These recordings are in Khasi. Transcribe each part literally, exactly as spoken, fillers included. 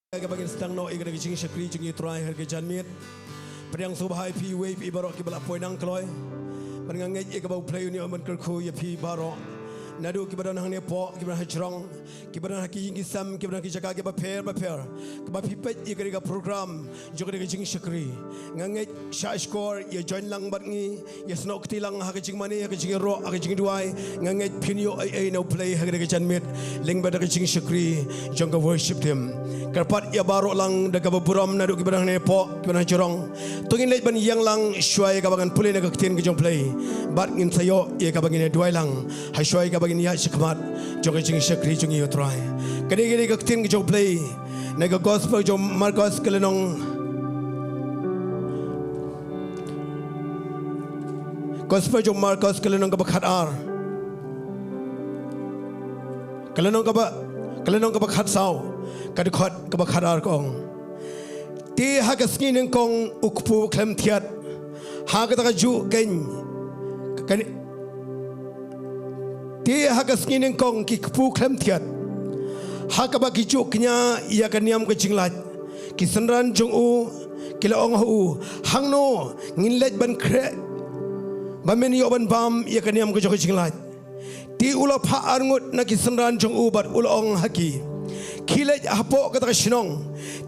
Kaba ngin sdang noh ïa ka jingshakri jong ngi Trai ha ka janmiet. Pdiang sngewbha ïa phi iwei pa iwei baroh kiba la poi nang kloi. Ban nga ngeit ïa kaba U Blei un ïoh ban kyrkhu ïa phi baroh. Naduh kiba don hangne hapoh, kiba don ha jrong, kiba don ha ki ïing ki sem, kiba don ha ki jaka kiba pher ba pher. Kaba phi peit ïa ka program jong ka jingshakri. Nga ngeit sha shkor ïa join lang bad ngi. Ïa snoh kti lang ha ka jingmane, ha ka jingïaroh, ha ka jingduwai. Nga ngeit phin ïoh ei ei na U Blei ha ka janmiet. Lyngba da ka jingshakri jong ka worship team. Kyrpad ïa baroh lang da kaba burom naduh kiba don hangne hapoh, kiba don ha jrong. To ngin leit ban ïeng lang shuwa ïa kaba ngan pule na ka ktien ka jong U Blei. Bad ngin sa ïoh ïa kaba ngin ïa duwai lang. Ha shuwa ïa kaba ngin ïa shakhmat jong ka jingshakri jong ngi ïa U Trai. Kane ka dei ka ktien ka jong U Blei. Na ka gospel jong Markos ka lynnong. Gospel jong Markos ka lynnong kaba khatar. Ka lynnong kaba, ka lynnong kaba khatsaw. Ka dkhot kaba khatar ka ong. Te ha ka sngi nyngkong u kpu khlem thiat. Ha kata kajuh keiñ. Ka, ka, Te ha ka sngi nyngkong ki kpu khlem thiat. Ha kaba ki ju kñia ïa ka niam ka jinglait. Ki synran jong u ki la ong ha u, hangno ngin leit ban khreh ba men ïoh ban bam ïa ka niam ka jong ka jinglait. Te u la phah arngut na ki synran jong u bad u la ong ha ki, khie leit hapoh kata ka shnong.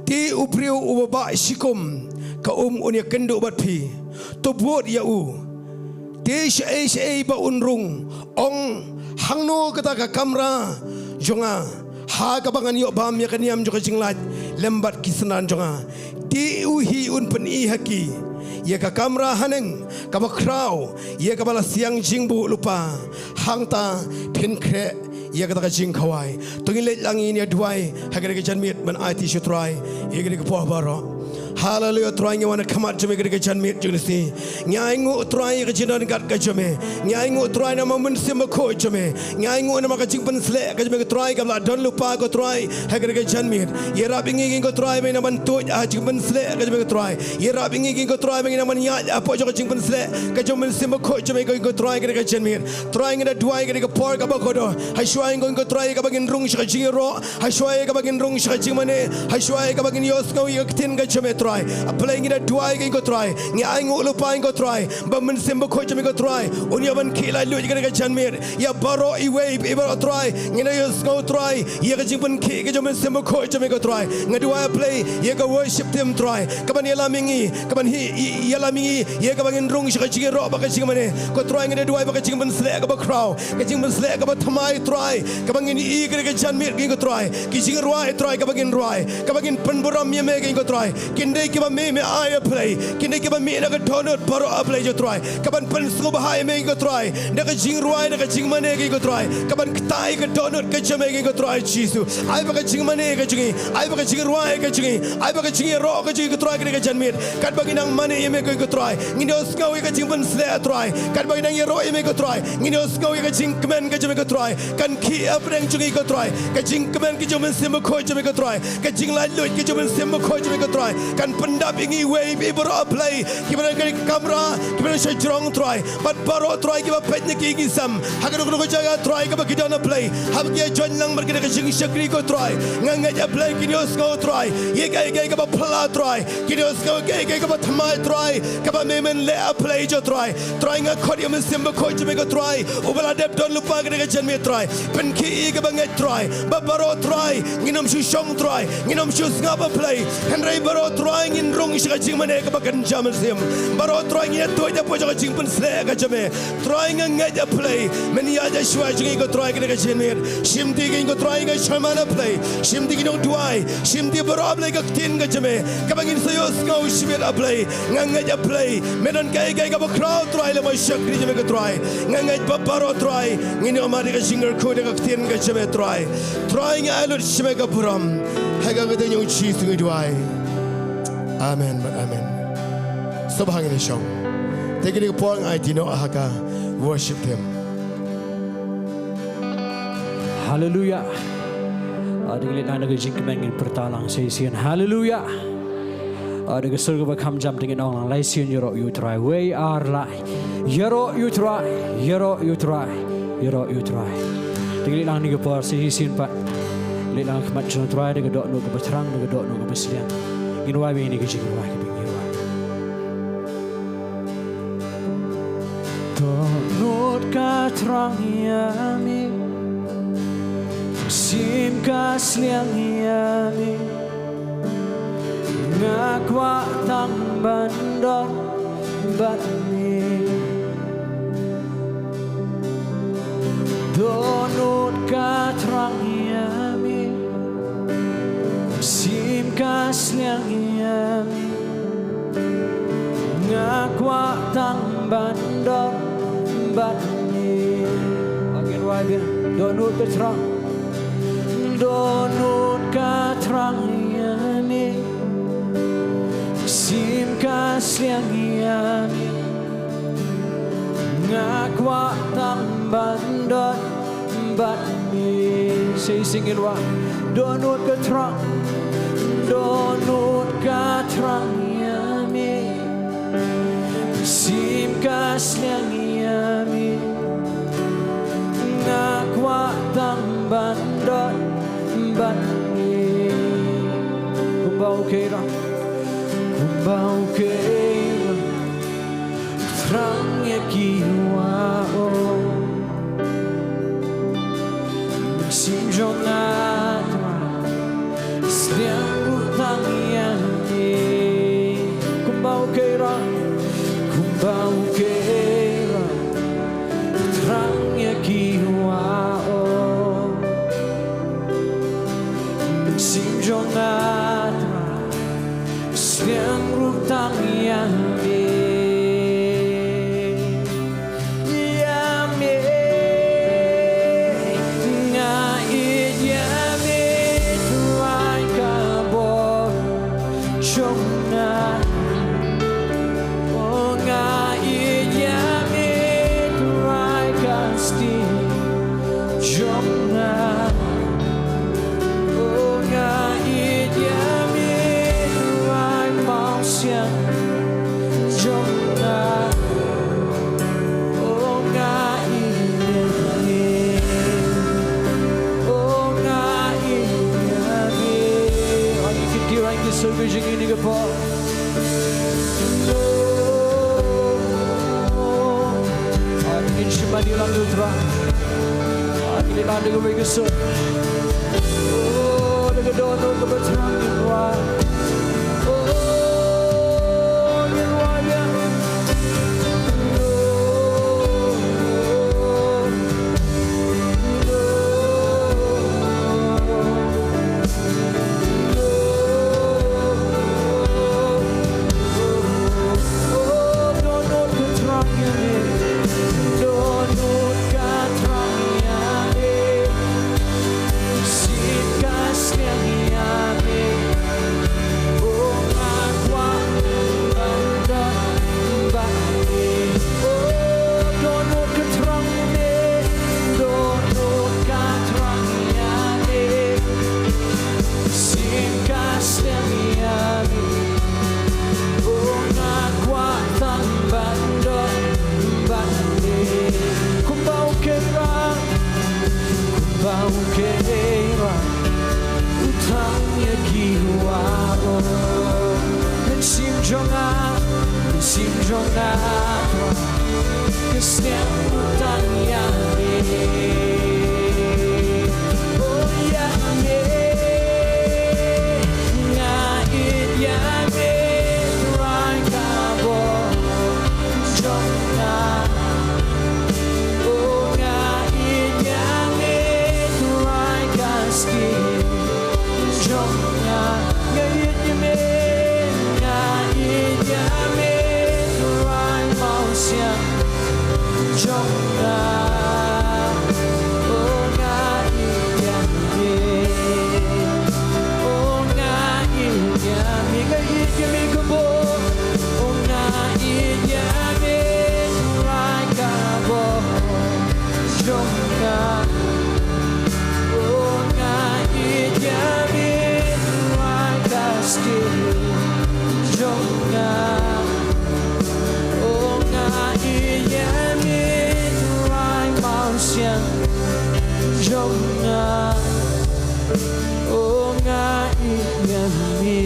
Te u briew uba bah shikum ka um un ïakynduh bad phi. To bud ïa u. Te shaei shaei ba un rung, ong, hangno kata ka kamra jong nga ha kaba ngan ïoh bam ïa ka niam jong ka jinglait lem bad ki synran jong nga. Te u hi un pyni ha ki ïa ka kamra haneng kaba khraw, ïa kaba la siang jingbuh lypa. Hangta phin khreh ïa kata ka jingkhawai. To ngin leit lang ngin ïa duwai ha kane ka janmiet ban aiti sha U Trai ïa kane ka por baroh. Haleluya, Trai, ngi wan ha khmat jong me ha kane ka janmiet jong ngi. Ngi ainguh, Trai, ïa ka jingdon kat ka jong me. Ngi ainguh, Trai, namar u Mynsiem Bakhuid jong me. Ngi ainguh namar ka jingpynsleh ka jong me, ko Trai, kaba la don lypa, ko Trai, ha kane ka janmiet. Ïarap ïa ngi, ko Trai, ba ngin nang ban tuid ha ka jingpynsleh ka jong me, ko Trai. Ïarap ïa ngi, ko Trai, ba ngin nang ban ïaid hapoh jong ka jingpynsleh ka jong u Mynsiem Bakhuid jong me, ko Trai, ha kane ka janmiet. Trai, ngi da duwai ha kane ka por kaba kordor. Ha shuwa ïa ngi, ko Trai, kaba ngin rung sha ka jingïaroh. Ha shuwa ïa kaba ngin rung sha ka jingmane, ha shuwa ïa kaba ngin ïohsngew ïa ka ktien ka jong me, Trai. A Blei, ngi da duwai ïa ngi, ko Trai, ngi ainguh lypa ïa ngi, ko Trai, ba u Mynsiem Bakhuid jong me, ko Trai, un ïoh ban khih laitluid ïa kane ka janmiet. Ïa baroh iwei pa iwei baroh, Trai, ngin ïohsngew, Trai, ïa ka jingpynkhih ka jong u Mynsiem Bakhuid jong me, ko Trai. Nga duwai, a Blei, ïa ka worship team, Trai, kaban ïalam ïa ngi, kaban hi, i, ïalam ïa ngi ïa kaba ngin rung sha ka jingïaroh bad ka jingmane. Ko Trai, ngi da duwai ba ka jingpynsleh kaba khraw, ka jingpynsleh kaba thymmai, Trai, kaba ngin ïohi ha kane ka janmiet, ko Trai. Ka jingrwai, Trai, kaba ngin rwai, kaba ngin pynburom ïa me, ko Trai. Kin dei kiba me me ai, a Blei. Kin dei kiba mih na ka dohnud baroh, a Blei jong U Trai. Kaban pynsngewbha ïa me, ko Trai, da ka jingrwai, da ka jingmane, ko Trai. Kaban ktah ïa ka dohnud ka jong me, ko Trai Jisu. Ai ba ka jingmane ka jong ngi, ai ba ka jingrwai ka jong ngi, ai ba ka jingïaroh ka jong ngi, ko Trai, ha kane ka janmiet, katba ngin nang mane ïa me, ko Trai, ngin ïohsngew ïa ka jingpynsleh, Trai. Katba ngin nang ïaroh ïa me, ko Trai, ngin ïohsngew ïa ka jingkmen ka jong me, ko Trai. Kan khih hapdeng jong ngi, ko Trai, ka jingkmen ka jong u Mynsiem Bakhuid jong me, ko Trai, ka jinglaitluid ka jong u Mynsiem Bakhuid jong me, ko Trai, kan pyndap ïa ngi iwei pa iwei baroh, a Blei, kiba don ha kane ka kamra, kiba don sha jrong, Trai, bad baroh, Trai, kiba peit na ki ïing ki sem ha kano kano ka jaka, Trai, kaba ki don, a Blei, haba ki ïa join lang bad kane ka jingshakri, ko Trai. Nga ngeit, a Blei, kin ïohsngew, Trai, ïa kaei kaei kaba phylla, Trai, kin ïohsngew ïa kaei kaei kaba thymmai, Trai, kaba me men leh, a Blei jong U Trai. Trai, nga khot ïa u Mynsiem Bakhuid jong me, ko Trai, uba la dep don lypa ha kane ka janmiet, Trai. Pynkhih ïa kaba ngeit, Trai, ba baroh, Trai, ngin ym shu shong, Trai, ngin ym shu sngap, a Blei. Hynrei baroh, Trai, ngin rung sha ka jingmane kaba kynja mynsiem. Baroh, Trai, ngin ïa tuid hapoh jong ka jingpynsleh ka jong me. Trai, nga ngeit, a Blei, men ïaid shuwa jong ngi, ko Trai, ha kane ka janmiet. Shim ti ïa ngi, ko Trai, ïa ka jingman, a Blei. Shim ti ïa ki nongduwai. Shim ti baroh, a Blei, ka ktien ka jong me kaba ngin sa ïohsngew shimet, a Blei. Nga ngeit, a Blei, me don kaei kaei kaba khraw, Trai, lem bad ka shakri jong me, ko Trai. Nga ngeit ba baroh, Trai, ngin ïoh mad ïa ka jingkyrkhu da ka ktien ka jong me, Trai. Trai, ngi ai lut sha me ka burom ha ka kyrteng jong U Jisu ngi duwai. Amen bad amen. Sngewbha ngin ïa shong. Te kine ki por ngi aiti noh ha ka worship team. Haleluya. Ah, dang leit lang da ka jingkmen, ngin pyrta lang sa shisien. Haleluya. Ah, da ka sur kaba kham jam te ngin ong lang, lai sien ïaroh ïa U Trai. Wei, ar, lai. Ïaroh ïa U Trai, ïaroh ïa U Trai, ïaroh ïa U Trai. Dang leit lang kine ki por sa shisien pat. Leit lang ha khmat jong u Trai da ka dohnud kaba thrang, da ka dohnud kaba sliang. Ngin wai biang ïa kine ki jingrwai kiba ngi rwai. Dohnud ka thrang ïa me, mynsiem ka sliang ïa me. Nga kwah tang ban don bad me. Dohnud ka thrang ïa me, mynsiem ka sliang ïa me. Nga kwah tang ban don bad me. Ngin wai biang. Dohnud ka thrang. Dohnud ka thrang ïa me, mynsiem ka sliang ïa me. Nga kwah tang ban don bad me. Sa shisien ngin wai. Dohnud ka thrang. Dohnud ka thrang ïa me, mynsiem ka sliang ïa me. Nga kwah tang ban don bad me. Kumba u kheiran, kumba u kheiran, thrang ïa ki wah, oh. Mynsiem jong nga Trai, sliang ruh tang ïa me. Kumba u kheiran, kumba u kheiran, thrang ïa ki wah, oh. Mynsiem jong nga Trai, sliang ruh tang ïa me. Ïa me, nga ïeit ïa me, Trai ka bor jong nga. Oh, nga ïeit ïa me, Trai ka stieh jong nga. Oh, nga ïeit ïa me, Trai mawsiang jong nga. Oh, nga ïeit ïa me. Oh, nga ïeit ïa me. Ani kiti rai ki sylwi jong ngi kane ka por. Ngin shim ïa u Trai. Ngin ïa lade kawei ka sur. Oh, da ka dohnud kaba thrang ngin wai. Oh, ngin wai ïa. Mynsiem ka sliang ïa me. Oh, nga kwah tang ban don bad me. Kumba u kheiran, kumba u kheiran, u thrang ïa ki wah, oh. Mynsiem jong nga, mynsiem jong nga, ka sliang ruh tang ïa me. Oh, ïa me. Nga ïeit ïa me, Trai ka bor jong nga. Oh, nga ïeit ïa me, Trai ka stieh jong nga. Nga ïeit ïa me, nga ïeit ïa me, Trai mawsiang jong nga. Oh, nga ïeit ïa me. Oh, nga ïeit ïa me, nga ïeit ïa me ka bor. Oh, nga ïeit ïa me, Trai ka bor jong nga. Oh, nga ïeit ïa me, Trai ka stieh jong nga. Oh, nga ïeit ïa me, Trai mawsiang jong nga. Oh, nga ïeit ïa me.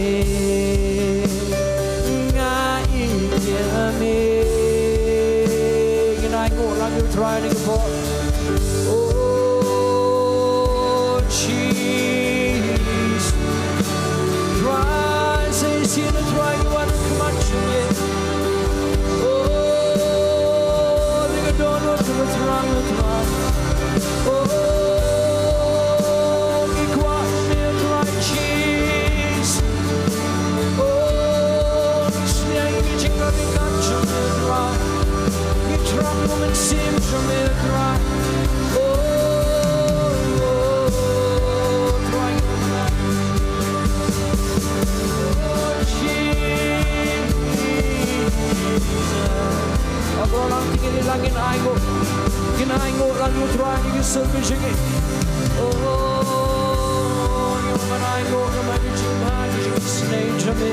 Nga ïeit ïa me. Ngin ainguh lang ïa u Trai ha kane ka por. Oh, Jesus. Trai, sa shisien, Trai, ngi wan ha khmat jong me. Oh, ngi ka dohnud ka ba thrang, Trai. Oh, ngi kwah me, Trai Jesus. Oh, ngi sngewthuh ïa ka jingkyrkhu jong me, Trai. Ngi thrang ïa u Mynsiem jong me, Trai. Oh, oh, Trai. Oh, Jesus. Aba long, ngin ïa lang, ngin ainguh. Ngin ainguh lang ïa u Trai ha ki sawphew jong ngi. Oh, ngin wan ainguh namar ka jingma, ka jingisynei jong me.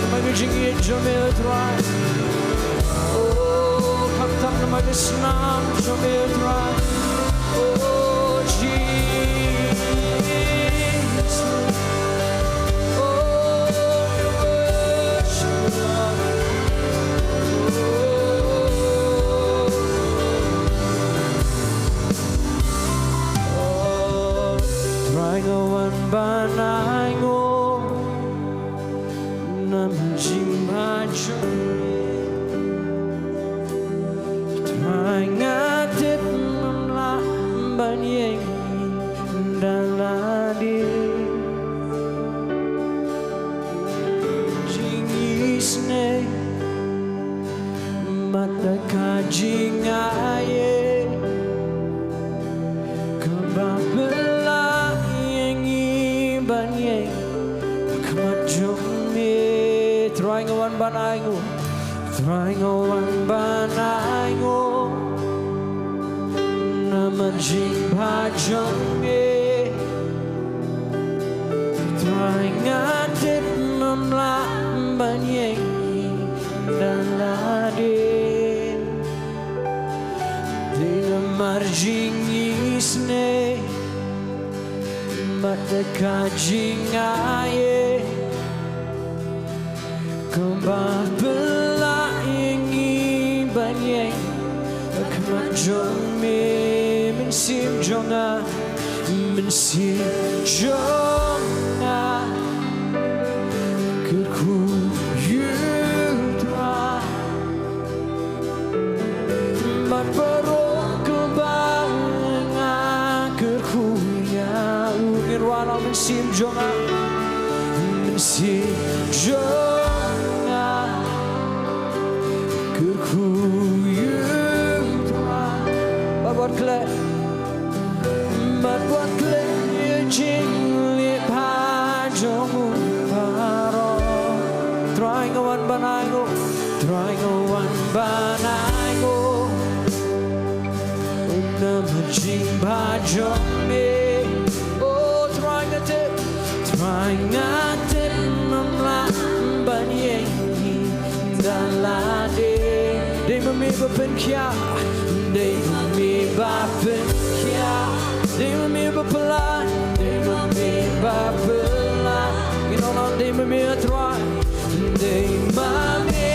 Namar ka jingïeit jong me, oh Trai. Oh, khamtam namar ka snam jong me, oh Trai. Oh, Jesus. Oh, Trai, nga wan ban ainguh namar ka jingma jong me. Trai, nga tip ngam lah ban ïeng da lade. Jingisynei bad ka jingaiei kaba pynlah ïa ngi ban ïeng ha khmat jong me. Trai, nga wan ban ainguh. Trai, nga wan ban ainguh namar ka jingma jong me. Trai, nga tip ngam lah ban ïeng da lade. Dei namar ka jingisynei bad ka jingaiei kaba pynlah ïa ngi ban ïeng ha khmat jong me. Mynsiem jong nga, Mynsiem jong nga, kyrkhu ïa u Trai. Bad baroh kaba nga kyrkhu ïa u, ngin wan, oh Mynsiem jong nga, Mynsiem jong nga, kyrkhu ïa u Trai. Bad wat khleh, bad wat khleh ïa ka jingleh bha jong u baroh. Trai, nga wan ban ainguh. Trai, nga wan ban ainguh namar ka jingma jong me. Oh Trai, nga tip, Trai, nga tip ngam lah ban ïeng hi da lade. Dei ma me ba pynkhiah, dei ma me ba pynkhiah, dei ma me ba pynlah, dei ma me ba pynlah. Ngin ong lang, dei ma me, Trai. Dei ma me,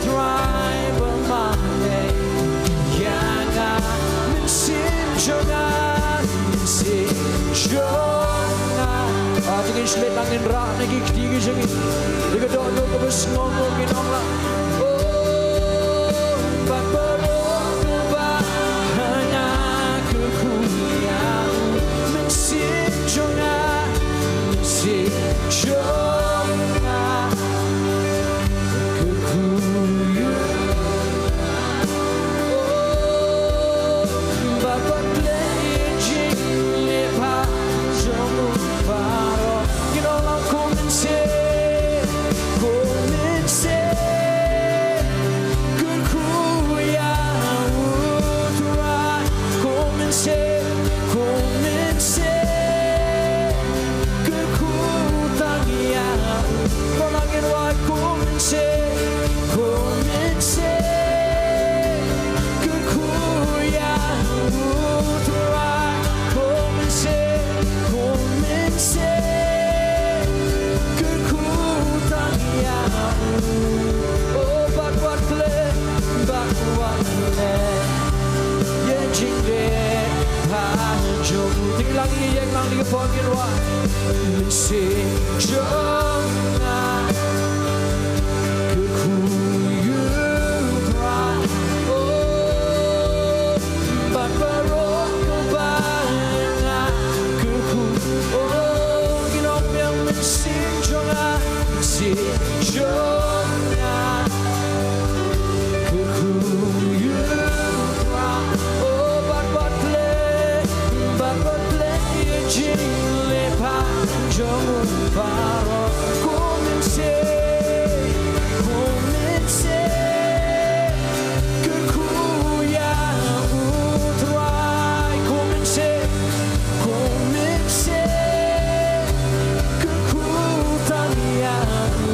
Trai, ba mane ïa nga. Mynsiem jong nga, Mynsiem jong nga. Ah, to ngin shlei lang, ngin rah na ki kti ki jong ngi. Ïa ka dohnud kaba sngewbha ngin ong lang. Oh, bad baroh kaba ha nga kyrkhu ïa u. Mynsiem jong nga, Mynsiem jong nga, kyrkhu ïa u. Oh, bad wat khleh ïa ka jingleh bha jong u baroh. Ngin ong lang, ko Mynsiem, ko Mynsiem. Jong u. Te ngi la ïeng lang ïa ka por, ngin wad. Mynsiem jong nga, kyrkhu ïa u Trai. Oh, bad baroh kaba nga kyrkhu. Oh, ngin ong biang, mynsiem jong nga, mynsiem jong nga, kyrkhu ïa u Trai. Oh, bad wat klet, bad wat klet ïa ka jingleh bha jong u baroh. Ko mynsiem, ko mynsiem, kyrkhu ïa u Trai. Ko mynsiem, ko mynsiem, kyrkhu tang ïa u.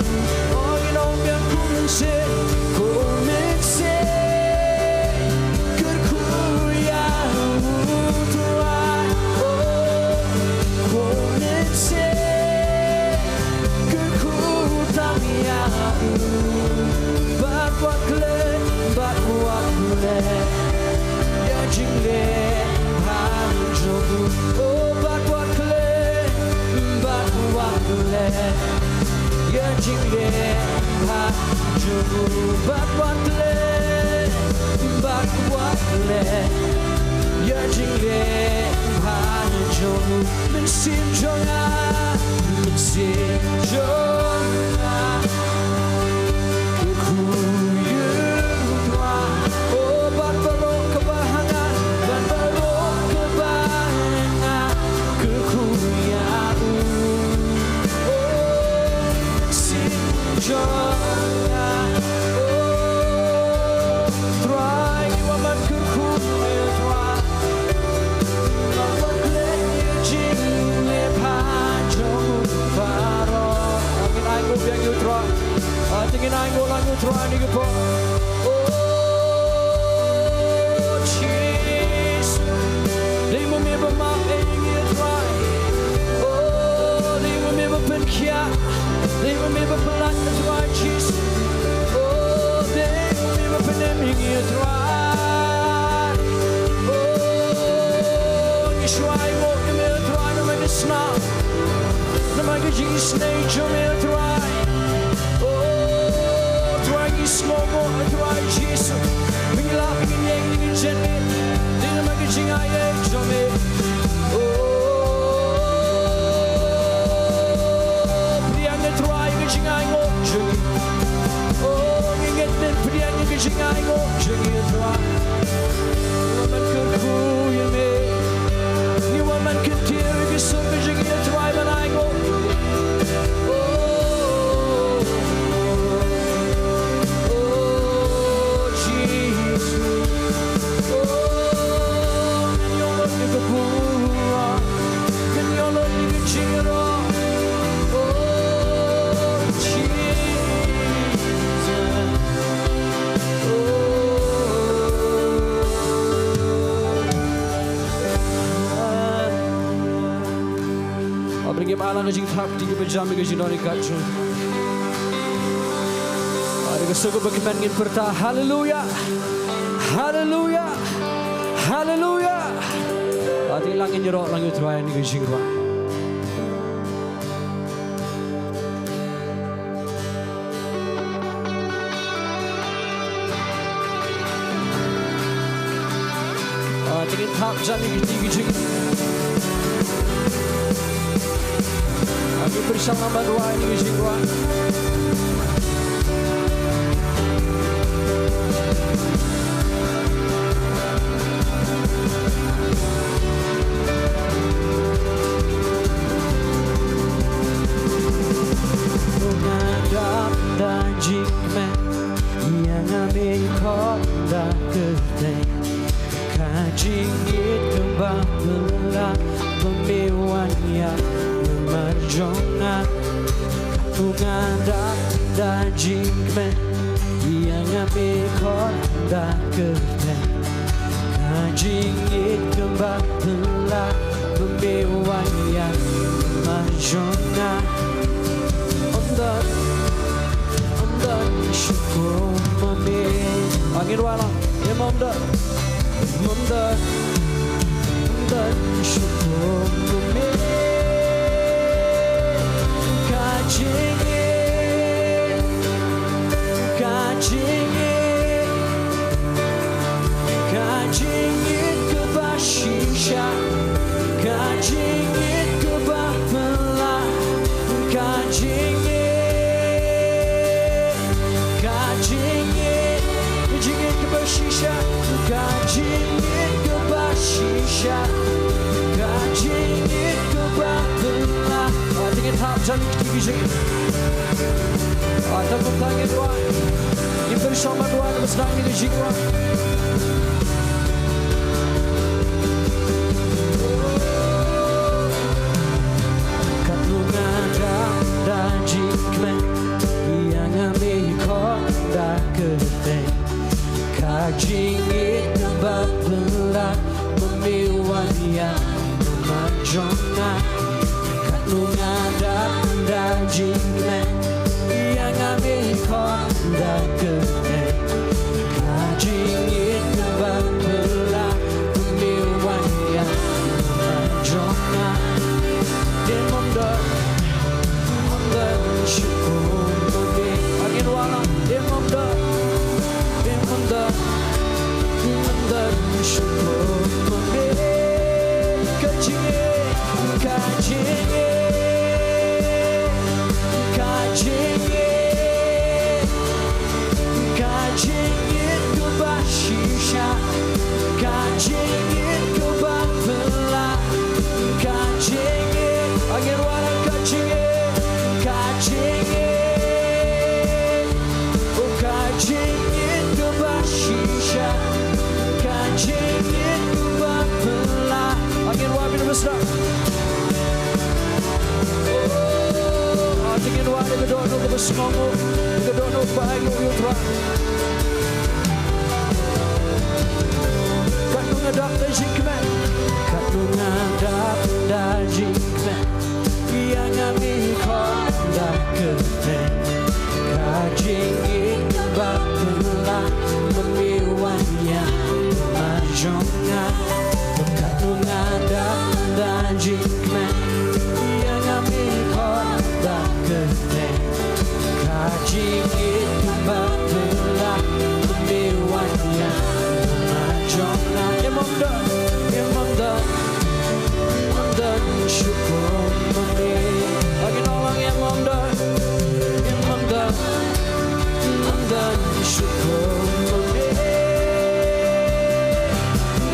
Oh, ngin ong biang, ko mynsiem, ko mynsiem, kyrkhu ïa u Trai. Oh, ko mynsiem, kyrkhu tang ïa u. Bad wat klet, bad wat klet ïa ka jingleh bha jong u. Oh, bad wat klet, bad wat klet ïa ka jingleh bha jong u. Bad wat klet, bad wat klet ïa ka jingleh bha jong u. Mynsiem jong nga, mynsiem jong nga, kyrkhu ïa u Trai. Oh, bad baroh kaba ha nga, bad baroh kaba ha nga, kyrkhu ïa u. Oh, mynsiem jong nga. Oh, Trai, ngi wan ban kyrkhu ïa u Trai. Ngi wan ban klet ïa ka jingleh bha jong u baroh. Ngin ainguh biang ïa u Trai. Ah, te ngin ainguh lang ïa u Trai ha kane ka por. Oh, Jisu. Dei ma me ba map ïa ngi, Trai. Oh, dei ma me ba pynkhiah. Dei ma me ba pynlait, Trai Jisu. Oh, dei ma me ba pynim ïa ngi, Trai. Oh, ngi shu ainguh ïa me, Trai, namar ka snam, namar ka jingisynei jong me, Trai. Oh, Trai, ngi sngewnguh, Trai Jisu. Ba ngi lah ban ïeng, ba ngin ïeng, dei namar ka jingaiei jong me. Oh, pdiang, Trai, ka jingainguh jong ngi. Oh, ngi ngeit, pdiang ka jingainguh jong ngi, Trai. Ngi wan ban kyrkhu ïa me. Ngi wan ban kyntiew ïa ka sur ka jong ngi, Trai, ban ainguh. Oh, oh, Jisu. Oh, ngan ïoh lut ïa ka burom. Ngan ïoh lut ïa ka jingïaroh. Oh, Jisu. Oh. Haba ngim ai lang ka jingthap, kti kiba jam ïa ka jingdon ïa ka jong. Haba ka sur kaba kmen ngin pyrta, Haleluya. Haleluya. Haleluya. Haba ngin ïaroh lang ïa u Trai ha kane ka jingrwai. Ah, te ngin thap jan ïa kiti ki jing. Ah, ki pyrshang namar rwai ïa ki jingrwai. Nga dap da jingkmen, ïa nga me khot da kyrteng. Ka jingïeit kaba phylla ba me wan ïap namar jong nga. Nga dap da jingkmen, ïa nga me khot da kyrteng. Ka jingïeit kaba phylla ba me wan ïap namar jong nga. Ym don, ym don shukor ma me. Ngin wad lang. Ym don, ym don. Don shukum ma me. Ka jingngeit, ka jingngeit, ka jingngeit kaba shisha, ka jingngeit kaba phylla, ka jingngeit. Ka jingngeit, ka jingngeit kaba shisha, ka jingngeit kaba shisha, ka jingngeit kaba phylla. Ah, te ngin thap jan ki jingngeit. Ah, te kumta ngin duwai. Ngin pyrshang ban duwai, ngin pyrshang ïa ki jingduwai. Katno nga dap da jingkmen, ïa nga me khot da kyrteng. Ka jingngeit kaba phylla ba me wan ïa ka mat jong nga. Katno nga dap da jingkmen, ïa nga me khot da kyrteng. Ka jingngeit kaba phylla ba me wan ïa ka mat jong nga. Em ym don, ym don shukum ma me. Ngin wallam, em ym don, em ym don, ym don shukum ma me. Ka jingngeit, ka jingngeit, ka jingngeit, ka jingngeit kaba shisha, ka jingngeit kaba phylla, ka jingngeit, ngin wallam, ka jingngeit, ka jingngeit. Oh, ka jingngeit kaba shisha, ka jingngeit kaba phylla. Ngin wad bad u Trai. Oh, te ngin wad da ka dohnud kaba sngewnguh, da ka dohnud kaba ainguh ïa u Trai. Katno nga dap da jingkmen, katno nga dap da jingkmen. Ïa nga me khot da kyrteng. Ka jingngeit kaba phylla ba me wan ïa ka mat jong nga. Katno nga dap da jingkmen, ïa nga me khot da kyrteng. Ka jingngeit kaba phylla ba me wan ïa ka mat jong nga. Em ym don, em ym don, ym don shukum ma me. Ngin ong lang, em ym don, em ym don, ym don shukum ma me.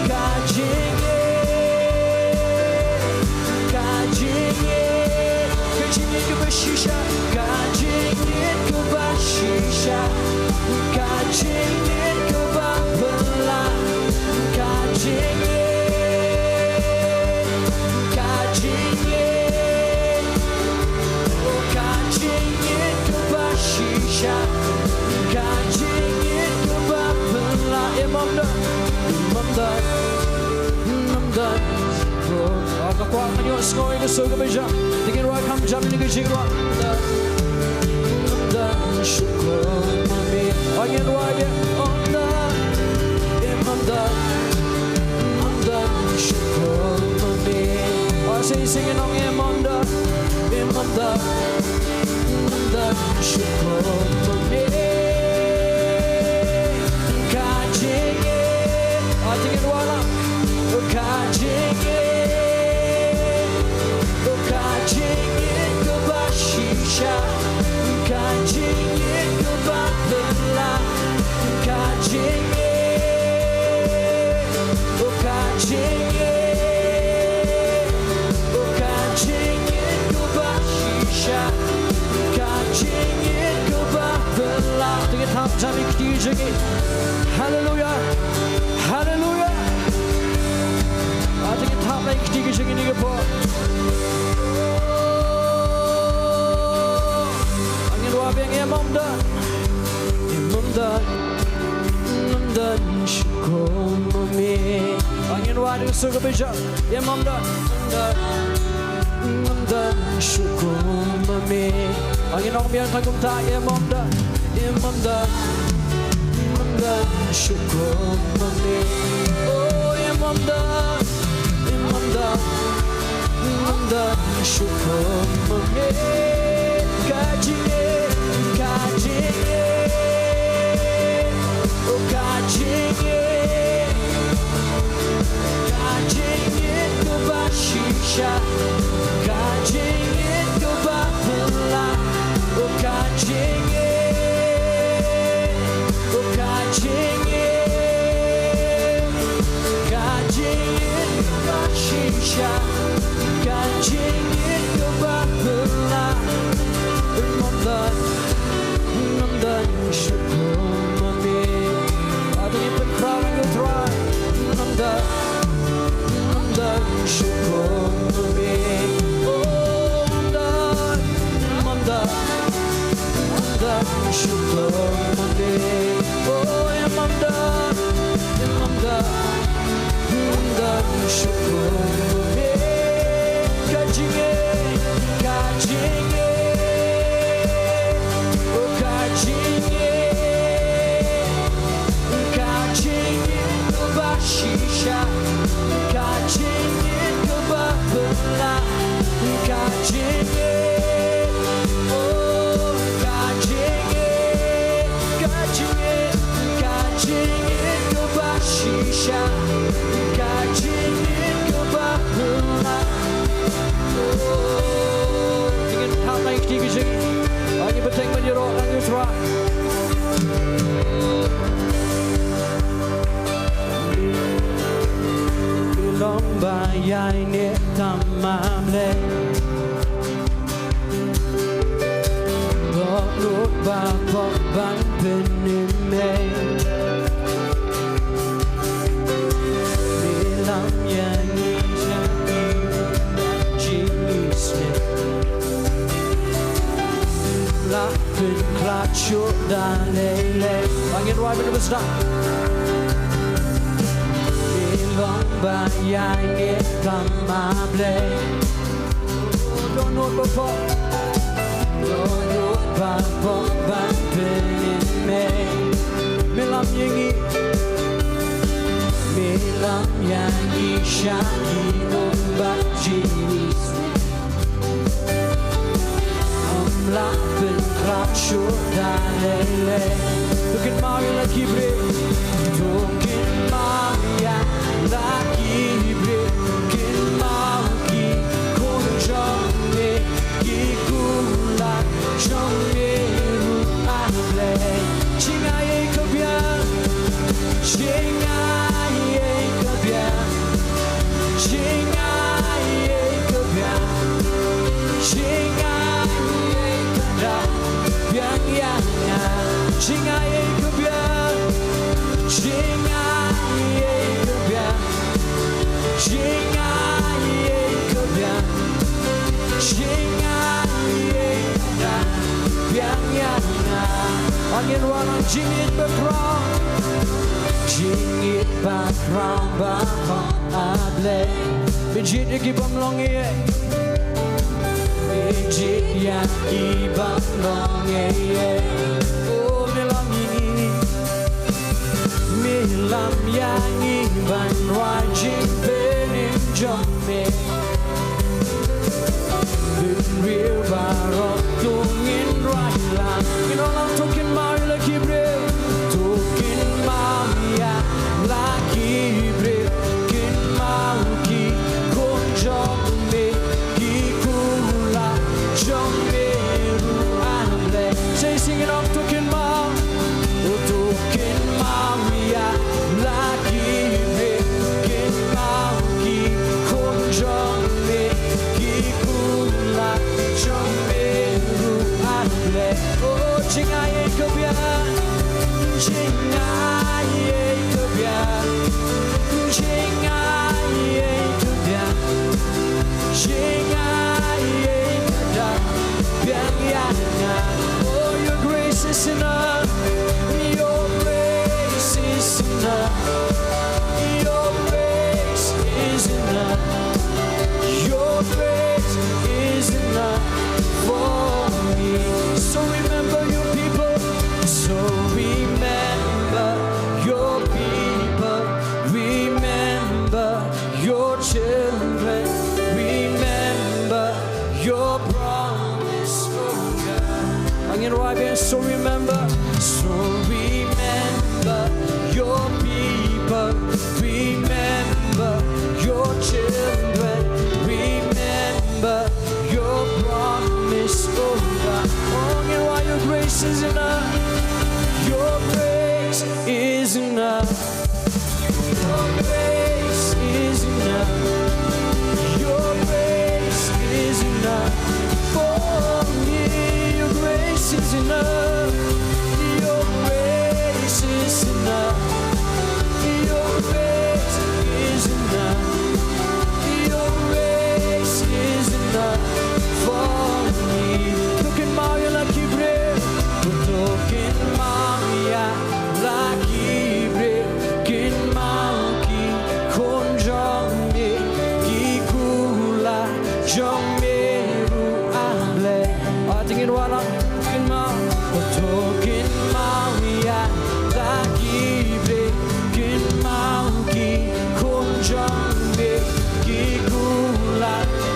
Ka jingngeit, ka jingngeit, ka jingngeit kaba shisha, ka jingngeit kaba shisha, ka jingngeit kaba phylla, ka jingngeit, ka jingngeit, oh, ka jingngeit kaba shisha, ka jingngeit kaba phylla. Em ym don, em ym don, em ym don. Oh, nga kwah ngin ïohsngew ïa ka sur kaba jam. Te ngin rwai kham jam ïa ka jingrwai. Em ym don shukum ma me. Oh, ngin rwai biang. Em ym don, em ym don, em ym don shukum ma me. Oh, sa shisien ngin ong em ym don, em ym don, em ym don shukum ma me. Ka jingngeit, oh, te ngin wallam. Ka jingngeit, ka jingngeit kaba shisha, ka jingngeit kaba phylla, ka jingngeit, ka jingngeit, ka jingngeit kaba shisha, ka jingngeit kaba phylla. Te ngin thap jan ïa ki jingngeit. Haleluya. Haleluya. Ah, te ngin thap lang ïa ki jingngeit ïa ka por. Ngin wad biang, em ym don, em ym don, em ym don shukum ma me. Ngin wad da ka sur kaba jam. Em ym don, em ym don, em ym don shukum ma me. Ngin ong biang tang kumta, em ym don, em ym don, em ym don shukum ma me. Oh, em ym don, em Ka jingngeit, ka jingngeit, oh, ka jingngeit, ka jingngeit kaba shisha, ka jingngeit kaba phylla, oh, ka jingngeit, oh, ka jingngeit, ka jingngeit kaba shisha, ka jingngeit kaba phylla. Ngam don, ngam don shuh kum ma me. Ata ngin pynkhraw ïa U Trai. Ngam don, ngam don shuh kum ma me. Oh, ngam don, ngam don, ngam don shuh kum ma me. Oh, ngam don, ngam don, ngam don shuh kum ma me. Ka jingngeit, ka jingngeit, oh, ka jingngeit, ka jingngeit kaba shisha, ka jingngeit kaba phylla, ka jingngeit, oh, ka jingngeit, ka jingngeit, ka jingngeit kaba shisha, ka jingngeit kaba phylla. Oh, ngin thap na ïa ki kti ki jingngeit. Ngi bteng ban ïaroh na U Trai. Long ba ïaineh tam ma Blei. Dohnud ba pop ban pynim ei. Me lam ïa ngi sha ki jingïaseng. Lah pynkhlah shuh da lei lei. Ba ngin wai bad ba sdang. Me long ba ïaineh tam ma Blei. Dohnud ba pop, dohnud ba pop ban pynim ei. Me lam ïa ngi, me lam ïa ngi sha ki um bad jingïaseng. Ym lah pynkhlah shuh da lei lei. To kynmaw ïa la ki briew. To kynmaw ïa la ki briew. Kynmaw ki khun jong me, ki kular jong me ruh, ah Blei. Jingaiei ka biang, jingaiei ka biang, jingaiei ka biang, jingaiei ka dang biang ïa nga. Jingaiei ka biang, jingaiei ka biang, jingaiei ka biang, jingaiei ka dang biang ïa nga. Ngin wan, jingïeit bakhraw, jingïeit bakhraw, bakhraw, ah Blei. Me jied ïa ki bym long ei ei. Me jied ïa ki bym long ei ei. Oh, me lam ïa ngi, me lam ïa ngi ban rwai jingpynim jong me. Bynriew baroh to ngin rwai lang. Ngin ong lang, to kynmaw ïa la ki briew, to kynmaw ïa la ki briew, kynmaw ki khun jong me, ki kular jong me ruh, ah Blei. Sa shisien ngin ong, to kynmaw, oh, to kynmaw ïa la ki briew, kynmaw ki khun jong me, ki kular jong me ruh, ah Blei. Oh, jingaiei ka biang,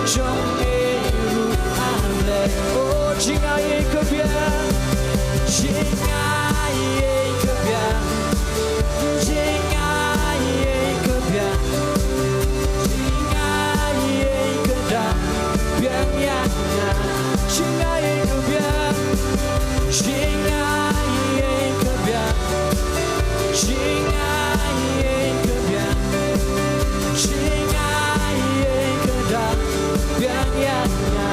jong me ruh, ah Blei. Oh, jingaiei ka biang, jingaiei ka biang, jingaiei ka biang, jingaiei ka dang biang ïa nga. Jingaiei ka biang, jingaiei ka biang, jingaiei ka biang, jingaiei ka dang biang ïa nga.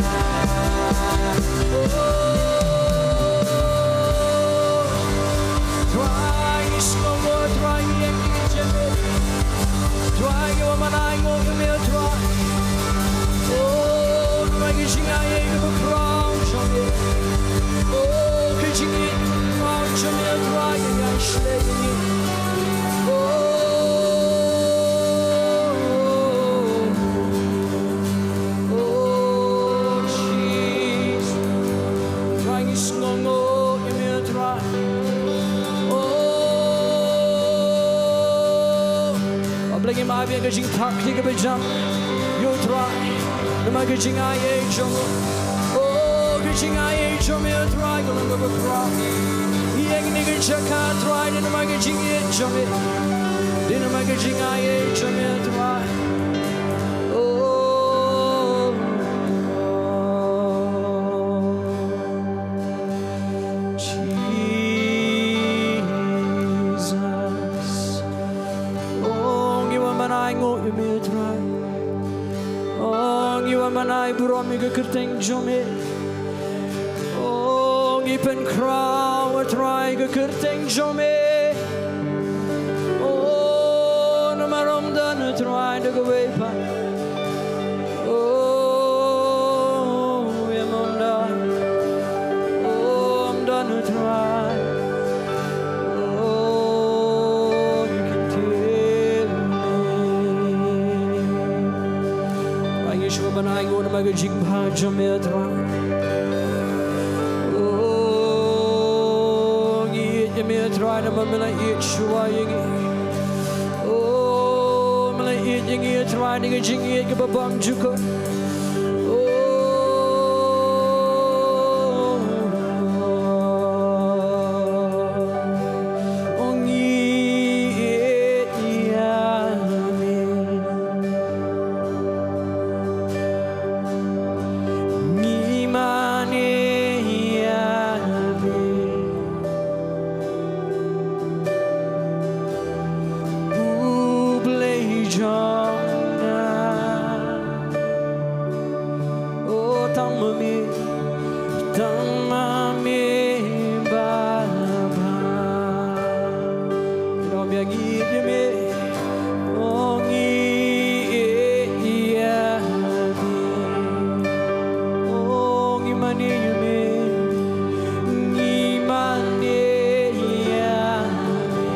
Oh, Trai, ngi sngewnguh, Trai, ïa ngi jingeh. Trai, ngi wan ban ainguh ïa me, Trai. Oh, namar ka jingaiei kaba khraw jong me. Oh, ka jingïeit kaba khraw jong me, Trai, ka ïaishlei ïa ngi. Oh, oh, Jesus. Trai, ngi sngewnguh ïa me, Trai. Oh, oh, Blei, ngim ai biang ka jingthap ïa kaba jam ïa u Trai. Namar ka jingaiei jong u. Oh, ka jingaiei jong me, Trai, ka long kaba khraw. Ïa kane ka jaka, Trai, dei namar ka jingïeit jong me. Dei namar ka jingaiei jong me, Trai. Oh, Jesus. Oh, ngi wan ban ainguh ïa me, Trai. Oh, ngi wan ban ai burom ïa ka kyrteng jong me. Oh, ngi pynkhraw, Trai, ka kyrteng jong me. Oh, namar ym don, Trai, da kawei pat. Oh, ym don, ym don, Trai. Oh, you can tell me. Trai, ngi shu ban ainguh namar ka jingbha jong me, Trai. Oh, ngi ïeit ïa me, Trai, namar me la ïeit shuwa ïa ngi. Oh, me la ïeit ïa ngi, Trai, da ka jingïeit kaba bymjukut. Oh, ngi ïeit ïa me. Ngi mane ïa me. U Blei jong nga. Oh, tang ma me, tang ma me babha. Ngi ïeit ïa me. Oh, ngi ïeit ïa me. Oh, ngi mane ïa me. Ngi mane ïa me.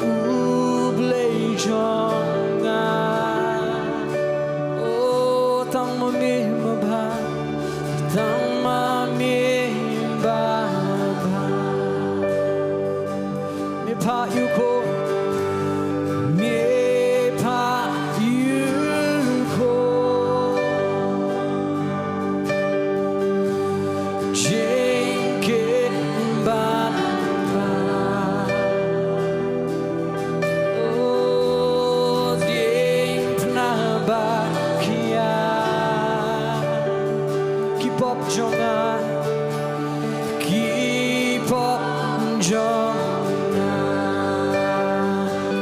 U Blei jong nga. Oh, tang ma me babha. Tang ma me babha. Me phah ïa u khun. Me phah ïa u khun. Jingkit bad bad. Oh, diengphna bad kiad. Ki pop jong nga. Ki pop jong nga.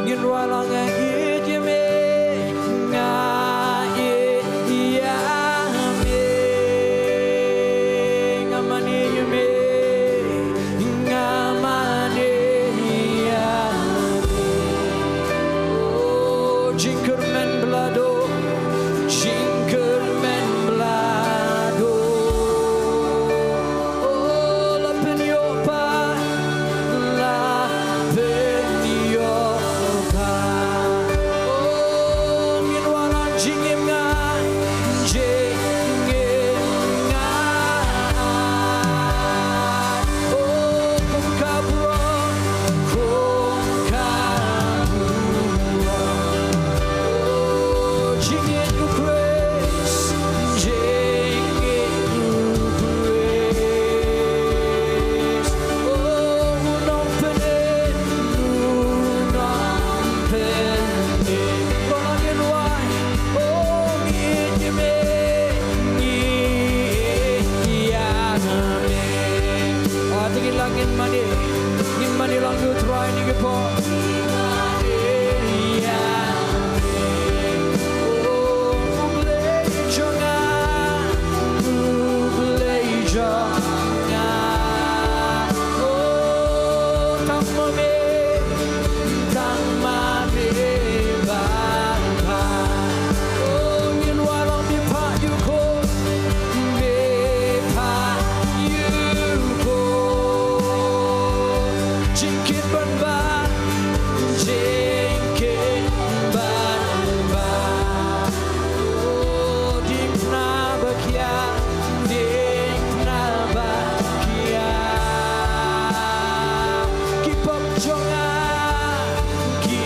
Ngin rwai lang. Nga ïeit ïa me, nga ïeit ïa me, nga mane ïa me, nga mane ïa me. Oh, jingkyrmen ba la duh, jingkyrmen ba la duh. Oh, la pynïoh pat, la pynïoh pat. Oh, ngin wallam jingim nga, jingim nga. Oh, kum ka burom, kum ka burom. Jingkit ban ba, jingkit ban ba. Oh, dei na ba khia, dei na ba khia. Ki pop jong nga, ki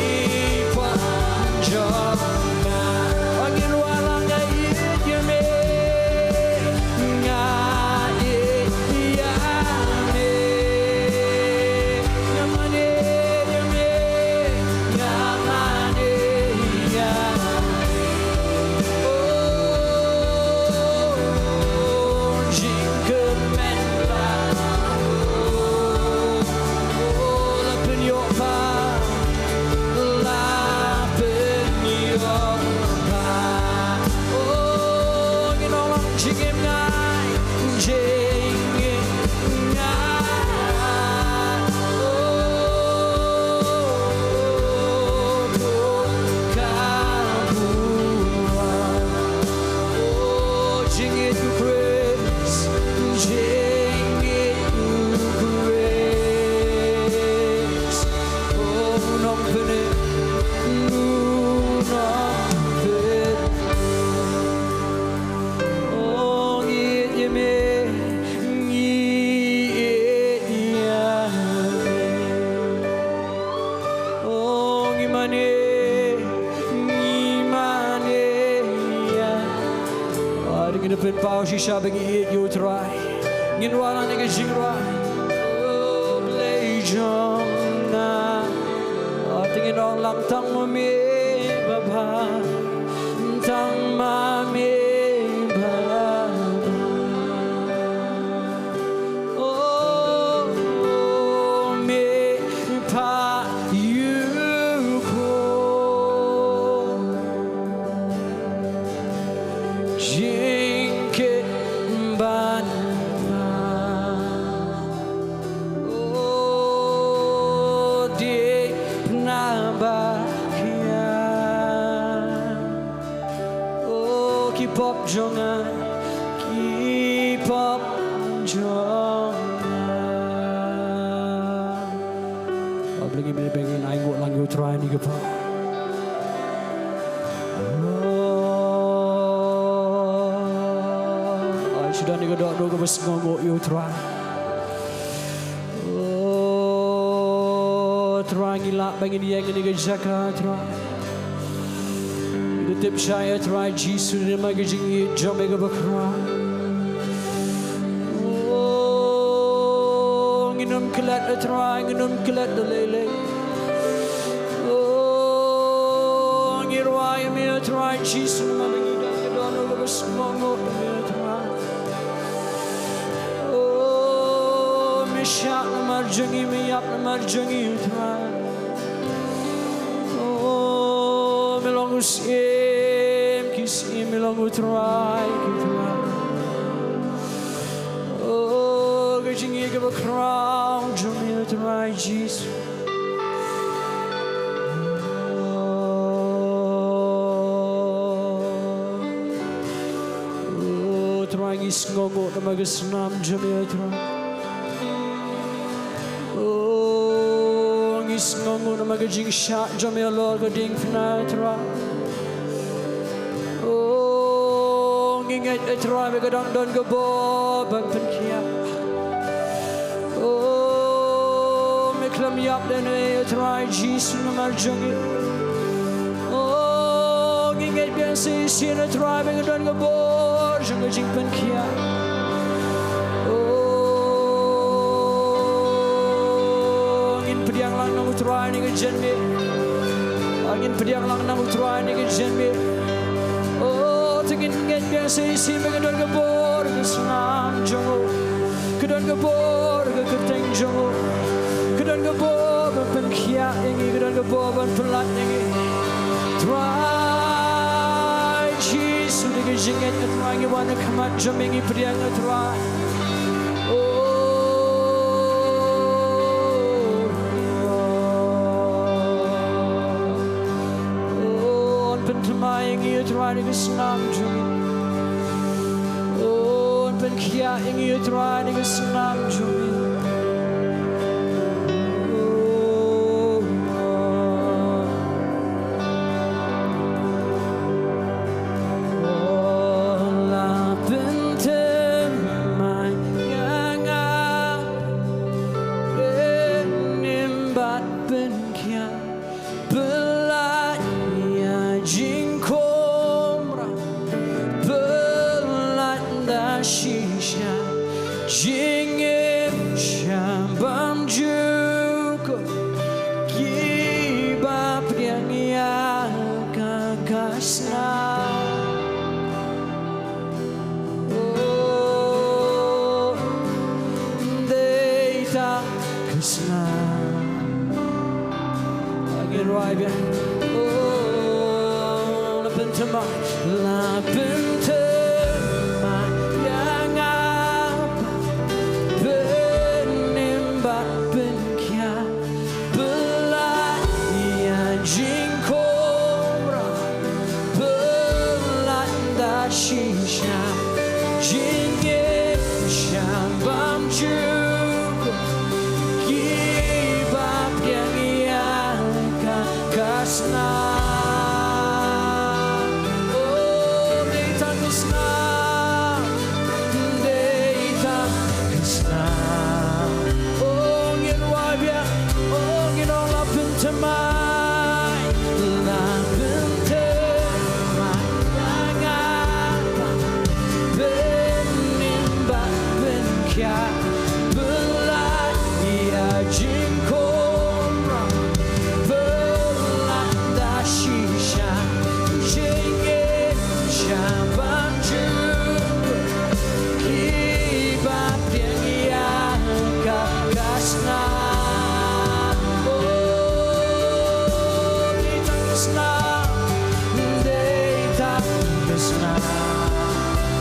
pop jong nga. Ngin wallam ïa me. Nga ïeit ïa me. Nga mane ïa me. Nga mane ïa me. Oh, jingkyrmen la. Oh, la pynïoh ba. La pynïoh ba. Oh, ngin ong lang jingim ngai, jingim ngai. Oh, ka buah. Oh, jingim u Khrist, jingim u Khrist. Oh, nongpynim, nongpynim. Oh, ngi ïeit ïa me, ngi ïeit ïa me. Oh, ngi mane, ngi mane ïa. Ah, ngin da pynpaw shisha ba ngi ïeit ïa u Trai. Ngin wallam ïa ka jingrwai. Oh, Blei jong nga. Ah, te ngin ong lang tang ma me Baba. Tang ma me Baba. Oh, me pa ïu ko. Jingkit ban ba. Oh, dei na ba khia. Oh, ki pop jong nga, ki pop jong nga. Ba bling ïa me, ba ngin ainguh lang ïa u Trai ha kane ka por. Oh, ai shu don ïa ka dohnud kaba sngewnguh ïa u Trai. Oh, Trai, ngi lah ba ngin ïeng ha kane ka jaka, Trai. Ngi tip shai, Trai Jisu, namar ka jingïeit jong me kaba khraw. Oh, ngin ym klet, Trai, ngin ym klet da lei lei. Oh, ngi rwai ïa me, Trai Jisu, namar ba ngi don ka dohnud kaba sngewnguh ïa me, Trai. Oh, me shah namar jong ngi, me ïap namar jong ngi, Trai. Oh, me long u Syiem ki syiem, me long u Trai ki trai. Oh, ka jingïeit kaba khraw jong me, Trai Jisu. Oh, Trai, ngi sngewnguh namar ka snam jong me, Trai. Oh, ngi sngewnguh namar ka jingshah jong me halor ka diengphna, Trai. Oh, ngi ngeit, Trai, ba ka dang don ka bor ban pynkhiah. Oh, me khlem ïap lehnoh, Trai Jisu, namar jong ngi. Oh, ngi ngeit biang sa shisien, Trai, ba ka don ka bor jong ka jingpynkhiah. Oh, ngin pdiang lang na u Trai ha kane ka janmiet. Ah, ngin pdiang lang na u Trai ha kane ka janmiet. Oh, te ngin ngeit biang sa shisien ba ka don ka bor ha ka snam jong u. Ka don ka bor ha ka kyrteng jong u. Ka don ka bor ban pynkhiah ïa ngi, ka don ka bor ban pyllait ïa ngi. Trai Jisu, da ka jingngeit, Trai, ngi wan ha khmat jong me, ngi pdiang, Trai. Oh, oh, pynthymmai ïa ngi, Trai, da ka snam jong me. Oh, pynkhiah ïa ngi, Trai, da ka snam jong me. Rwai biang. Oh, la pynthymmai, la pynthymmai ïa nga, pynim bad pynkhiah. Pyllait ïa jingkhumra, pyllait da shisha, jingim sha bymjukut, kiba pdiang ïa ka, ka snam. Oh, dei tang ka snam, dei tang ka snam. Oh, ngin wad biang, oh, ngin ong la pynthymmai, la pynthymmai ïa nga, pynim bad pynkhiah, pyllait ïa jingkhumra, pyllait da shisha, jingim sha bymjukut, kiba pdiang ïa ka, ka snam. Oh, dei tang ka snam, dei tang ka snam.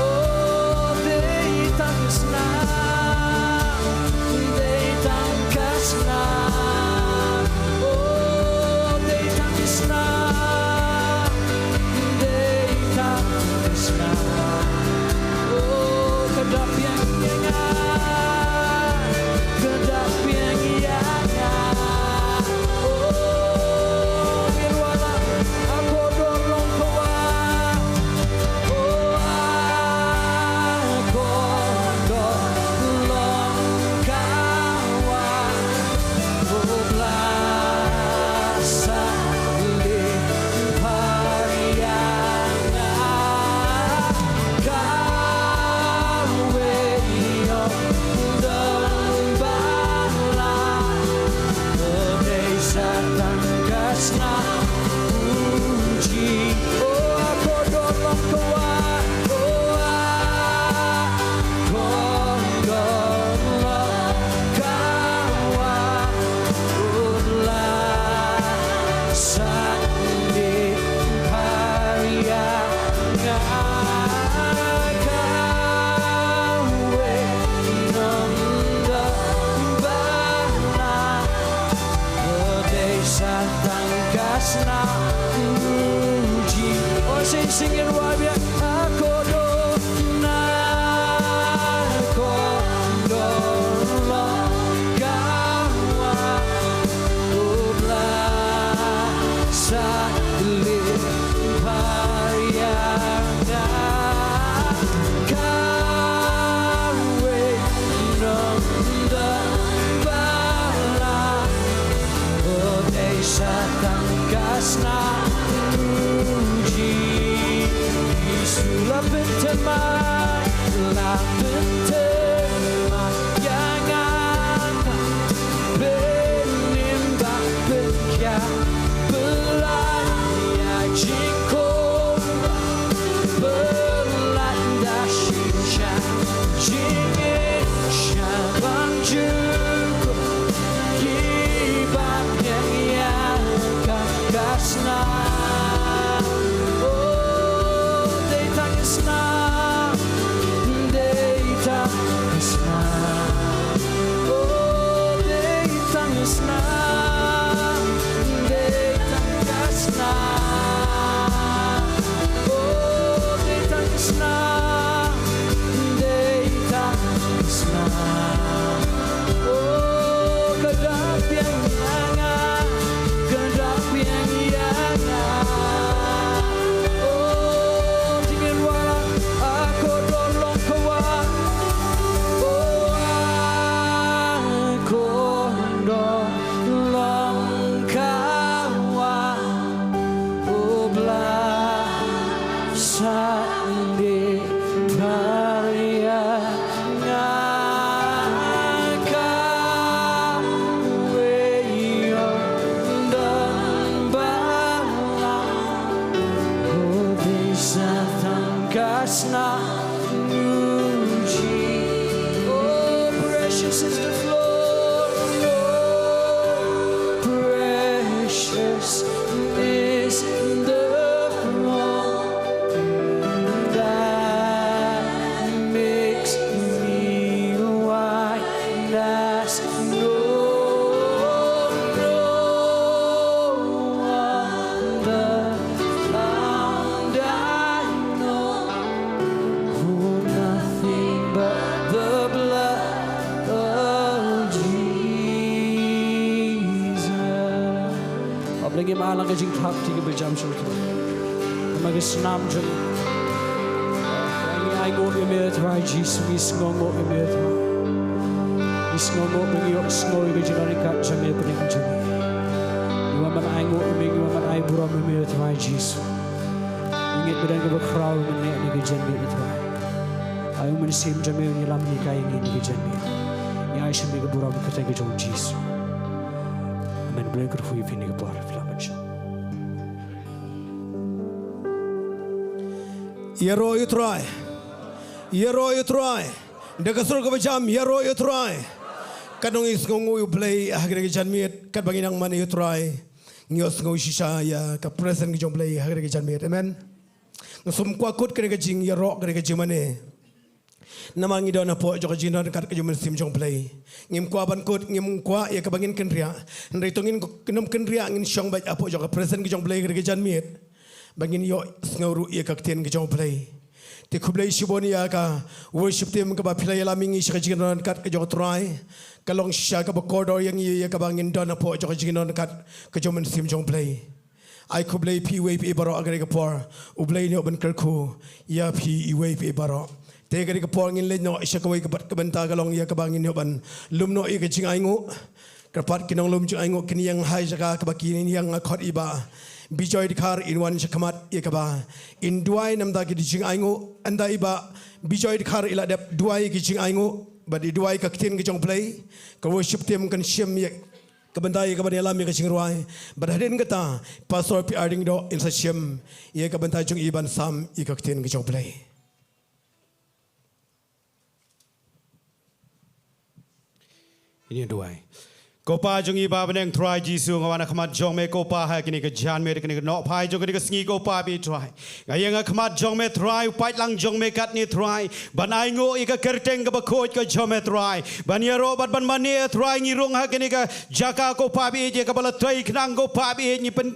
Oh, dei tang ka snam, dei tang ka snam. Oh, dei tang ka snam, dei tang ka snam. Oh, ka dap biang ïa nga, ka dap biang ïa nga. Oh, ngin wallam, a kordor long ka wah. Oh, a kordor long ka wah. Oh, la sa leit phar ïa nga. Kawei ïa u don ba la, dei sa tang ka snam u ji. Oh, a kordor long ka wah. Oh, a kordor long ka wah. Oh, la sa leit phar ïa nga. Kawei ïa u don ba la, dei sa tang ka snam u ji. Oh, sing, sing, ngin wad biang. A kordor, a kordor long ka wah. Oh, la sa leit phar ïa nga. Kawei ïa u don ba la, dei sa tang ka snam u ji. Jisu, la pynthymmai, la pynthymmai ïa nga, pynim bad pynkhiah, pyllait ïa jingkhumra, pyllait da shisha, jingim sha bymjukut, kiba pdiang ïa ka, ka snam. Oh, dei tang ka snam, dei tang ka snam. Oh, dei tang ka snam, dei tang ka snam. Oh, dei tang ka snam, dei tang ka snam. Oh, ka dap biang ïa nga, ka dap biang ïa nga. Lada ngim ai lang ka jingthap, te ki bajam shuh. Namar ka snam jong ngi, ngi ainguh ïa me Trai Jisu, ngi sngewnguh ïa me Trai. Ngi sngewnguh ba ngi ïohsngew ïa ka jingdonkam jong me ha pdeng jong ngi. Ngi wan ban ainguh ïa me, ngi wan ban ai burom ïa me Trai Jisu. Ngi ngeit ba don kaba khraw mynne ha kane ka janmiet Trai. Ai u Mynsiem jong me un ïalam ïa ngi ha kane ka janmiet. Ngi ai sha me ka burom ha ka kyrteng ka jong u Jisu. Amen. Blei kyrkhu ïa phi ha kane ka por, phi lah ban shong. Ïaroh ïa u Trai. Ïaroh ïa u Trai. Da ka sur kaba jam, ïaroh ïa u Trai. Katba ngi sngewnguh ïa u Blei ha kane ka janmiet, katba ngi nang mane ïa u Trai, ngi ïohsngew shisha ïa ka presence ka jong u Blei ha kane ka janmiet. Amen. Nga sngewkwah kut kane ka jingïaroh, kane ka jingmane. Namar ngi don hapoh jong ka jingdonkam ka jong u Mynsiem jong u Blei. Ngim kwah ban kut, ngim kwah ïa kaba ngin kynriah. Hynrei to ngin nym kynriah, ngin shong beit hapoh jong ka presence ka jong u Blei ha kane ka janmiet. Ba ngin ïohsngew ruh ïa ka ktien ka jong u Blei. Te khublei shibun ïa ka worship team kaba phi la ïalam ïa ngi sha ka jingdonkam ka jong u Trai. Ka long shisha kaba kordor ïa ngi ïa kaba ngin don hapoh jong ka jingdonkam ka jong u Mynsiem jong u Blei. Ai khublei phi iwei pa iwei baroh ha kane ka por. U Blei un ïoh ban kyrkhu ïa phi iwei pa iwei baroh. Te ha kane ka por ngin leit noh sha kawei ka bynta, ka long ïa kaba ngin ïoh ban lum noh ïa ka jingainguh. Kyrpad ki nonglum jingainguh kin ïeng ha jaka kaba kin ïeng, nga khot i Bah Bijoy Dkhar in wan sha khmat ïa kaba in duwai namar ki jingainguh. Ynda i Bah Bijoy Dkhar i la dep duwai ki jingainguh bad i duwai ka ktien ka jong u Blei, ka worship team kan shim ïa ka bynta ïa ka ban ïalam ïa ka jingrwai. Bad hadien kata, Pastor P R Diengdoh in sa shim ïa ka bynta jong i ban sam ïa ka ktien ka jong u Blei. Ngin ïa duwai. Ko Pa jong ngi ba ha bneng Trai Jisu, nga wan ha khmat jong me ko Pa ha kane ka janmiet, kane ka nohphai jong kane ka sngi ko Pa bad Trai. Nga ïeng ha khmat jong me Trai, u paidlang jong me katne Trai. Ban ainguh ïa ka kyrteng kaba khuid ka jong me Trai. Ban ïaroh bad ban mane Trai, ngi rung ha kane ka jaka ko Pa bad ïa kaba la trei khnang ko Pa bad ngi pyn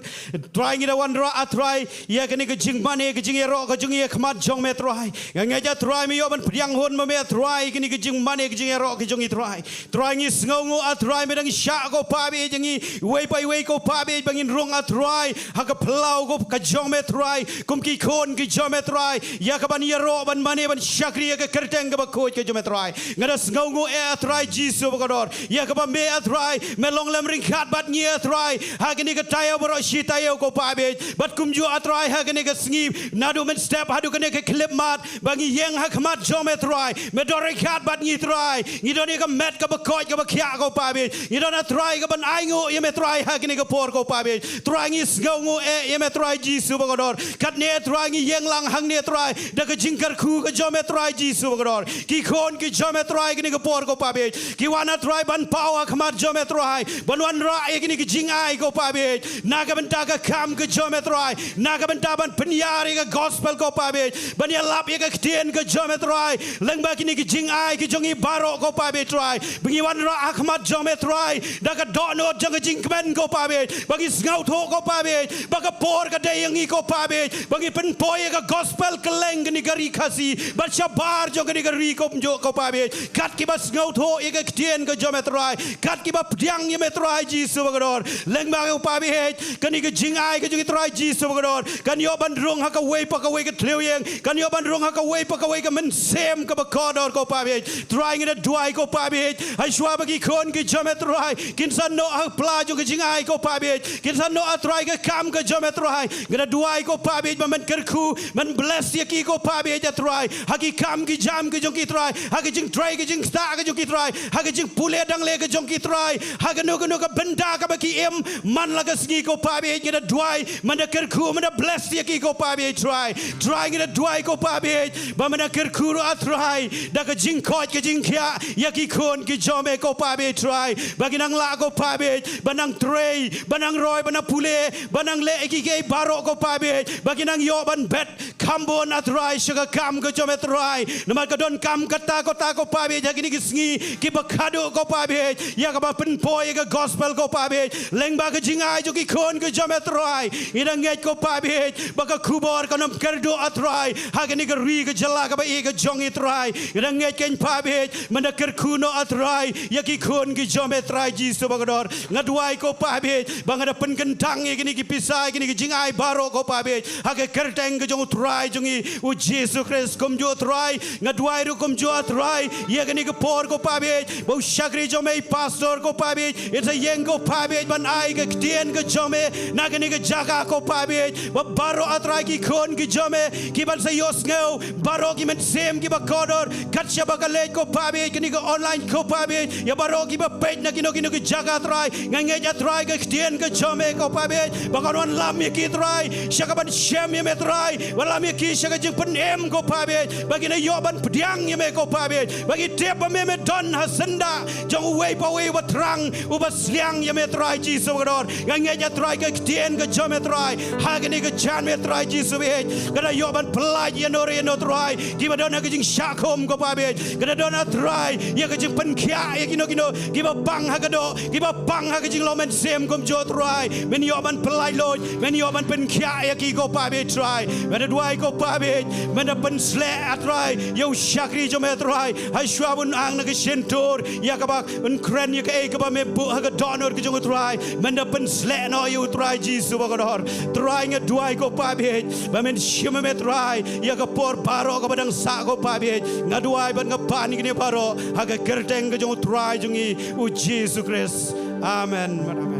Trai ngi da wanrah Trai ïa kane ka jingmane ka jingïaroh ka jong ngi ha khmat jong me Trai. Nga ngeit Trai me ïoh ban pdiang hun ma me Trai kane ka jingmane ka jingïaroh ka jong ngi Trai. Trai ngi sngewnguh Trai me dang shah ko Pa bad ïa ngi iwei pa iwei ko Pa bad ba ngin rung Trai ha ka phyllaw ko ka jong me Trai, kum ki khun ki jong me Trai, ïa ka ban ïaroh ban mane ban shakri ïa ka kyrteng kaba khuid ka jong me Trai. Nga da sngewnguh eh Trai Jisu bakordor, ïa kaba me Trai me long lem ryngkat bad ngi Trai ha kane ka taïew baroh shi taïew ko Pa bad, bad kumjuh Trai ha kane ka sngi naduh mynstep haduh kane ka khyllipmat ba ngi ïeng ha khmat jong me Trai, me don ryngkat bad ngi Trai. Ngi don ïa ka met kaba koit kaba khiah ko Pa bad, ngi don Trai ka ban ainguh ïa me Trai ha kane ka por ko Pa bad. Trai ngi sngewnguh eh ïa me Trai Jisu bakordor. Katne Trai ngi ïeng lang hangne Trai da ka jingkyrkhu ka jong me Trai Jisu bakordor. Ki khun ki jong me Trai kane ka por ko Pa bad, ki wan Trai ban paw ha khmat jong me Trai, ban wanrah ïa kine ki jingai ko Pa bad, na ka bynta ka kam ka jong me Trai, na ka bynta ban pynïar ïa ka gospel ko Pa bad, ban ïalap ïa ka ktien ka jong me Trai. Lyngba kine ki jingai ki jong ngi baroh ko Pa bad Trai, ba ngi wanrah ha khmat jong me Trai da ka dohnud jong ka jingkmen ko Pa bad, ba ngi sngewthuh ko Pa bad ba ka por ka dei ïa ngi ko Pa bad, ba ngi pynpoi ïa ka gospel kylleng kane ka ri Khasi bad shabar jong kane ka ri kumjuh ko Pa bad. Kat kiba sngewthuh ïa ka ktien ka jong me Trai, kat kiba pdiang ïa me Trai Jisu bakordor, lyngba ko Pa bad kane ka jingai ka jong ngi Trai Jisu bakordor kan ïoh ban rung ha kawei pa kawei ka thliew ïing, kan ïoh ban rung ha kawei pa kawei ka mynsiem kaba kordor ko Pa bad. Trai ngi da duwai ko Pa bad, ha shuwa ba ki khun ki jong me Trai kin sa noh ha pla jong ka jingai ko Pa bad, kin sa noh Trai ka kam ka jong me Trai, ngi da duwai ko Pa bad ba men kyrkhu, men bless ïa ki ko Pa bad Trai, ha ki kam ki jam ki jong ki Trai, ha ki jingtrei ki jingktah ki jong ki Trai, ha ki jingpule dangle ki jong ki Trai, ha kano kano ka bynta kaba ki im man la ka sngi ko Pa bad, ngi da duwai men da kyrkhu, men da bless ïa ki ko Pa bad Trai. Trai ngi da duwai ko Pa bad ba men da kyrkhu ruh Trai da ka jingkoit ka jingkhiah ïa ki khun ki jong me ko Pa bad Trai, ba ki nang lah ko Pa bad ba nang trei, ba nang roi, ba nang pule, ba nang leh ïa ki kiei baroh ko Pa bad, ba ki nang ïoh ban bet kham bun Trai sha ka kam ka jong me Trai. Namar ka donkam kata kata ko Pa bad ha kine ki sngi kiba khadduh ko Pa bad, ïa kaba pynpoi ïa ka gospel ko Pa bad lyngba ka jingai jong ki khun ki jong me Trai. Ngi da ngeit ko Pa bad ba ka khubor kan ym kyrduh Trai ha kane ka ri ka jylla kaba ïeit ka jong ngi Trai. Ngi da ngeit kein Pa bad men da kyrkhu noh Trai ïa ki khun ki jong me Trai. Jisu bakordor. Nga duwai ko Pa Beit, ba nga da pynkyntang ïa kine ki pisa, ïa kine ki jingai baroh ko Pa Beit ha ka kyrteng ka jong u Trai jong ngi u Jisu Khrist. Kumjuh Trai, nga duwai ruh kumjuh Trai ïa kane ka por ko Pa Beit, ba u shakri jong me pastor ko Pa Beit, ïa sa ïeng ko Pa Beit ban ai ka ktien ka jong me na kane ka jaka ko Pa Beit, ba baroh Trai ki khun ki jong me ki ban sa ïohsngew, baroh ki mynsiem kiba kordor kat shaba ka leit ko Pa Beit, kane ka online ko Pa Beit, ïa baroh kiba peit na kino kino ki jaka Trai, nga ngeit Trai ka ktien ka jong me ko Pa Beit, ba kan wanlam ïa ki Trai sha ka ban shem ïa me Trai, wanlam ïa ki sha ka jingpynim ko Pa Beit, ba kin ïoh ban pdiang ïa me ko Pa Beit, ba ki tip ba me me don ha syndah jong uwei pa uwei uba thrang uba sliang ïa me Trai Jisu bakordor. Nga ngeit Trai ka ktien ka jong me Trai ha kane ka janmiet Trai Jisu beit, ka da ïoh ban pyllait ïa no re ïa no Trai kiba don ha ka jingshah khum ko Pa Beit, ka da don Trai ïa ka jingpynkhiah ïa kino kino kiba pang ha ka doh, kiba pang ha ka jinglong mynsiem kumjuh Trai, men ïoh ban pyllait lut, men ïoh ban pynkhiah ïa ki ko Pa Beit Trai. Men da duwai ko Pa Beit, men da pynsleh Trai ïa u shakri jong me Trai, ha shuwa bun ang na ka shyntur ïa kaba un kren ïa kaei kaba me buh ha ka dohnud ka jong u Trai, men da pynsleh noh ïa u Trai Jisu bakordor. Trai nga duwai ko Pa Beit, ba men shim me Trai ïa ka por baroh kaba dang sah ko Pa Beit, nga duwai bad nga pan ïa kine baroh ha ka kyrteng ka jong u Trai jong ngi u Jisu Khrist. Amen. Amen.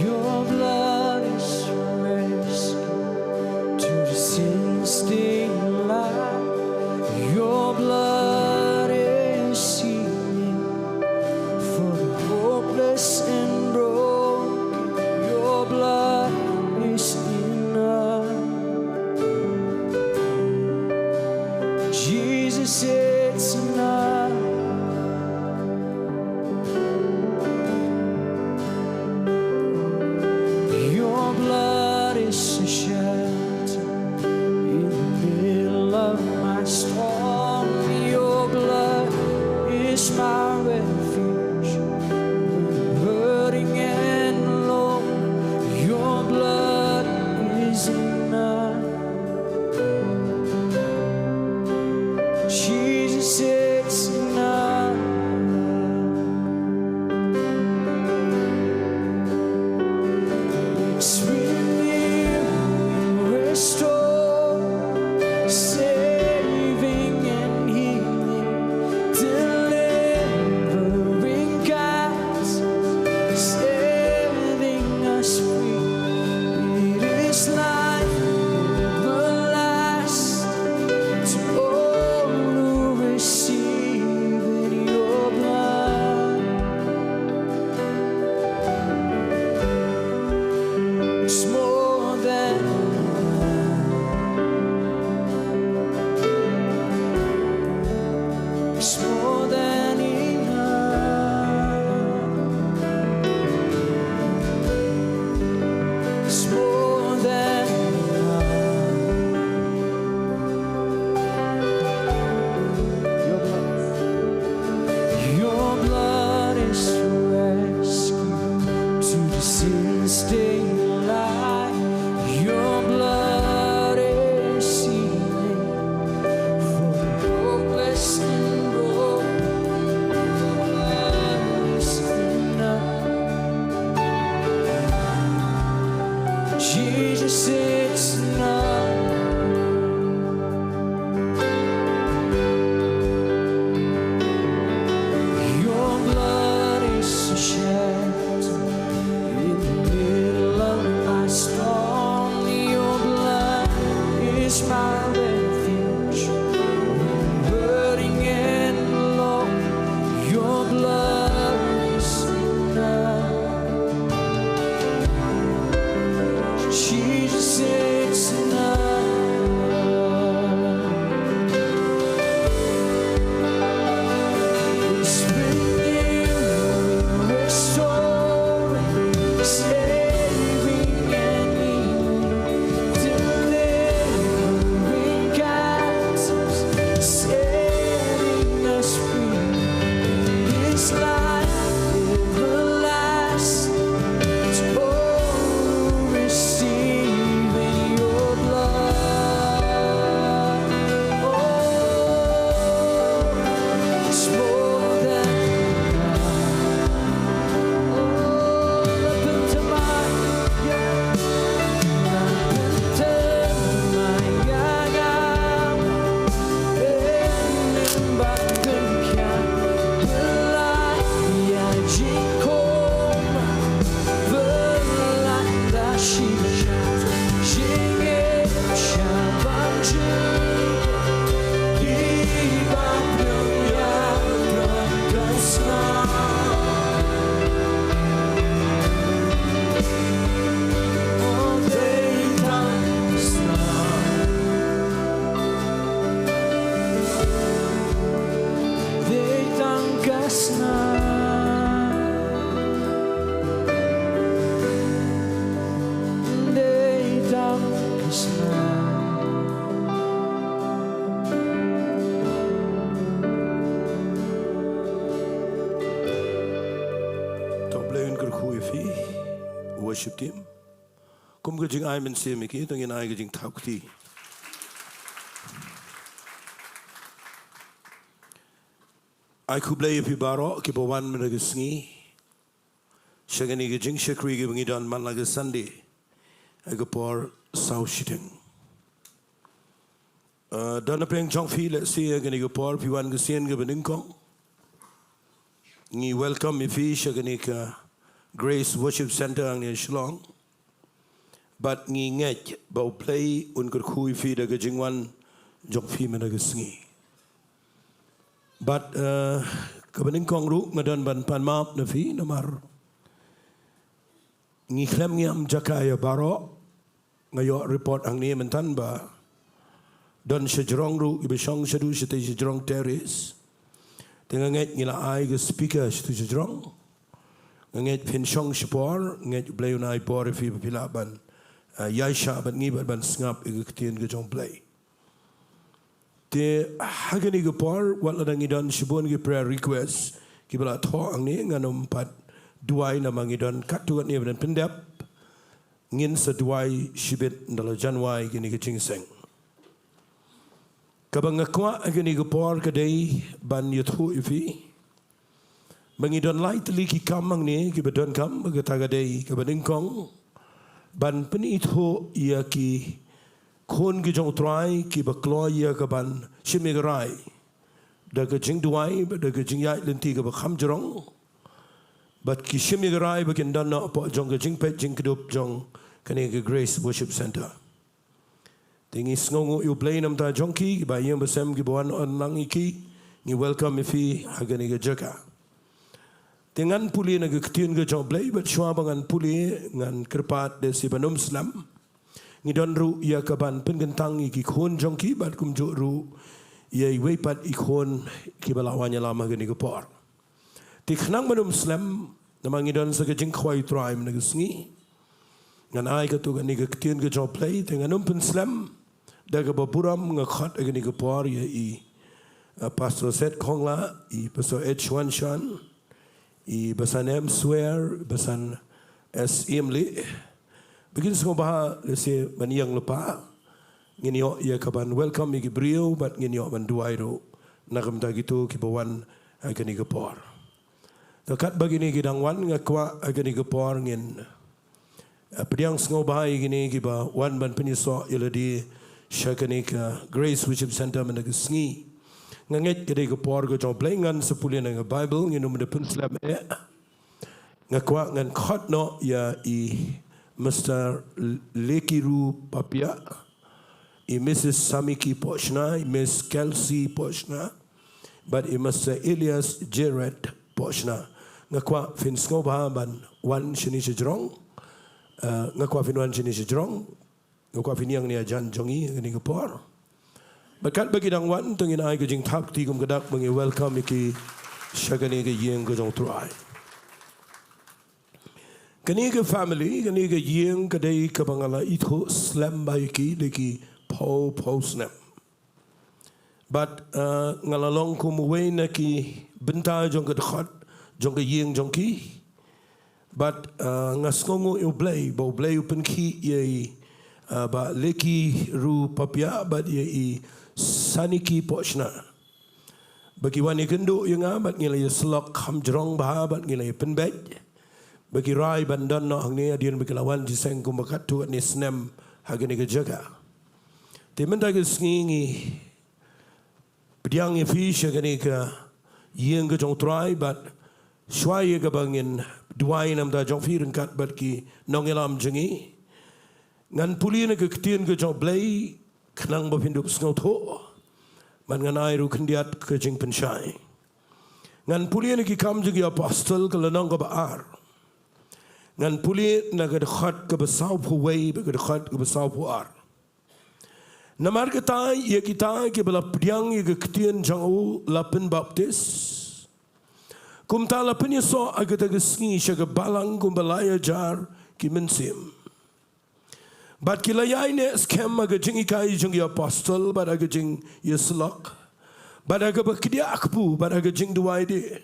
Your blood is rescue to the sin stained life. Your blood is healing for the hopeless and broken. Your blood is enough. Jesus, it's enough. Your blood is a shelter in the middle of my storm. Your blood is my refuge when I'm hurting and alone. Your blood is enough. Jesus, it's enough. It's renewing, restoring, saving and healing, delivering, guiding, setting us free. It is life everlasting to all who receive in your blood. It's more than enough. It's more than enough. It's more than enough. Your blood, your blood is rescue to the sin stained life. Your blood is healing for the hopeless and broken. Your blood is enough. Jesus, it's enough. Your blood is a shelter in the middle of Worship team. Kum ka jingai mynsiem ïa ki, to ngin ai ka jingthap kti. Ai khublei ïa phi baroh kiba wan mynta ka sngi sha kane ka jingshakri kaba ngi don man la ka Sunday ha ka por saw shiteng. Uh, don na pdeng jong phi lehse ha kane ka por phi wan ka sien kaba nyngkong. Ngi welcome ïa phi sha kane ka Grace Worship Center hangne Shillong. Bad ngi ngeit ba U Blei un kyrkhu ïa phi da ka jingwan jong phi mynta ka sngi. Bad, eh, kaba nyngkong ruh nga don ban pan map na phi namar ngi khlem ngiam jaka ïa baroh. Nga ïoh report hangne mynta ba don shajrong ruh kiba shong shaduh shatei shajrong terrace. Te nga ngeit ngi la ai ka speaker shaduh shajrong. Nga ngeit phin shong shipor, nga ngeit U Blei un ai bor ïa phi ba phi lah ban, ah, ïaishah bad ngi bad ban sngap ïa ka ktien ka jong U Blei. Te ha kane ka por wat la dang ngi don shibun ki prayer request kiba la thoh hangne, ngan ym pat duwai namar ngi don katto katne ban pyndep. Ngin sa duwai shibit ynda la jan wai kane ka jingïaseng. Kaba nga kwah ha kane ka por ka dei ban ïathuh ïa phi ba ngi don lai tylli ki kam hangne kiba donkam, ba kata ka dei kaba nyngkong ban pynithuh ïa ki khun ki jong U Trai kiba kloi ïa ka ban shim ïa ka rai da ka jingduwai, da ka jingïaid lynti kaba kham jrong. Bad ki shim ïa ka rai ba kin don noh hapoh jong ka jingpeit jingkdup jong kane ka Grace Worship Center. Te ngi sngewnguh ïa U Blei namar jong ki, kiba ïing ba sem kiba wan wan lang ïa ki, ngi welcome ïa phi ha kane ka jaka. Te ngan pule na ka ktien ka jong U Blei, bad shuwa ba ngan pule, ngan kyrpad da shi ban ym slem. Ngi don ruh ïa ka ban pynkyntang ïa ki khun jong ki, bad kumjuh ruh ïa iwei pat i khun kiba la wan ïalam ha kane ka por. Te khnang ban ym slem, namar ngi don sa ka jingkhawai U Trai mynta ka sngi. Ngan ai katto katne ka ktien ka jong U Blei, te ngan ym pynslem da kaba burom nga khot ha kane ka por ïa i, uh, Pastor Seth Khongla, i Pastor H Wan Shan, i Basan M Swer, Basan S Imli. Ba kin sngewbha lehse ban ïeng lypa. Ngin ïoh ïa ka ban welcome ïa ki briew, bad ngin ïoh ban duwai ruh na ka bynta kito kiba wan ha kane ka por. Te katba kine ki dang wan, nga kwah ha kane ka por ngin, eh, pdiang sngewbha ïa kine kiba wan ban pynïasoh ïa lade sha kane ka Grace Worship Center mynta ka sngi. Nga ngeit ka dei ka por ka jong U Blei, ngan sa pule na ka Bible, ngin ym da pynslem eh. Nga kwah ngan khot noh ïa i Mister L-, Lekiru Papia, i Missus Samiki Pochna, i Miss Kelsey Pochna, bad i Mister Elias Jared Pochna. Nga kwah phin sngewbha ban wan shane shajrong. Eh, nga kwah phin wan shane shajrong. Nga kwah phin ïeng ne hajan jong ngi ha kane ka por. Bad katba ki dang wan, to ngin ai ka jingthap kti kum ka dak ba ngi welcome ïa ki sha kane ka ïing ka jong U Trai. Kane ka family, kane ka ïing ka dei kaba nga la ithuh slem bha ïa ki da ki phew phew snem. Bad, uh, nga la long kum uwei na ki bynta jong ka dkhot jong ka ïing jong ki. Bad, uh, nga sngewnguh ïa U Blei, ba U Blei u pynkhih ïa i, uh, Bah Lekiru Papia bad ïa i Saniki Pochna. Ba ki wan ïakynduh ïa nga, bad ngi la ïasyllok kham jrong bha, bad ngi la ïapynbeit. Ba ki rai ban don noh hangne hadien ba ki la wan jingïaseng kumba katto katne snem ha kane ka jaka. Te mynta ka sngi ngi pdiang ïa phi sha kane ka ïing ka jong U Trai, bad shuwa ïa kaba ngin duwai namar jong phi ryngkat bad ki nongïalam jong ngi, ngan pule na ka ktien ka jong U Blei khnang ba phin dup sngewthuh. Bad ngan ai ruh khyndiat ka jingpynshai. Ngan pule na Ki Kam jong ki Apostol ka lynnong kaba ar. Ngan pule na ka dkhot kaba saw phew wei bad ka dkhot kaba saw phew ar. Namar kata ïa kita kiba la pdiang ïa ka ktien jong u la pynbaptis. Kumta la pynïasoh ha kata ka sngi sha ka balang kumba lai hajar ki mynsiem. Bad ki la ïaineh skhem ha ka jinghikai jong ki apostol, bad ha ka jingïasyllok, bad ha kaba khñiang kpu, bad ha ka jingduwai de.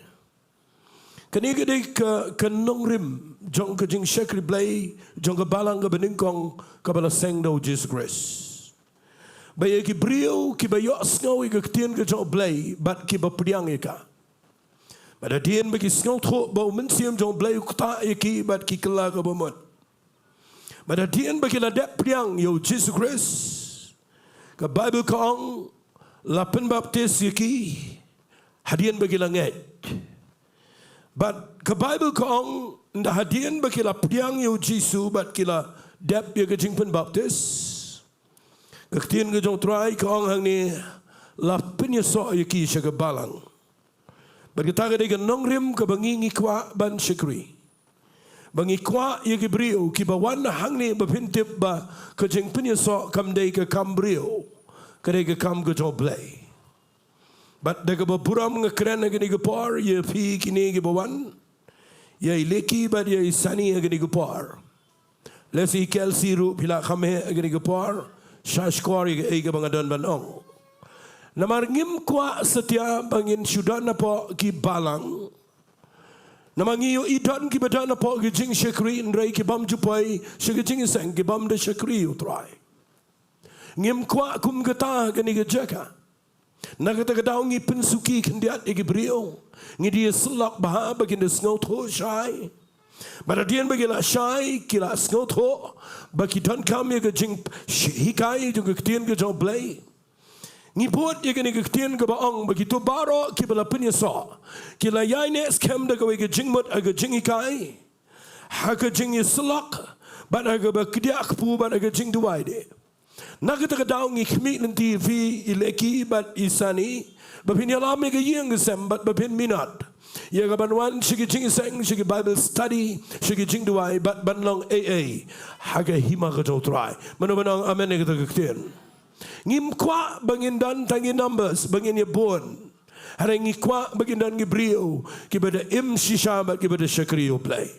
Kane ka dei ka, ka nongrim jong ka jingshakri Blei jong ka balang kaba nyngkong kaba la seng da u Jisu Khrist. Ba ïa ki briew kiba ïohsngew ïa ka ktien ka jong u Blei bad kiba pdiang ïa ka. Bad hadien ba ki sngewthuh ba u Mynsiem jong u Blei u ktah ïa ki bad ki kylla ka bamut. Bad hadien ba ki la dep pdiang ïa u Jisu Khrist, ka Baibl ka ong la pynbaptis ïa ki hadien ba ki la ngeit. Bad ka Baibl ka ong ynda hadien ba ki la pdiang ïa u Jisu bad ki la dep ïa ka jingpynbaptis, ka ktien ka jong u Trai ka ong hangne, la pynïasoh ïa ki sha ka balang. Bad kata ka dei ka nongrim kaba ngi ngi kwah ban shakri. Ba ngi kwah ïa ki briew kiba wan hangne ba phin tip ba ka jingpynïasoh kam dei ka kam briew, ka dei ka kam ka jong u Blei. Bad da kaba burom nga kren ha kane ka por ïa phi kine kiba wan, ïa i Leki bad ïa i Sani ha kane ka por. Lehse i Kelsey ruh phi lah kham heh ha kane ka por, sha shkor ïa kaei kaba nga don ban ong. Namar ngim kwah satia ba ngin shu don hapoh ki balang. Namar ngi ïohi don kiba don hapoh ki jingshakri hynrei ki bym ju poi sha ki jingïaseng, ki bym da shakri ïa u Trai. Ngim kwah kum kata ha kane ka jaka. Na kata ka daw ngi pynsuki khyndiat ïa ki briew. Ngi da ïasyllok bha ba kin da sngewthuh shai. Bad hadien ba ki la shai, ki la sngewthuh ba ki donkam ïa ka jing sh-, hikai jong ka ktien ka jong u Blei. Ngi bud ïa kane ka ktien kaba ong ba kito baroh kiba la pynïasoh ki la ïaineh skhem da kawei ka jingmut ha ka jinghikai, ha ka jingïasyllok bad ha kaba kdiah kpu bad ha ka jingduwai de. Na kata ka daw ngi khmih lynti ïa phi i Leki bad i Sani ba phin ïalam ïa ka ïing ka sem bad ba phin minot ïa ka ban wan sha ki jingïaseng, sha ki Bible study, sha ki jingduwai bad ban long ei ei ha ka hima ka jong u Trai. Mano ban ong amen ïa kata ka ktien? Ngim kwah ba ngin don tang ki numbers, ba ngin ïa bun. Hynrei ngi kwah ba ngin don ki briew kiba da im shisha bad kiba da shakri ïa u Blei.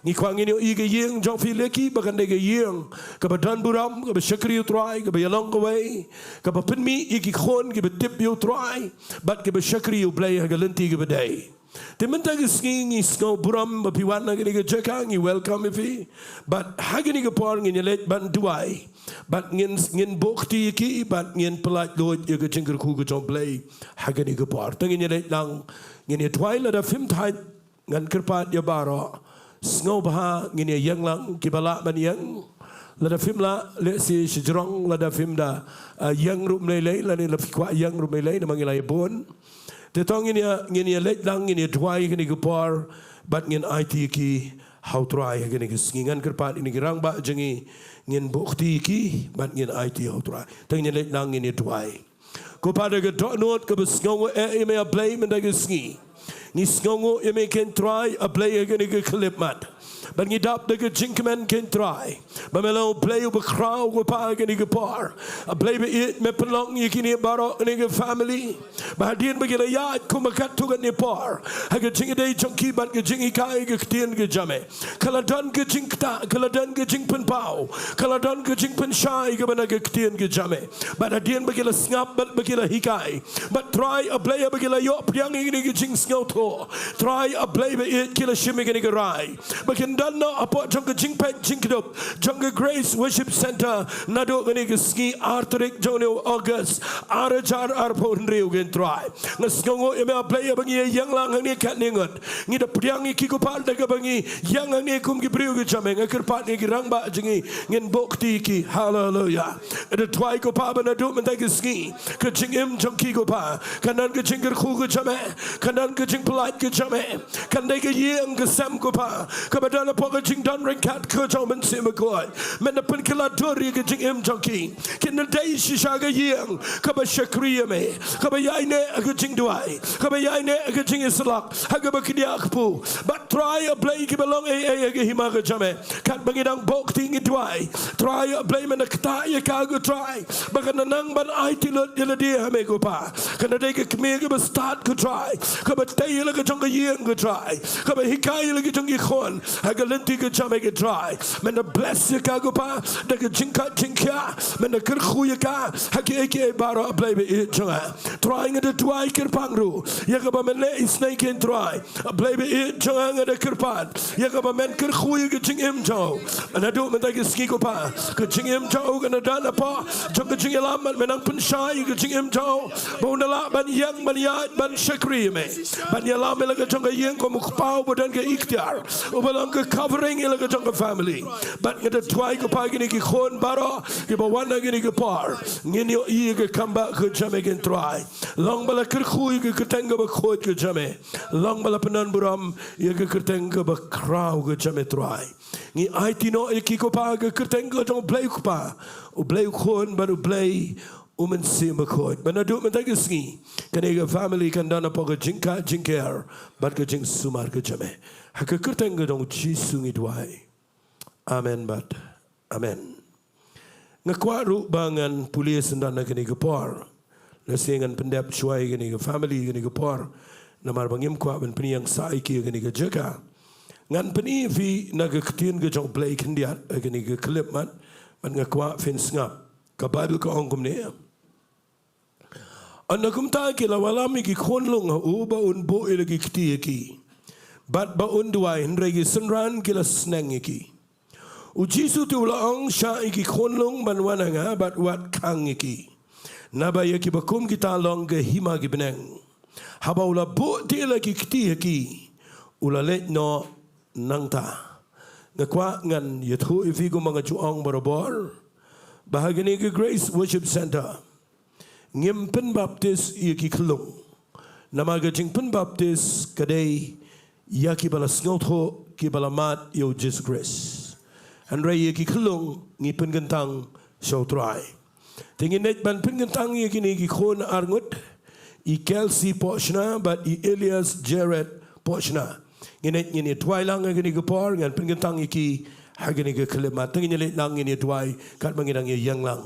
Ngi kwah ngin ïohi ka ïing jong phi Leki ba kan dei ka ïing kaba don burom, kaba shakri ïa u Trai, kaba ïalong kawei, kaba pynmih ïa ki khun kiba tip ïa u Trai bad kiba shakri ïa u Blei ha ka lynti kaba dei. Te mynta ka sngi ngi sngew burom ba phi wan ha kane ka jaka, ngi welcome ïa phi. Bad ha kane ka por ngin ïaleit ban duwai. Bad ngin, ngin buh kti ïa ki bad ngin pyllait luid ïa ka jingkyrkhu ka jong u Blei ha kane ka por. Te ngin ïaleit lang, ngin ïa duwai. Lada phim thait, ngan kyrpad ïa baroh, sngewbha ngin ïa ïeng lang, kiba lah ban ïeng. Lada phim lah, lehse sha jrong, lada phim da, ah, ïeng ruh ym lei lei, lane lada phi kwah ïeng ruh ym lei lei, namar ngi la ïa bun. Te to ngin ïa, ngin ïaleit lang, ngin ïa duwai ha kane ka por bad ngin aiti ïa ki ha u Trai ha kane ka sngi. Ngan kyrpad ïa ki rangbah jong ngi, ngin buh kti ïa ki bad ngin aiti ha u Trai. Te ngin ïaleit lang, ngin ïa duwai. Ko Pa, da ka dohnud kaba sngewnguh eh ïa me A Blei mynta ka sngi. Ngi sngewnguh ïa me ko Trai A Blei ha kane ka khyllipmat. Bad ngi dap da ka jingkmen ko Trai ba me long U Blei uba khraw, ko Pa, ha kane ka por. A Blei ba ïeit, me pynlong ïa kine baroh kane ka family ba hadien ba ki la ïaid kum katto katne por ha ka jingïadei jong ki bad ka jinghikai ka ktien ka jong me. Ka la don ka jingktah, ka la don ka jingpynpaw, ka la don ka jingpynshai kaba na ka ktien ka jong me. Bad hadien ba ki la sngap bad ba ki la hikai, bad Trai A Blei ba ki la ïoh pdiang ïa kane ka jingsngewthuh, Trai A Blei ba ïeit, ki la shim ïa kane ka rai ba kin don noh hapoh jong ka jingpeit jingkdup jong ka Grace Worship Centre naduh kane ka sngi ar tarik jong une u August ar hajar arphew hynriew, ko Trai. Nga sngewnguh ïa me A Blei ba ngi ïeng lang hangne katne ngut. Ngi da pdiang ïa ki, ko Pa, da kaba ngi ïeng hangne kum ki briew ki jong me. Nga kyrpad ïa ki rangbah jong ngi, ngin buh kti ïa ki. Haleluya. Nga da duwai, ko Pa, ba naduh mynta ka sngi ka jingim jong ki, ko Pa, kan don ka jingkyrkhu ka jong me, kan don ka jingpyllait ka jong me. Kan dei ka ïing ka sem, ko Pa, kaba don hapoh ka jingdon ryngkat ka jong u Mynsiem Bakhuid. Men da pynkylla dur ïa ka jingim jong ki. Kin da dei shisha ka ïing kaba shakri ïa me, kaba ïaineh ha ka jingduwai, kaba ïaineh ha ka jingïasyllok, ha kaba kdiah kpu. Bad Trai A Blei, kiba long ei ei ha ka hima ka jong me. Katba ngi dang buh kti ngi duwai, Trai A Blei, men da ktah ïa ka, ko Trai, ba kan da nang ban aiti lut ïa lade ha me, ko Pa. Kan da dei ka kmie kaba stad, ko Trai, kaba tei ïa la ka jong ka ïing ko Trai, kaba hikai ïa la ka jong ki khun ha ka lynti ko Jame ko Trai. Men da bless ïa ka ko Pa da ka jingkha jingkhiah, men da kyrkhu ïa ka ha kiei kiei baroh, A Blei ba ïeit jong nga. Trai, nga da duwai kyrpang ruh ïa kaba men leh isynei ko Trai, A Blei ba ïeit jong nga, nga da kyrpad ïa kaba men kyrkhu ïa ka jingim jong u. Naduh mynta ka sngi ko Pa, ka jingim jong u kan da don hapoh jong ka jingïalam, bad men nang pynshai ïa ka jingim jong u ba un da lah ban ïeng, ban ïaid, ban shakri ïa Me, ban ïalam ïa la ka jong ka ïing kum u kpa uba don ka iktiar, uba long ka covering ïa la ka jong ka family. Bad nga da duwai ko Pa, kine ki khun baroh kiba wan ha kine ki por, ngin ïohi ïa ka kam ba ko Jame ko Trai. Long ba la kyrkhu ïa ka kyrteng kaba khuid ko Jame, long ba la pyndonburom ïa ka kyrteng kaba khraw ko Jame Trai. Ngi aiti noh ïa ki ko Pa ha ka kyrteng ka jong U Blei U Kpa, U Blei U Khun bad U Blei U Mynsiem Bakhuid. Ba naduh mynta ka sngi kane ka family kan don hapoh ka jingkha jingker bad ka jingsumar ko Jame. Ha ka kyrteng ka jong U Jisu ngi duwai. Amen bad amen. Nga kwah ruh ba ngan pule syndon ha kane ka por. Lehse ngan pyndep shuwa ïa kane ka family ha kane ka por, namar ba ngim kwah ban pynïeng sah ïa ki ha kane ka jaka. Ngan pyni ïa phi na ka ktien ka jong U Blei khyndiat ha kane ka khyllipmat, bad nga kwah phin sngap. Ka Baibl ka ong kumne: Ynda kumta ki la wallam ïa ki khunlung ha u ba un buh ïa la ki kti ha ki, bad ba un duwai, hynrei ki synran ki la sneng ïa ki. U Jisu te u la ong: Shah ïa ki khunlung ban wan ha nga, bad wat khang ïa ki, naba ïa kiba kum kita long ka hima ki bneng. Haba u la buh te la ki kti ha ki, u la leit noh nangta. Nga kwah ngan ïathuh ïa phi kumba nga ju ong barabor, ba ha kane ka Grace Worship Centre ngim pynbaptis ïa ki khyllung. Namar ka jingpynbaptis ka dei ïa kiba la sngewthuh, kiba la mad ïa U Jisu Khrist. Hynrei ïa ki khyllung ngi pynkyntang sha U Trai. Te ngin leit ban pynkyntang ïa kine ki khun arngut, i Kelsey Pohshna bad i Elias Jared Pohshna. Ngin leit, ngin ïa duwai lang ha kane ka por, ngan pynkyntang ïa ki ha kane ka khyllipmat. Te ngin ïa leit lang, ngin ïa duwai katba ngi dang ïa ïeng lang.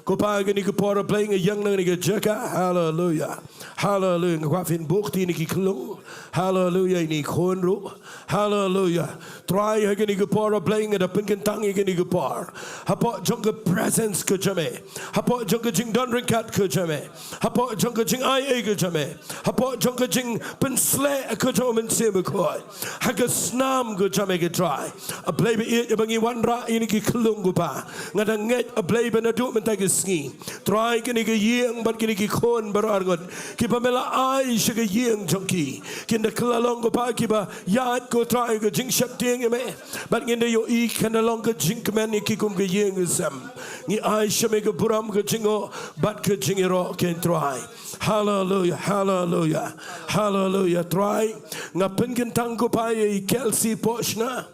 Ko Pa, ha kane ka por, A Blei, nga ïeng na kane ka jaka. Haleluya. Haleluya. Nga kwah phin buh kti ïa kine ki khyllung. Haleluya. Ïa kine ki khun ruh. Haleluya. Trai, ha kane ka por, A Blei, nga da pynkyntang ïa kane ka por hapoh jong ka presence ka jong Me, hapoh jong ka jingdon ryngkat ka jong Me, hapoh jong ka jingai ei ka jong Me, hapoh jong ka jingpynsleh ka jong U Mynsiem Bakhuid, ha ka snam ka jong Me ko Trai. A Blei baieit, haba ngi wanrah ïa kine ki khyllung ko Pa, nga da ngeit, A Blei, ba naduh mynta ka sngi, Trai, kine ki ïing bad kine ki khun baroh arngut kiba Me la ai sha ka ïing jong ki, kin da kylla long ko Pa kiba ïaid ko Trai ka jingsheptieng ïa Me, bad ngin da ïohi kan da long ka jingkmen ïa ki kum ka ïing ka sem. Ngi ai sha Me ka burom, ka jingnguh bad ka jingïaroh ko Trai. Haleluya, haleluya, haleluya. Trai, nga pynkyntang ko Pa ïa i Kelsey Pohshna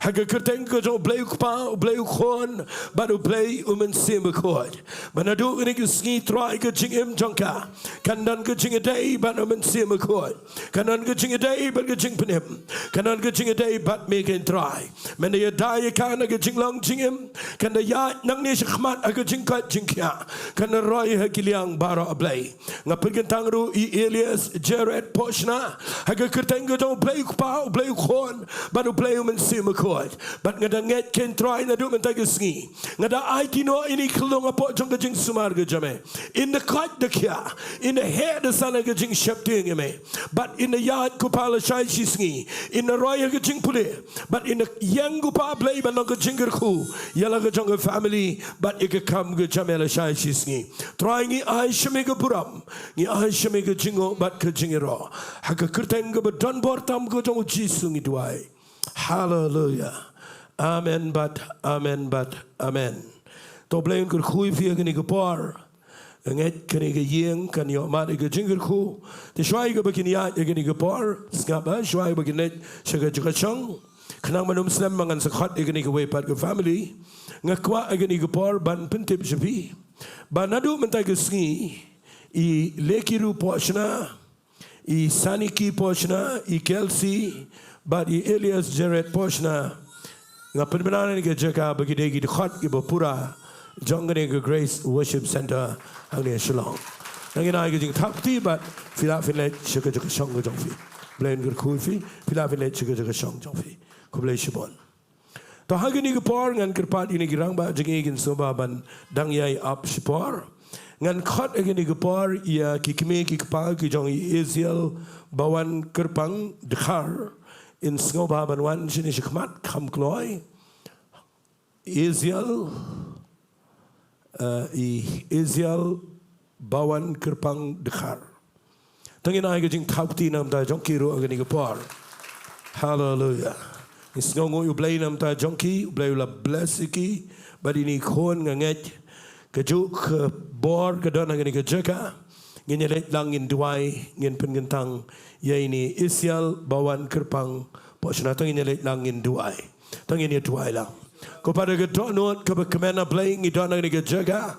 ha ka kyrteng ka jong U Blei U Kpa, U Blei U Khun bad U Blei U Mynsiem Bakhuid. Ba naduh kane ka sngi, Trai, ka jingim jong ka kan don ka jingïadei bad U Mynsiem Bakhuid, kan don ka jingïadei bad ka jingpynim, kan don ka jingïadei bad Me ko Trai. Men da ïada ïa ka na ka jinglong jingim, kan da ïaid nangne shakhmat ha ka jingkoit jingkhiah, kan da roi ha ki liang baroh, A Blei. Nga pynkyntang ruh i Elias Jared Pohshna ha ka kyrteng ka jong U Blei U Kpa, U Blei U Khun bad U Blei U Mynsiem Bakhuid. Bad nga da ngeit ko Trai, naduh mynta ka sngi, nga da aiti noh ïa kine ki khyllung hapoh jong ka jingsumar ka jong Me. In da koit da khiah, in da heh da san ha ka jingsheptieng ïa Me, bad in da ïaid ko Pa lashai shisngi, in da roi ha ka jingpule, bad in da ïeng ko Pa, Blei, ban long ka jingkyrkhu ïa la ka jong ka family bad ïa ka kam ka jong Me lashai shisngi. Trai, ngi ai sha Me ka burom, ngi ai sha Me ka jingnguh bad ka jingïaroh. Ha ka kyrteng kaba don bor tam ka jong U Jisu ngi duwai. Haleluya. Amen bad amen bad amen. To Blei un kyrkhu ïa phi ha kane ka por. Nga ngeit kane ka ïing kan ïoh mad ïa ka jingkyrkhu. Te shuwa ïa kaba kin ïaid ha kane ka por, sngap, ha, shuwa ïa kaba kin leit sha ka jaka shong, khnang ban ym slem ba ngan sa khot ïa kane kawei pat ka family, nga kwah ha kane ka por ban pyntip sha phi ba naduh mynta ka sngi, i Lekiru Pohshna, i Saniki Pohshna, i Kelsey bad i Elias Jared Pohshna, nga pynbna na kane ka jaka ba ki dei ki dkhot kiba pura jong kane ka Grace Worship Centre hangne ha Shillong. Nangta ngin ai ka jingthap kti bad phi lah phin leit sha ka jaka shong ka jong phi. Blei un kyrkhu ïa phi, phi lah phin leit sha ka jaka shong jong phi. Khublei shibun. To ha kane ka por ngan kyrpad ïa kine ki rangbah jong ngi kin sngewbha ban dang ïai ap shipor. Ngan khot ha kane ka por ïa ki kmie ki kpa ki jong i Isiel Bawan Kyrpang Dkhar. In sngewbha ban wan shane shakhmat kham kloi. Isiel, eh, i Isiel Bawan Kyrpang Dkhar. To ngin ai ka jingthaw kti na ka bynta jong ki ruh ha kane ka por. Haleluya. Ngi sngewnguh ïa U Blei na ka bynta jong ki, U Blei u la bless ïa ki bad ine i khun, nga ngeit kajuh ka bor ka don ha kane ka jaka. Ngin ïa leit lang ngin duwai, ngin pynkyntang ïa ine i Isiel Bawan Kyrpang. Pok shana, to ngin ïa leit lang ngin duwai. To ngin ïa duwai lang. Ko Pa, da ka dohnud kaba kmen, A Blei, ngi don ha kane ka jaka.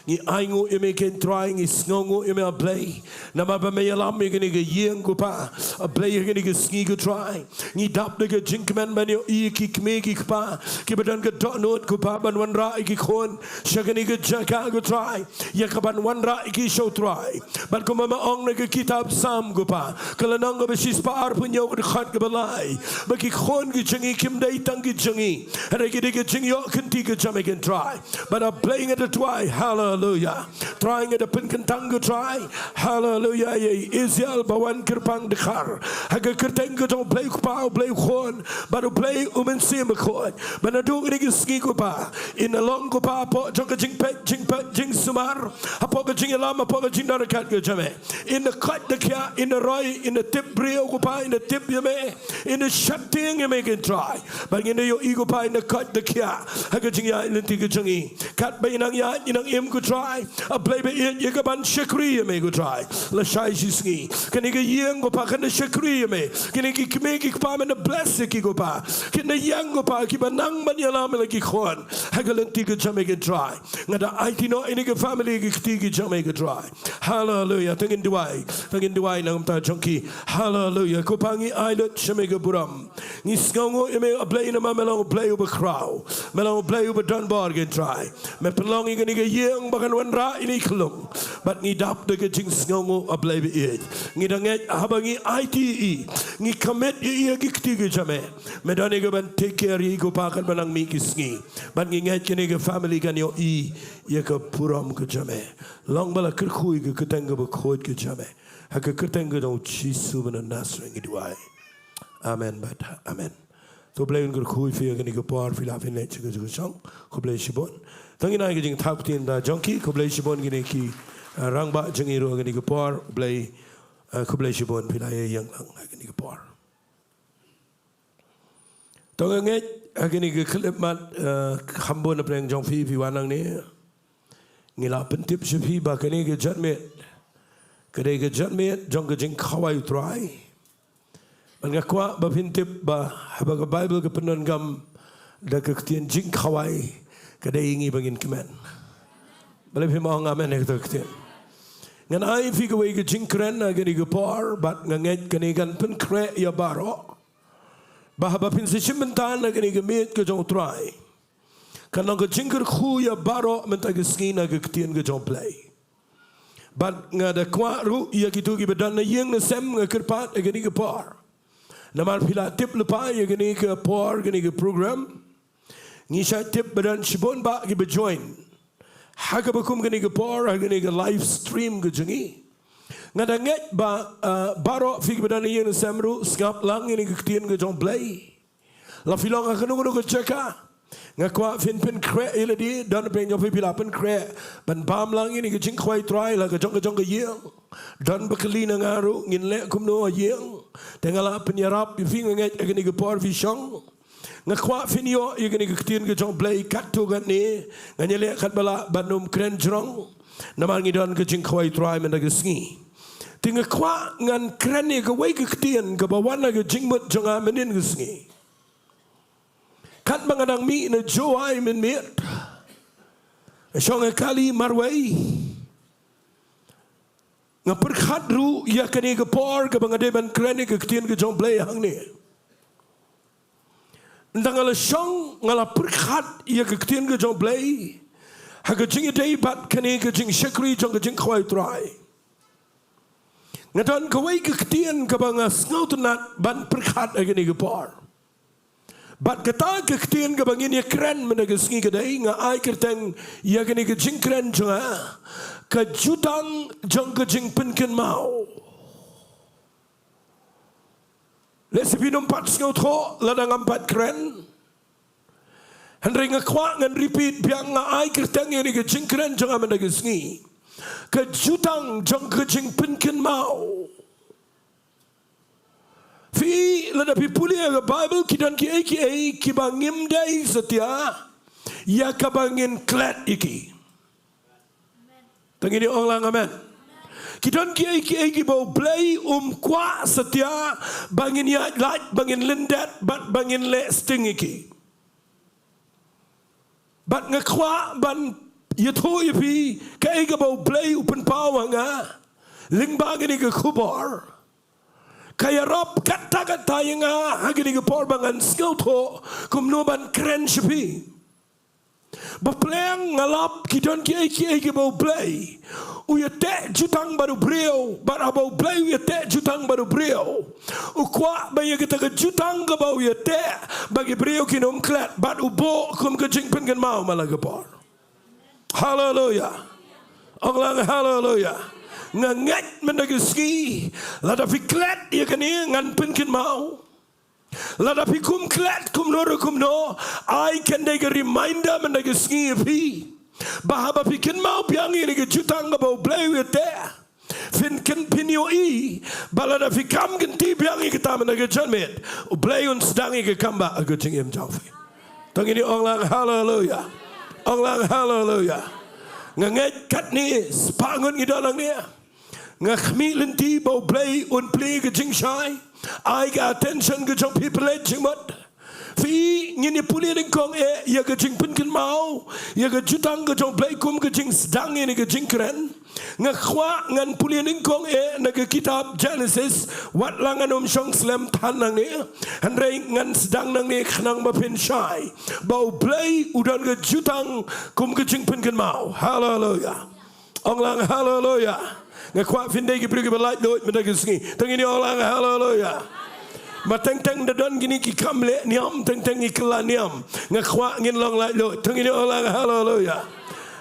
Ngi ainguh ïa me ko Trai, ngi sngewnguh ïa me, A Blei. Namar ba me ïalam ïa kane ka ïing, ko Pa. A Blei, ha kane ka sngi, ko Trai, ngi dap da ka jingkmen ban ïohi ïa ki kmie ki kpa kiba don ka dohnud, ko Pa, ban wanrah ïa ki khun sha kane ka jaka, ko Trai. Ïa kaban wanrah ïa ki sha U Trai. Bad kumba me ong na ka kitab Salm, ko Pa, ka lynnong kaba shispah arphew hynñiew, ka dkhot kaba lai, ba ki khun ki jong ngi kim dei tang ki jong ngi, hynrei ki dei ka jingïoh kynti ka jong me, ko Trai. Bad A Blei, nga da duwai, haleluya, Trai, nga da pynkyntang, ko Trai, haleluya, ïa i Isiel Bawan Kyrpang Dkhar ha ka kyrteng ka jong U Blei U Kpa, U Blei U Khun bad U Blei U Mynsiem Bakhuid. Ba naduh kane ka sngi, ko Pa, in long, ko Pa, hapoh jong ka jingpeit jingpeit jingsumar, hapoh ka jingïalam, hapoh ka jingdon ryngkat ka jong me, in da koit da khiah, in da roi, in da tip briew, ko Pa, in da tip ïa me, in da sheptieng ïa me, ko Trai. Bad ngin da ïohi, ko Pa, in da koit da khiah ha ka jingïaid lynti ka jong ngi. Katba ngi nang ïaid ngi nang im, ko Trai, A Blei ba ïeit, ïa kaban shakri ïa me, ko Trai, lashai shisngi. Kane ka ïing, ko Pa, kan da shakri ïa me. Kine ki kmie ki kpa men da bless ïa ki, ko Pa. Kin da ïeng, ko Pa, kiba nang ban ïalam ïa la ki khun ha ka lynti ka jong me, ko Trai. Nga da aiti noh ïa kane ka family ha ki kti ki jong me, ko Trai. Haleluya. To ngin duwai, to ngin duwai na ka bynta jong ki. Haleluya. Ko Pa, ngi ai lut sha me ka burom. Ngi sngewnguh ïa me, A Blei, namar me long U Blei uba khraw. Me long U Blei uba don bor, ko Trai. Me pynlong ïa kane ka ïing ba kan wanrah ïa ine i khyllung. Bad ngi dap da ka jingsngewnguh, A Blei ba ïeit. Ngi da ngeit haba ngi aiti ïa i, ngi commit ïa i ha ki kti ki jong me, me don ïa kaban take care ïa i, ko Pa, katba nang mih ki sngi. Bad ngi ngeit kane ka family kan ïohi ïa ka burom ka jong me. Long ba la kyrkhu ïa ka kyrteng kaba khuid ka jong me. Ha ka kyrteng ka jong U Jisu ba na Nasareth ngi duwai. Amen bad amen. To Blei un kyrkhu ïa phi ha kane ka por, phi lah phin leit sha ka jaka shong. Khublei shibun. To ngin ai ka jingthaw kti na ka bynta jong ki. Khublei shibun kine ki, eh, rangbah jong ngi ruh ha kane ka por. Blei, eh, khublei shibun, phi lah ïa ïeng lang ha kane ka por. To nga ngeit ha kane ka khyllipmat, eh, kham bun na pdeng jong phi, phi wan nangne. Ngi la pyntip sha phi ba kane ka janmiet ka dei ka janmiet jong ka jingkhawai U Trai. Bad nga kwah ba phin tip ba haba ka Baibl ka pyndonkam da ka ktien jingkhawai, ka dei ïa ngi ba ngin kmen. Balei phim ong amen ïa kata ka ktien? Ngan ai ïa phi kawei ka jingkren ha kane ka por, bad nga ngeit kane kan pynkhreh ïa baroh. Ba haba phin sa shim bynta na kane ka miet ka jong U Trai, kan long ka jingkyrkhu ïa baroh mynta ka sngi na ka ktien ka jong U Blei. Bad nga da kwah ruh ïa kito kiba don na ïing na sem, nga kyrpad ha kane ka por. Namar phi la tip lypa ïa kane ka por, kane ka program, ngi shait tip ba don shibun bah kiba join ha kaba kum kane ka por, ha kane ka live stream ka jong ngi. Nga da ngeit ba, ah, baroh phi kiba don na ïing na sem ruh, sngap lang ïa kane ka ktien ka jong U Blei. La phi long ha kano kano ka jaka, nga kwah phin pynkhreh ïa lade. Don pdeng jong phi, phi la pynkhreh ban bam lang ïa kane ka jingkhawai U Trai la ka jong ka jong ka ïing. Don ba kylli na nga ruh, ngin leh kumno ha ïing? Te nga la pynïarap ïa phi, nga ngeit ha kane ka por phi shong. Nga kwah phin ïoh ïa kane ka ktien ka jong U Blei katto katne. Ngan ïaleh katba lah ban ym kren jrong, namar ngi don ka jingkhawai U Trai mynta ka sngi. Te nga kwah ngan kren ïa kawei ka ktien kaba wan na ka jingmut jong nga mynnin ka sngi. Katba nga dang mih na Jowai mynmiet, shong ha kali marwei, nga pyrkhat ruh ïa kane ka por kaba nga dei ban kren ïa ka ktien ka jong U Blei hangne. Ynda nga la shong, nga la pyrkhat ïa ka ktien ka jong U Blei ha ka jingïadei bad kane ka jingshakri jong ka jingkhawai U Trai. Nga don kawei ka ktien kaba nga sngewtynnat ban pyrkhat ha kane ka por. Bad kata ka ktien kaba ngin ïa kren mynta ka sngi ka dei, nga ai kyrteng ïa kane ka jingkren jong nga, ka jutang jong ka jingpynkynmaw. Lehse phin ym pat sngewthuh lada ngam pat kren. Hynrei nga kwah ngan repeat biang, nga ai kyrteng ïa kane ka jingkren jong nga mynta ka sngi, ka jutang jong ka jingpynkynmaw. Phi, lada phi pule ïa ka Baibl, ki don kiei kiei kiba ngim dei satia ïa kaba ngin klet ïa ki. To ngin ïa ong lang amen. Ki don kiei kiei kiba U Blei um kwah satia ba ngin ïaid lait, ba ngin lyndet bad ba ngin leh sting ïa ki. Bad nga kwah ban ïathuh ïa phi kaei kaba U Blei u pynpaw ha nga lyngba kane ka khubor. Ka ïarap katta katta ïa nga ha kane ka por ba ngan sngewthuh kumno ban kren sha phi. Ba pleng nga lap ki don kiei kiei kiba U Blei u ïateh jutang bad u briew, bad haba U Blei u ïateh jutang bad u briew, u kwah ba ïa kata ka jutang kaba u ïateh ba ki briew kin ym klet, bad u buh kum ka jingpynkynmaw man la ka por. Haleluya. Ong lang haleluya. Nga ngeit mynta ka sngi, lada phi klet ïa kane ngan pynkynmaw. Lada phi kum klet kumno re kumno, ai kane ka reminder mynta ka sngi ïa phi, ba haba phi kynmaw biang ïa kane ka jutang kaba U Blei u ïateh, phin kyn, phin ïohi ba lada phi kam kynti biang ïa kata mynta ka janmiet, U Blei un sdang ïa ka kam ba ha ka jingim jong phi. To ngin ïa ong lang haleluya. Ong lang haleluya. Nga ngeit katne spah ngut ngi don hangne, nga khmih lynti ba U Blei un plie ka jingshai. Ai ka attention ka jong phi pynleit jingmut. Phi, ngin ïa pule nyngkong eh ïa ka jingpynkynmaw ïa ka jutang ka jong U Blei kum ka jingsdang ïa kane ka jingkren. Nga kwah ngan pule nyngkong eh na ka kitab Genesis, wat la ngan ym shong slem than nangne, hynrei ngan sdang nangne khnang ba phin shai ba U Blei u don ka jutang kum ka jingpynkynmaw. Haleluya. Ong lang haleluya. Nga kwah phin dei ki briew kiba laitluid mynta ka sngi. To ngin ïa ong lang haleluya. Ba teng teng da don kine ki kam leh niam, teng teng ki kylla niam. Nga kwah ngin long laitluid. To ngin ïa ong lang haleluya.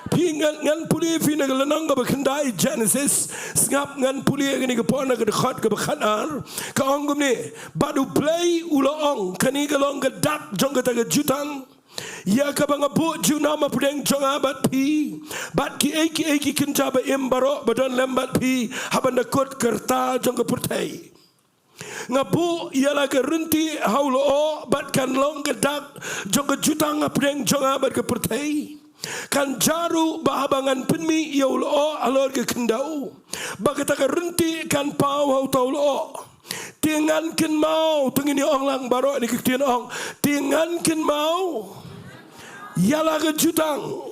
Phi, ngan, ngan pule phi na ka lynnong kaba khyndai Genesis. Sngap, ngan pule ïa kane ka por na ka dkhot kaba khatar. Ka ong kumne: Bad U Blei u la ong, kane ka long ka dak jong kata ka jutang ïa kaba nga buh junom hapdeng jong nga bad phi, bad kiei kiei ki kynja ba im baroh ba don lem bad phi, ha ban da kut ka rta jong ka pyrthei. Nga buh ïa la ka ryntieh ha u lyoh, bad kan long ka dak jong ka jutang hapdeng jong nga bad ka pyrthei. Kan jia ruh ba haba ngan pynmih ïa u lyoh halor ka khyndew, ba kata ka ryntieh kan paw ha uta u lyoh. Te ngan kynmaw, to ngin ïa ong lang baroh, kane ka ktien ong, te ngan kynmaw ïa la ka jutang.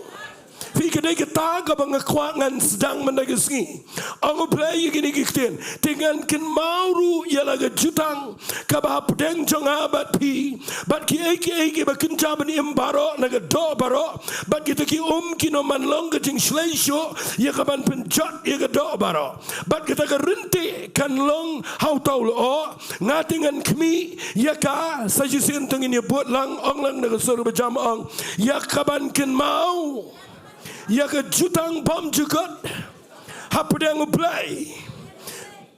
Phi, ka dei kata kaba nga kwah ngan sdang mynta ka sngi. Ong U Blei ïa kine ki ktien: Te ngan kynmaw ruh ïa la ka jutang kaba hapdeng jong nga bad phi, bad kiei kiei kiba kynja ban im baroh na ka doh baroh, bad kita ki um kin ym man long ka jingshlei shuh ïa ka ban pynjot ïa ka doh baroh. Bad kata ka ryntieh kan long ha uta u lyoh, nga te ngan khmih ïa ka sa shisien. To ngin ïa bud lang, ong lang na ka sur ba jam, ong: Ïa ka ban kynmaw ïa ka jutang bymjukut hapdeng U Blei.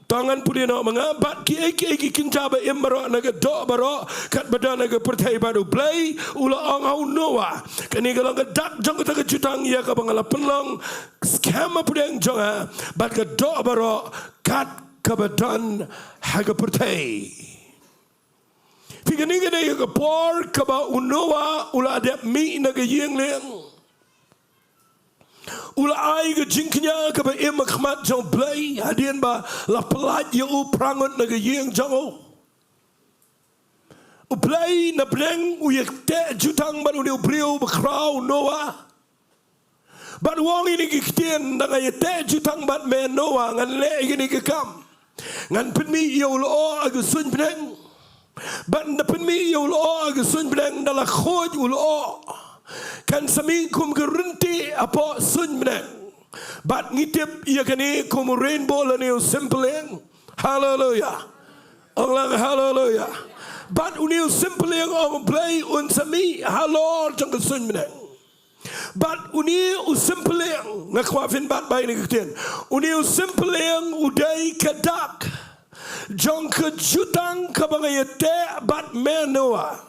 To ngan pule noh ma nga: Bad kiei kiei ki kynja ba im baroh na ka doh baroh, katba don ha ka pyrthei, bad U Blei u la ong ha u Noah, kane ka long ka dak jong kata ka jutang ïa kaba nga la pynlong skhem hapdeng jong nga bad ka doh baroh kat kaba don ha ka pyrthei. Phi, kane ka dei ka por kaba u Noah u la dep mih na ka ïing lieng. U la ai ka jingkñia kaba im ha khmat jong U Blei hadien ba la pyllait ïa u phra ngut na ka ïing jong u. U Blei na bneng u ïateh jutang bad une u briew ba khraw, u Noah. Bad u ong ïa kine ki ktien: Da nga ïateh jutang bad me Noah, ngan leh ïa kine ki kam. Ngan pynmih ïa u lyoh ha ka suiñ bneng. Bad ynda pynmih ïa u lyoh ha ka suiñ bneng, da la khuid u lyoh, kan sa mih kum ka ryntieh hapoh suiñ bneng. Bad ngi tip ïa kane kum u rainbow lane u symphony. Haleluya. Ong lang haleluya. Bad une u sympliang, ong Blei, un sa mih halor jong ka suiñ bneng. Bad une u sympliang, nga kwah phin bat bai ïa kane ka ktien. Une u sympliang u dei ka dak jong ka jutang kaba nga ïateh bad me Noah.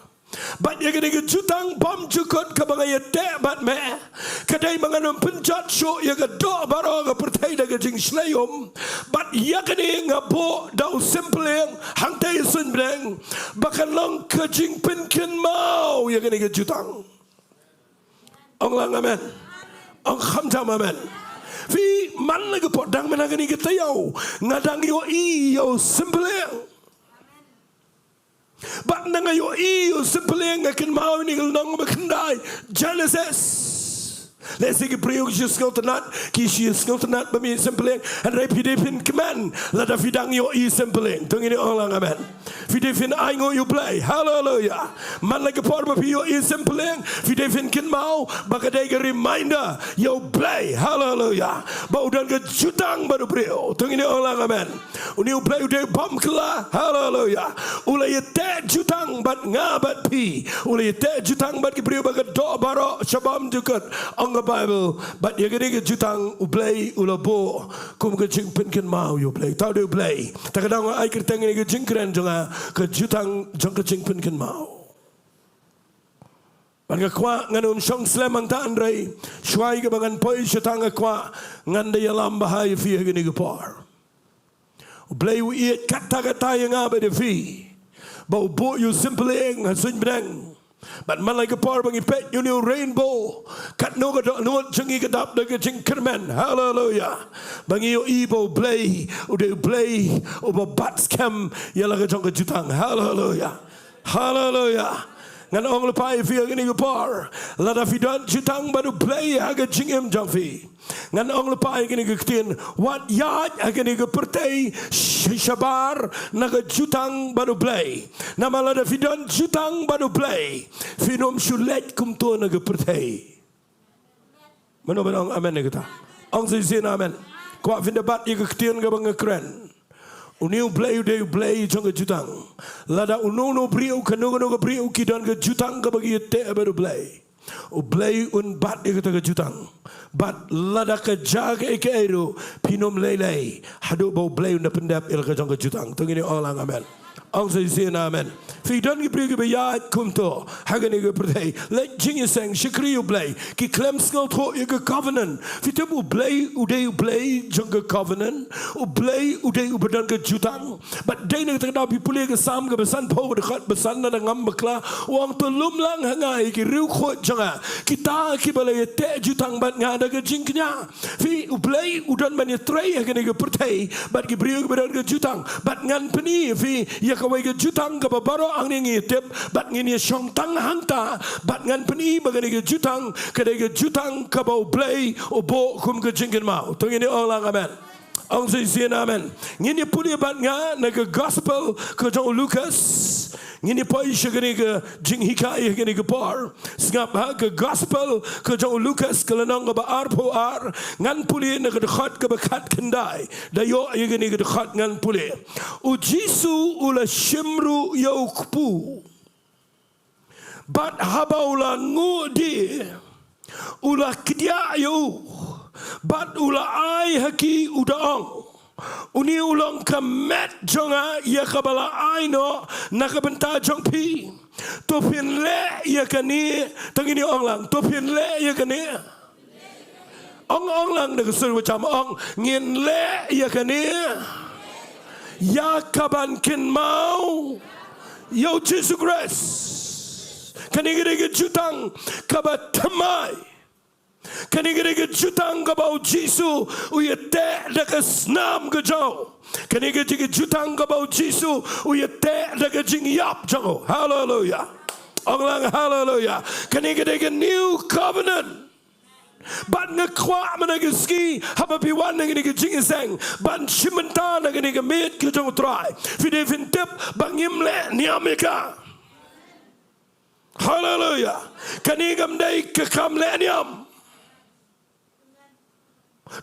Bad ïa kane ka jutang bymjukut kaba nga ïateh bad me, ka dei ba ngan ym pynjot shuh ïa ka doh baroh ka pyrthei da ka jingshlei um. Bad ïa kane nga buh da u sympliang hangta ha suiñ bneng, ba kan long ka jingpynkynmaw ïa kane ka jutang. Ong lang amen. Ong kham jam amen. Phi, man la ka por dang mynta kane ka taïew, nga dang ïohi ïa u sympliang. Bad nga ïohi ïa u sympliang, nga kynmaw ïa kane ka lynnong ba khyndai, Genesis. Lehse ki briew ki shu sngewtynnat, ki shu sngewtynnat ba mih sympliang. Hynrei phi dei phin kmen lada phi dang ïohi sympliang. To ngin ong lang amen. Phi dei phin ainguh ïa u Blei. Haleluya. Man la ka por ba phi ïohi sympliang, phi dei phin kynmaw ba ka dei ka reminder ïa u Blei. Haleluya. Ba u don ka jutang bad u briew. To ngin ong lang amen. Une u Blei u dei u bym kylla. Haleluya. U la ïateh jutang bad nga bad phi. U la ïateh jutang bad ki briew ba ka doh baroh sha bymjukut, ong ka Baibl. Bad ïa kane ka jutang u Blei u la buh kum ka jingpynkynmaw ïa u Blei. Tau dei u Blei. Ta ka daw nga ai kyrteng ïa ka jingkren jong nga, ka jutang jong ka jingpynkynmaw. Bad nga kwah ngan ym shong slem hangta, hynrei shuwa ïa kaba ngan poi shata nga kwah ngan da ïalam bha ïa phi ha kane ka por. U Blei u ïeit katta katta ïa nga bad ïa phi, ba u buh ïa u sympliang ha suiñ bneng. Bad man la ka por ba ngi peit ïa une u rainbow, katno ka dohnud jong ngi ka dap da ka jingkyrmen. Haleluya. Ba ngi ïohi ba u Blei u dei u Blei uba bat skhem ïa la ka jong ka jutang. Haleluya. Haleluya. Ngan ong lypa ïa phi ha kane ka por, lada phi don jutang bad u Blei ha ka jingim jong phi, ngan ong lypa ïa kane ka ktien, wat ïaid ha kane ka pyrthei sh-, shabar na ka jutang bad u Blei. Namar lada phi don jutang bad u Blei, phin ym shu leit kumto na ka pyrthei. Mano ban ong amen ïa kata? Ong sa shisien amen. Kwah phin da bat ïa ka ktien kaba nga kren. Une u Blei u dei u Blei jong ka jutang. Lada uno uno u briew, kano kano ka briew ki don ka jutang kaba ki ïateh bad u Blei, u Blei un bat ïa kata ka jutang. Bad lada ka jia kaei kaei ruh, phin ym lei lei haduh ba u Blei un da pyndep ïa la ka jong ka jutang. To ngin ong lang amen. Ong sa shisien amen. Phi, don ki briew kiba ïaid kumto ha kane ka pyrthei, leit jingïaseng, shakri ïa u Blei, ki khlem sngewthuh ïa ka covenant. Phi tip u Blei u dei u Blei jong ka covenant. U Blei u dei uba don ka jutang. Bad dei na kata ka daw phi pule ka Salm kaba sanphew, ka dkhot ba san, lada ngam bakla, u ong, to lum lang ha nga ïa ki riewkhuid jong nga, kita kiba la ïateh jutang bad nga da ka jingkñia. Phi, u Blei u don ban ïatrei ha kane ka pyrthei bad ki briew kiba don ka jutang. Bad ngan pyni ïa phi ïa kawei ka jutang kaba baroh hangne ngi tip bad ngin ïa shong tang hangta. Bad ngan pyni ba kane ka jutang ka dei ka jutang kaba u Blei u buh kum ka jingkynmaw. To ngin ong lang amen. Ong sa shisien amen. Ngin ïa pule bad nga na ka gospel ka jong u Lukas. Ngin ïa poi sha kane ka jinghikai ha kane ka por. Sngap ha ka gospel ka jong u Lukas, ka lynnong kaba arphew ar, ngan pule na ka dkhot kaba khatkhyndai. Da ïoh ïa kane ka dkhot ngan pule. U Jisu u la shim ruh ïa u kpu. Bad haba u la nguh die, u la kdiah ïa u bad u la ai ha ki, u da ong, une u long ka met jong nga ïa kaba la ai noh na ka bynta jong phi. To phin leh ïa kane. To ngin ong lang, to phin leh ïa kane. Ong, ong lang da ka sur ba jam, ong, ngin leh ïa kane ïa kaban kynmaw ïa u Jisu Khrist. Kane ka dei ka jutang kaba thymmai. Kane ka dei ka jutang kaba u Jisu u ïateh da ka snam ka jong u. Kane ka dei ka jutang kaba u Jisu u ïateh da ka jingïap jong u. Haleluya. Ong lang haleluya. Kane ka dei ka new covenant. Bad nga kwah mynta ka sngi haba phi wan na kane ka jingïaseng ban shim bynta na kane ka miet ka jong u Trai, phi dei phin tip ba ngim leh niam ïa ka. Haleluya. Kane kam dei ka kam leh niam.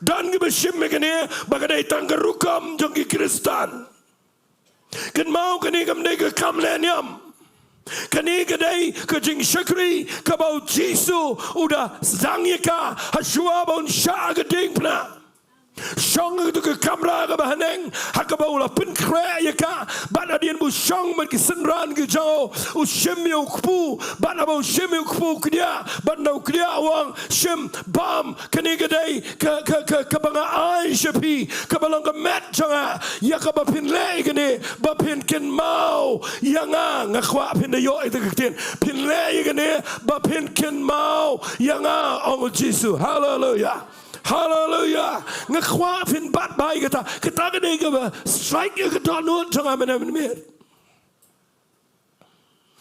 Don kiba shim ïa kane ba ka dei tang ka rukom jong ki Khristan. Kynmaw kane kam dei ka kam leh niam. Kane ka dei ka jingshakri kaba u Jisu u da sdang ïa ka ha shuwa ba un shah ka diengphna. Shong ha ka kamra kaba haneng ha kaba u la pynkhreh ïa ka, bad hadien ba u shong bad ki synran ki jong u, u shim ïa u kpu, bad haba u shim ïa u kpu u kdiah, bad na u kdiah u ong, shim, bam, kane ka dei ka, ka, ka, kaba nga ai sha phi, kaba long ka met jong nga, ïa kaba phin leh ïa kane ba phin kynmaw ïa nga. Nga kwah phin da ïoh ïa ka ktien, phin leh ïa kane ba phin kynmaw ïa nga, ong u Jisu. Haleluia. Haleluia. Nga kwah phin bat bha ïa kata. Kata ka dei kaba strike ïa ka dohnud jong nga mynne mynmiet.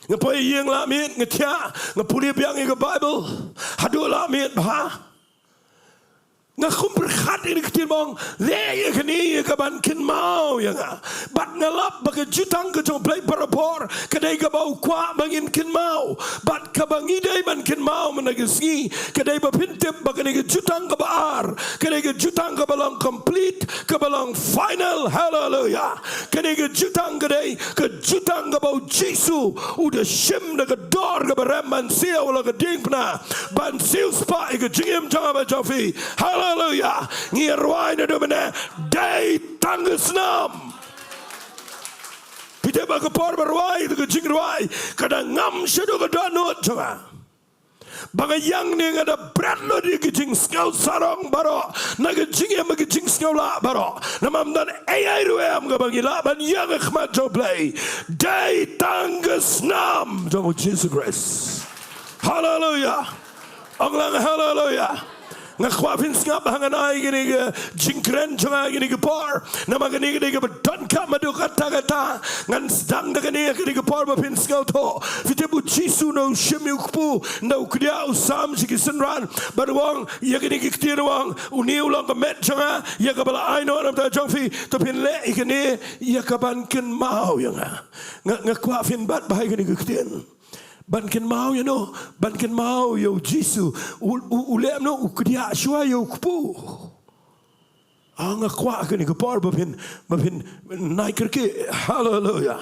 Nga poi ïing lah miet, nga thiah, nga pule biang ïa ka Baibl haduh lah miet bha. Nga khum pyrkhat ïa ka ktien ba ong, leh ïa kane ïa kaban kynmaw ïa nga. Bad nga lap ba ka jutang ka jong U Blei barabor ka dei kaba u kwah ba ngin kynmaw. Bad kaba ngi dei ban kynmaw mynta ka sngi ka dei ba phin tip ba kane ka jutang kaba ar ka dei ka jutang kaba long complete, kaba long final. Haleluia. Kane ka jutang ka dei ka jutang kaba u Jisu u da shim da ka dor kaba rem ban siew la ka diengphna, ban siew spah ïa ka jingim jong nga bad jong phi. Haleluia. Ngi rwai naduh mynne, dei tang ka snam. Phi tip ba ka por ba rwai da ka jingrwai ka da ngam shaduh ka dohnud jong nga. Ba nga ïeng ne nga da bret lut ïa ki jingsngew sarong baroh, na ka jingim ki jingsngew lah baroh. Namar ym don ei ei ruh em kaba ngi lah ban ïeng ha khmat jong U Blei. Dei tang ka snam jong U Jisu Khrist. Haleluia. Ong lang haleluia. Nga kwah phin sngap ha nga nai kane ka jingkren jong nga kane ka por. Namar kane ka dei kaba donkam haduh katta katta. Ngan sdang da kane, kane ka por ba phin sngewthuh. Phi tip u Jisu na u shim ïa u kpu, na u kdiah u sam sha ki synran. Bad u ong, ïa kane ka ktien u ong, une u long ka met jong nga, ïa kaba la ai noh na ka bynta jong phi, to phin leh ïa kane, ïa kaban kynmaw ïa nga. Nga, nga kwah phin bat bha ïa kane ka ktien. Ban kynmaw ïa no, ban kynmaw ïa u Jisu. U, u, u leh noh, u kdiah shuwa ïa u kpu. Ah, nga kwah kane ka por ba phin, ba phin nai kyrkieh. Haleluia.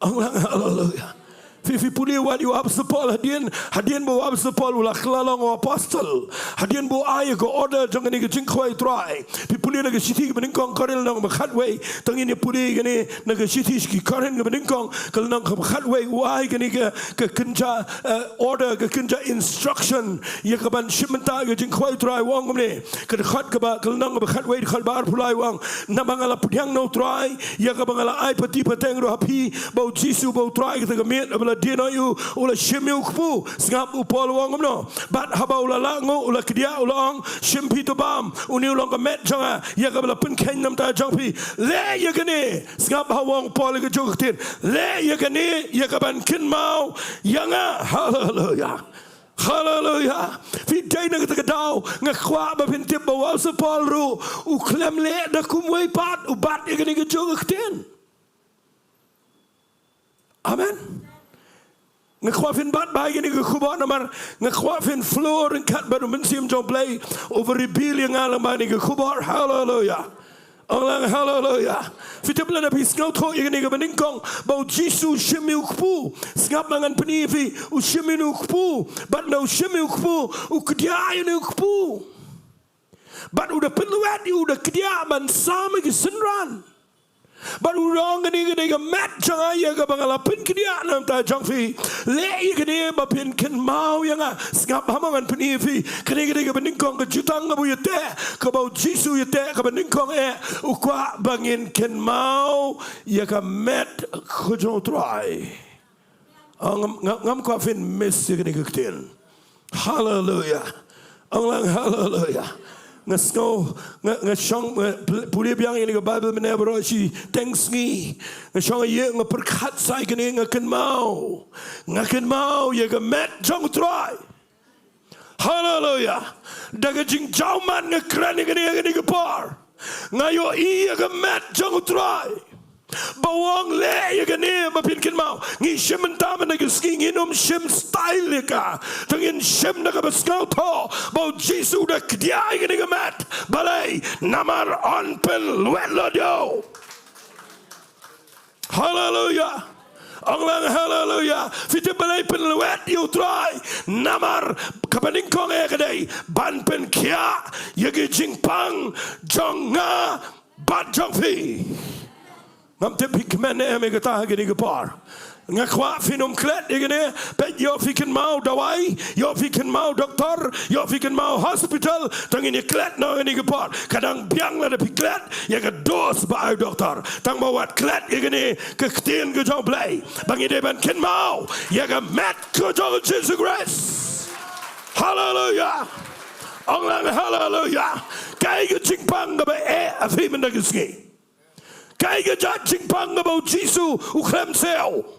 Ong lang haleluia. Phi, phi pule wat ïa u apostol Paul hadien, hadien ba u apostol Paul u la kylla long u apostol. Hadien ba u ai ka order jong kane ka jingkhawai Trai. Phi pule na ka shithi kaba nyngkong Korinth lynnong ba khatwei. To ngin ïa pule kane na ka shithi sha ki Korinth kaba nyngkong ka lynnong kaba khatwei, u ai kane ka, ka kynja, eh, order, ka kynja instruction ïa kaban shim bynta ka jingkhawai Trai, u ong kumne. Ka dkhot kaba, ka lynnong kaba khatwei, dkhot ba arphew lai, u ong, namar nga la pdiang na u Trai ïa kaba nga la ai pateng pateng ruh ha phi, ba u Jisu ba u Trai, kata ka miet ba la die noh ïa u, u la shim ïa u kpu. Sngap, u Paul u ong kumno. Bad haba u la lah nguh, u la kdiah, u la ong, shim phi to bam, une u long ka met jong nga ïa kaba la pynkheiñ na ka bynta jong phi. Leh ïa kane. Sngap, ha u ong u Paul ïa kajuh ka ktien, leh ïa kane ïa kaban kynmaw ïa nga. Haleluia. Haleluia. Phi dei na kata ka daw, nga kwah ba phin tip ba u apostol Paul ruh u khlem leh da kumwei pat, u bat ïa kane kajuh ka ktien. Amen. Nga kwah phin bat bha ïa kane ka khubor namar nga kwah phin flow ryngkat bad u Mynsiem jong U Blei uba reveal ïa nga lyngba kane ka khubor. Haleluia. Ong lang haleluia. Phi tip lada phi sngewthuh ïa kane kaba nyngkong ba u Jisu u shim ïa u kpu. Sngap, ma ngan pyni ïa phi, u shim ïa u kpu. Bad haba u shim ïa u kpu, u kdiah ïa u kpu. Bad u da pynlwet ïa u, u da kdiah ban sam ïa ki synran. Bad u ong, kane ka dei ka met jong nga ïa kaba nga la pynkdiah na ka bynta jong phi. Leh ïa kane ba phin kynmaw ïa nga. Sngap, ha ma ngan pyni ïa phi. Kane ka dei kaba nyngkong ka jutang kaba u ïateh, kaba u Jisu u ïateh, kaba nyngkong eh, u kwah ba ngin kynmaw ïa ka met ka jong u Trai. Ah, ngam, ngam, ngam kwah phin miss ïa kane ka ktien. Haleluia. Ong lang haleluia. Nga sngew, nga, nga shong, nga pule biang ïa kane ka Baibl mynne baroh shi teng sngi. Nga shong ïa, nga pyrkhat sa ïa kane, nga kynmaw. Nga kynmaw ïa ka met jong u Trai. Haleluia. Da ka jingjawmat nga kren ïa kane, ïa kane ka por. Nga ïohi ïa ka met jong u Trai. Ba u ong leh ïa kane ba phin kynmaw. Ngi shim mynta mynta ka sngi, ngin ym shim style ïa ka. Te ngin shim da kaba sngewthuh ba u Jisu u da kdiah ïa kane ka met. Balei? Namar un pynlwet lut ïa u. Haleluya. Ong lang haleluya. Phi tip balei pynlwet ïa u Trai? Namar kaba nyngkong eh ka dei ban pynkhiah ïa ki jingpang jong nga bad jong phi. Ngam tip phi kmen ne em ïa kata ha kine ki por. Nga kwah phin ym klet ïa kine, peit ïoh phi kynmaw dawai, ïoh phi kynmaw doktor, ïoh phi kynmaw hospital, tang ngin ïa klet noh ha kine ki por. Ka dang biang lada phi klet ïa ka dos ba ai u doktor. Tang ba wat klet ïa kine ka ktien ka jong U Blei ba ngi dei ban kynmaw ïa ka met ka jong U Jisu Khrist. Haleluya. Ong lang haleluya. Kaei ka jingpang kaba eh ha phi mynta ka sngi? Kaei ka jait jingpang kaba U Jisu u khlem siew?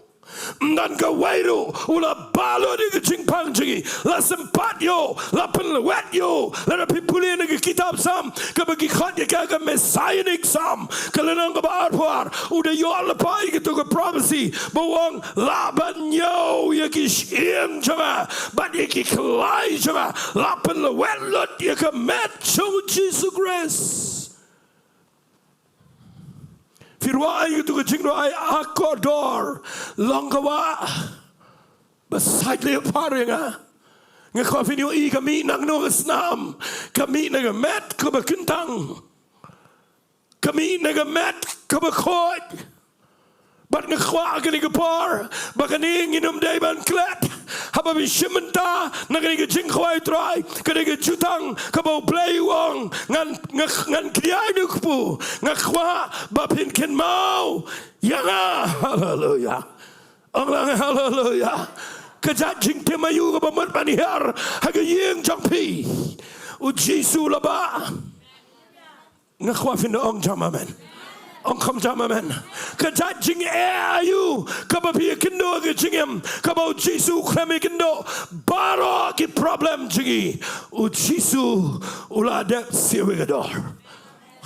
Ym don kawei ruh, u la bah lut ïa ka jingpang jong ngi, la sympat ïa u, la pynlwet ïa u. Lada phi pule na ka kitab Salm kaba ki khot ïa ka ka Messianic Psalm, ka lynnong kaba arphew ar, u da ïoh lypa ïa kato ka prophecy ba u ong, lah ban ñiew ïa ki shyieng jong nga bad ïa ki khlai jong nga, lah pynlwet lut ïa ka met jong U Jisu Khrist. Phi ruh ai kato ka jingruh ai, a kordor, long ka wah ba sait leh par ïa nga. Nga kwah phin ïohi ka mih nangno ka snam, ka mih na ka met kaba kyntang, ka mih na ka met kaba khuid. Bad nga kwah kane ka por ba kane ngin ym dei ban klet. Haba phi shim bynta na kane ka jingkhawai Trai, kane ka jutang kaba U Blei u ong, ngan, nga, ngan kdiah ïa u kpu. Nga kwah ba phin kynmaw ïa nga. Haleluya. Ong lang haleluya. Ka jait jingtim aïu kaba mut ban hiar ha ka ïing jong phi? U Jisu la bah. Nga kwah phin da ong jam amen. Ong kham jam amen. Ka jait jingeh aïu kaba phi ïakynduh ha ka jingim kaba U Jisu u khlem ïakynduh? Baroh ki problem jong ngi U Jisu u la dep siew ïa ka dor.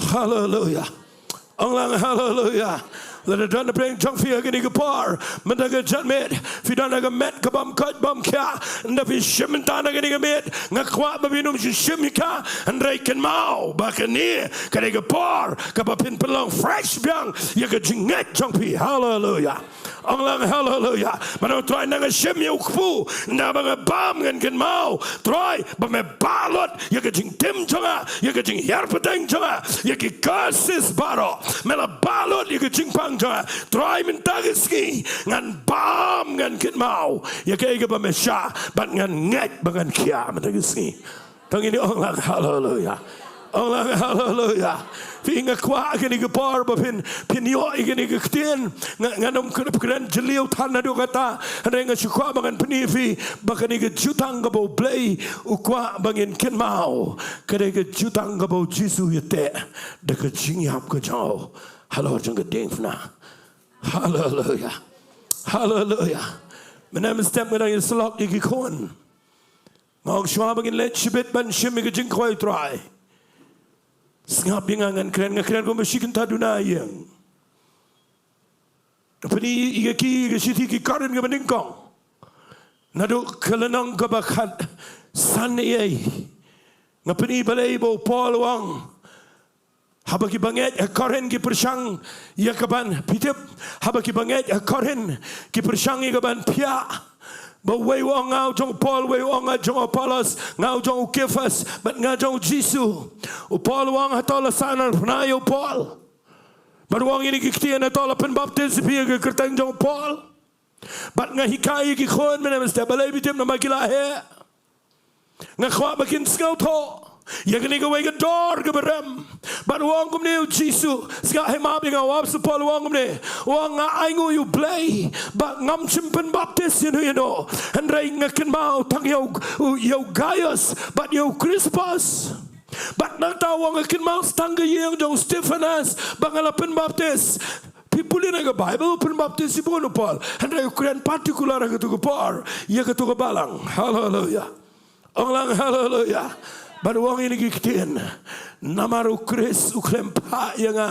Haleluya. Ong lang haleluya. Lada don na pdeng jong phi ha kane ka por, mynta ka janmiet phi don ha ka met ka bym koit bym khiah, ynda phi shim bynta na kane ka miet, nga kwah ba phin ym shu shim ïa ka. Hynrei kynmaw ba kane ka dei ka por kaba phin pynlong fresh biang ïa ka jingngeit jong phi. Haleluya. Ong lang haleluya. Mynta Trai, nga shim ïa u kpu, ynda ba nga bam ngan kynmaw, Trai, ba me bah lut ïa ka jingtim jong nga, ïa ka jinghiar pateng jong nga, ïa ki curses baroh. Me la bah lut ïa ka jingpang jong nga. Trai, mynta ka sngi ngan bam ngan kynmaw ïa kaei kaba me shah bad ngan ngeit ba ngan khiah mynta ka sngi. To ngin ong lang haleluya. Ong lang haleluya. Phi, nga kwah kane ka por ba phin, phin ïoh ïa kane ka ktien. Nga, ngan ym kren, kren jylliew than naduh kata. Hynrei nga shu kwah ba ngan pyni ïa phi ba kane ka jutang kaba U Blei u kwah ba ngin kynmaw, ka dei ka jutang kaba U Jisu u ïateh da ka jingïap ka jong u halor jong ka diengphna. Haleluya. Haleluya. Mynne mynstep nga dang ïasyllok ïa ki khun. Nga ong shuwa ba ngin leit shibit ban shim ïa ka jingkhawai Trai, sngap ïa nga, ngan kren, nga kren kumba shi kynta duna ïing. Nga pyni ïa ki, ïa ka shithi ki Korinth kaba nyngkong, naduh ka lynnong kaba khatsan, ïa, nga pyni balei ba u Paul u ong, haba ki bangeit ha Korinth ki pyrshang ïa ka ban, phi tip, haba ki bangeit ha Korinth ki pyrshang ïa ka ban phiah, ba uwei u ong nga u jong u Paul, uwei u ong nga jong u Apollos, nga u jong u Kephas, bad nga jong u Jisu. U Paul u ong, hato la sahnarphna ïa u Paul? Bad u ong ïa kine ki ktien, hato la pynbaptis ïa phi ha ka kyrteng jong u Paul? Bad nga hikai ïa ki khun mynne mynstep, balei, phi tip, namar ki la heh. Nga kwah ba kin sngewthuh ïa kane kawei ka dor kaba rem. Bad u ong kumne u Jisu, sngap, hei map ïa nga, u ap sa Paul u ong kumne, u ong, nga ainguh ïa U Blei ba ngam shym pynbaptis ïano ïano, hynrei nga kynmaw tang ïa u, u, ïa u Gaius bad ïa u Krispus. Bad nangta u ong, nga kynmaw sa tang ka ïing jong u Stephanas ba nga la pynbaptis. Phi pule na ka Baibl, u pynbaptis shibun u Paul, hynrei u kren particular ha kato ka por ïa kato ka balang. Haleluya. Ong lang haleluya. Bad u ong ïa kine ki ktien, namar u Khrist u khlem phah ïa nga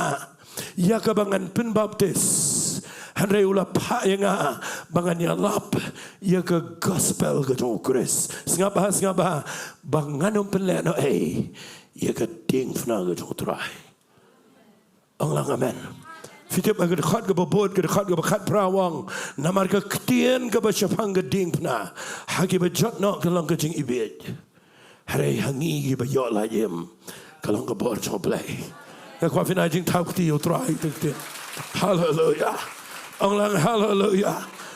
ïa kaba ngan pynbaptis, hynrei u la phah ïa nga ba ngan ïalap ïa ka gospel ka jong u Khrist. Sngap bha, sngap bha, ba ngan ym pynlehnohei ïa ka diengphna ka jong u Trai. Ong lang amen. Phi tip ha ka dkhot kaba bud, ka dkhot kaba khatphra u ong, namar ka ktien kaba shaphang ka diengphna ha kiba jot noh ka long ka jingiwbih, hynrei ha ngi kiba ïoh lait im ka long ka bor jong U Blei. Nga kwah phin ai jingthaw kti ïa U Trai, te kti. Haleluya. Ong lang haleluya.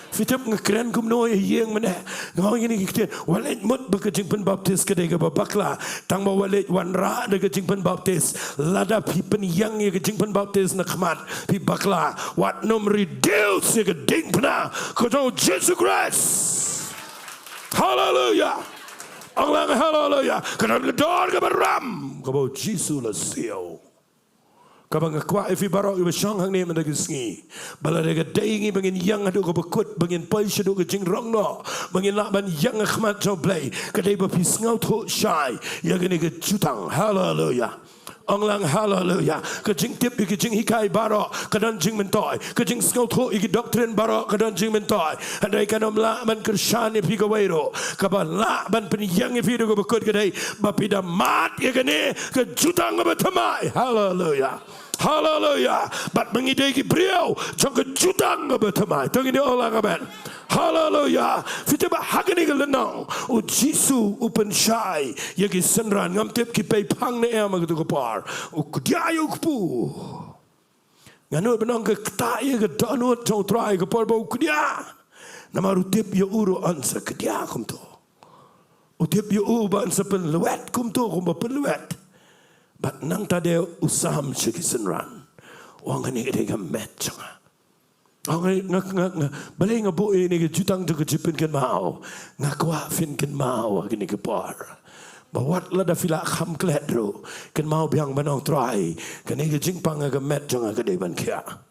Phi tip nga kren kumno ïa ïing mynne? Nga ong ïa kine ki ktien, wat leit mut ba ka jingpynbaptis ka dei kaba bakla, tang ba wat leit wanrah da ka jingpynbaptis. Lada phi pynïeng ïa ka jingpynbaptis na khmat, phi bakla. Wat nym reduce ïa ka diengphna ka jong U Jisu Khrist. Haleluya. Ong lang haleluya. Ka don ka dor kaba ram kaba U Jisu u la siew, kaba nga kwah ïa phi baroh kiba shong hangne mynta ka sngi, ba lada ka dei ngi ba ngin ïeng haduh kaba kut, ba ngin poi shaduh ka jingrong noh, ba ngin lah ban ïeng ha khmat jong U Blei, ka dei ba phi sngewthuh shai ïa kane ka jutang. Haleluya. Ong lang haleluya. Ka jingtip ïa ka jinghikai baroh ka don jingmyntoi, ka jingsngewthuh ïa ki doctrine baroh ka don jingmyntoi, hynrei kan ym lah ban kyrshan ïa phi kawei ruh. Kaba lah ban pynïeng ïa phi haduh kaba kut ka dei ba phi da mad ïa kane ka jutang kaba thymmai. Haleluya. Haleluya. Bad ba ngi dei ki briew jong ka jutang kaba thymmai. To ngin ong lang amen. Haleluya. Phi tip ba ha kane ka lynnong U Jisu u pynshai ïa ki synran, ngam tip ki pei phang ne em ha kato ka por. U kdiah ïa u kpu. Nga nud ban ong ka ktah ïa ka dohnud jong U Trai ka por ba u kdiah. Namar u tip ïa u ruh un sa kdiah kumto. U tip ïa u ba un sa pynlwet kumto kumba pynlwet. Bad nangta de u sam sha ki synran, u ong, kane ka dei ka met jong nga. Ong, nga, nga, nga, balei nga buh ïa kane ka jutang jong ka jingpynkynmaw? Nga kwah phin kynmaw ha kane ka por ba wat lada phi la kham klet ruh, kynmaw biang ban ong, Trai, kane ka jingpang ha ka met jong nga ka dei ban khiah.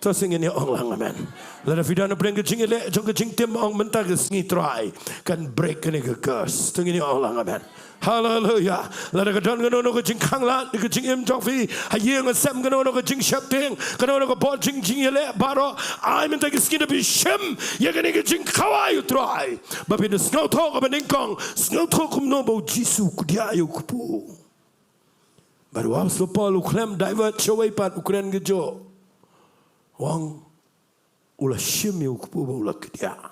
To sngewthuh, ong lang amen. Lada phi don ha pdeng ka jingïaleh jong ka jingtim, ong mynta ka sngi Trai kan break kane ka curse. To ngin ong lang amen. Haleluya. Lada ka don kano kano ka jingkhanglad ka jingim jong phi, ha ïing ha sem kano kano ka jingsheptieng, kano kano ka bor jing jingïaleh baroh, ai mynta ka sngi da phi shim ïa kane ka jingkhawai U Trai, ba phin da sngewthuh kaba nyngkong, sngewthuh kumno ba U Jisu u kdiah ïa u kpu. Bad u Apostol Paul u khlem divert shawei pat, u kren kajuh. U ong, u la shim ïa u kpu bad u la kdiah.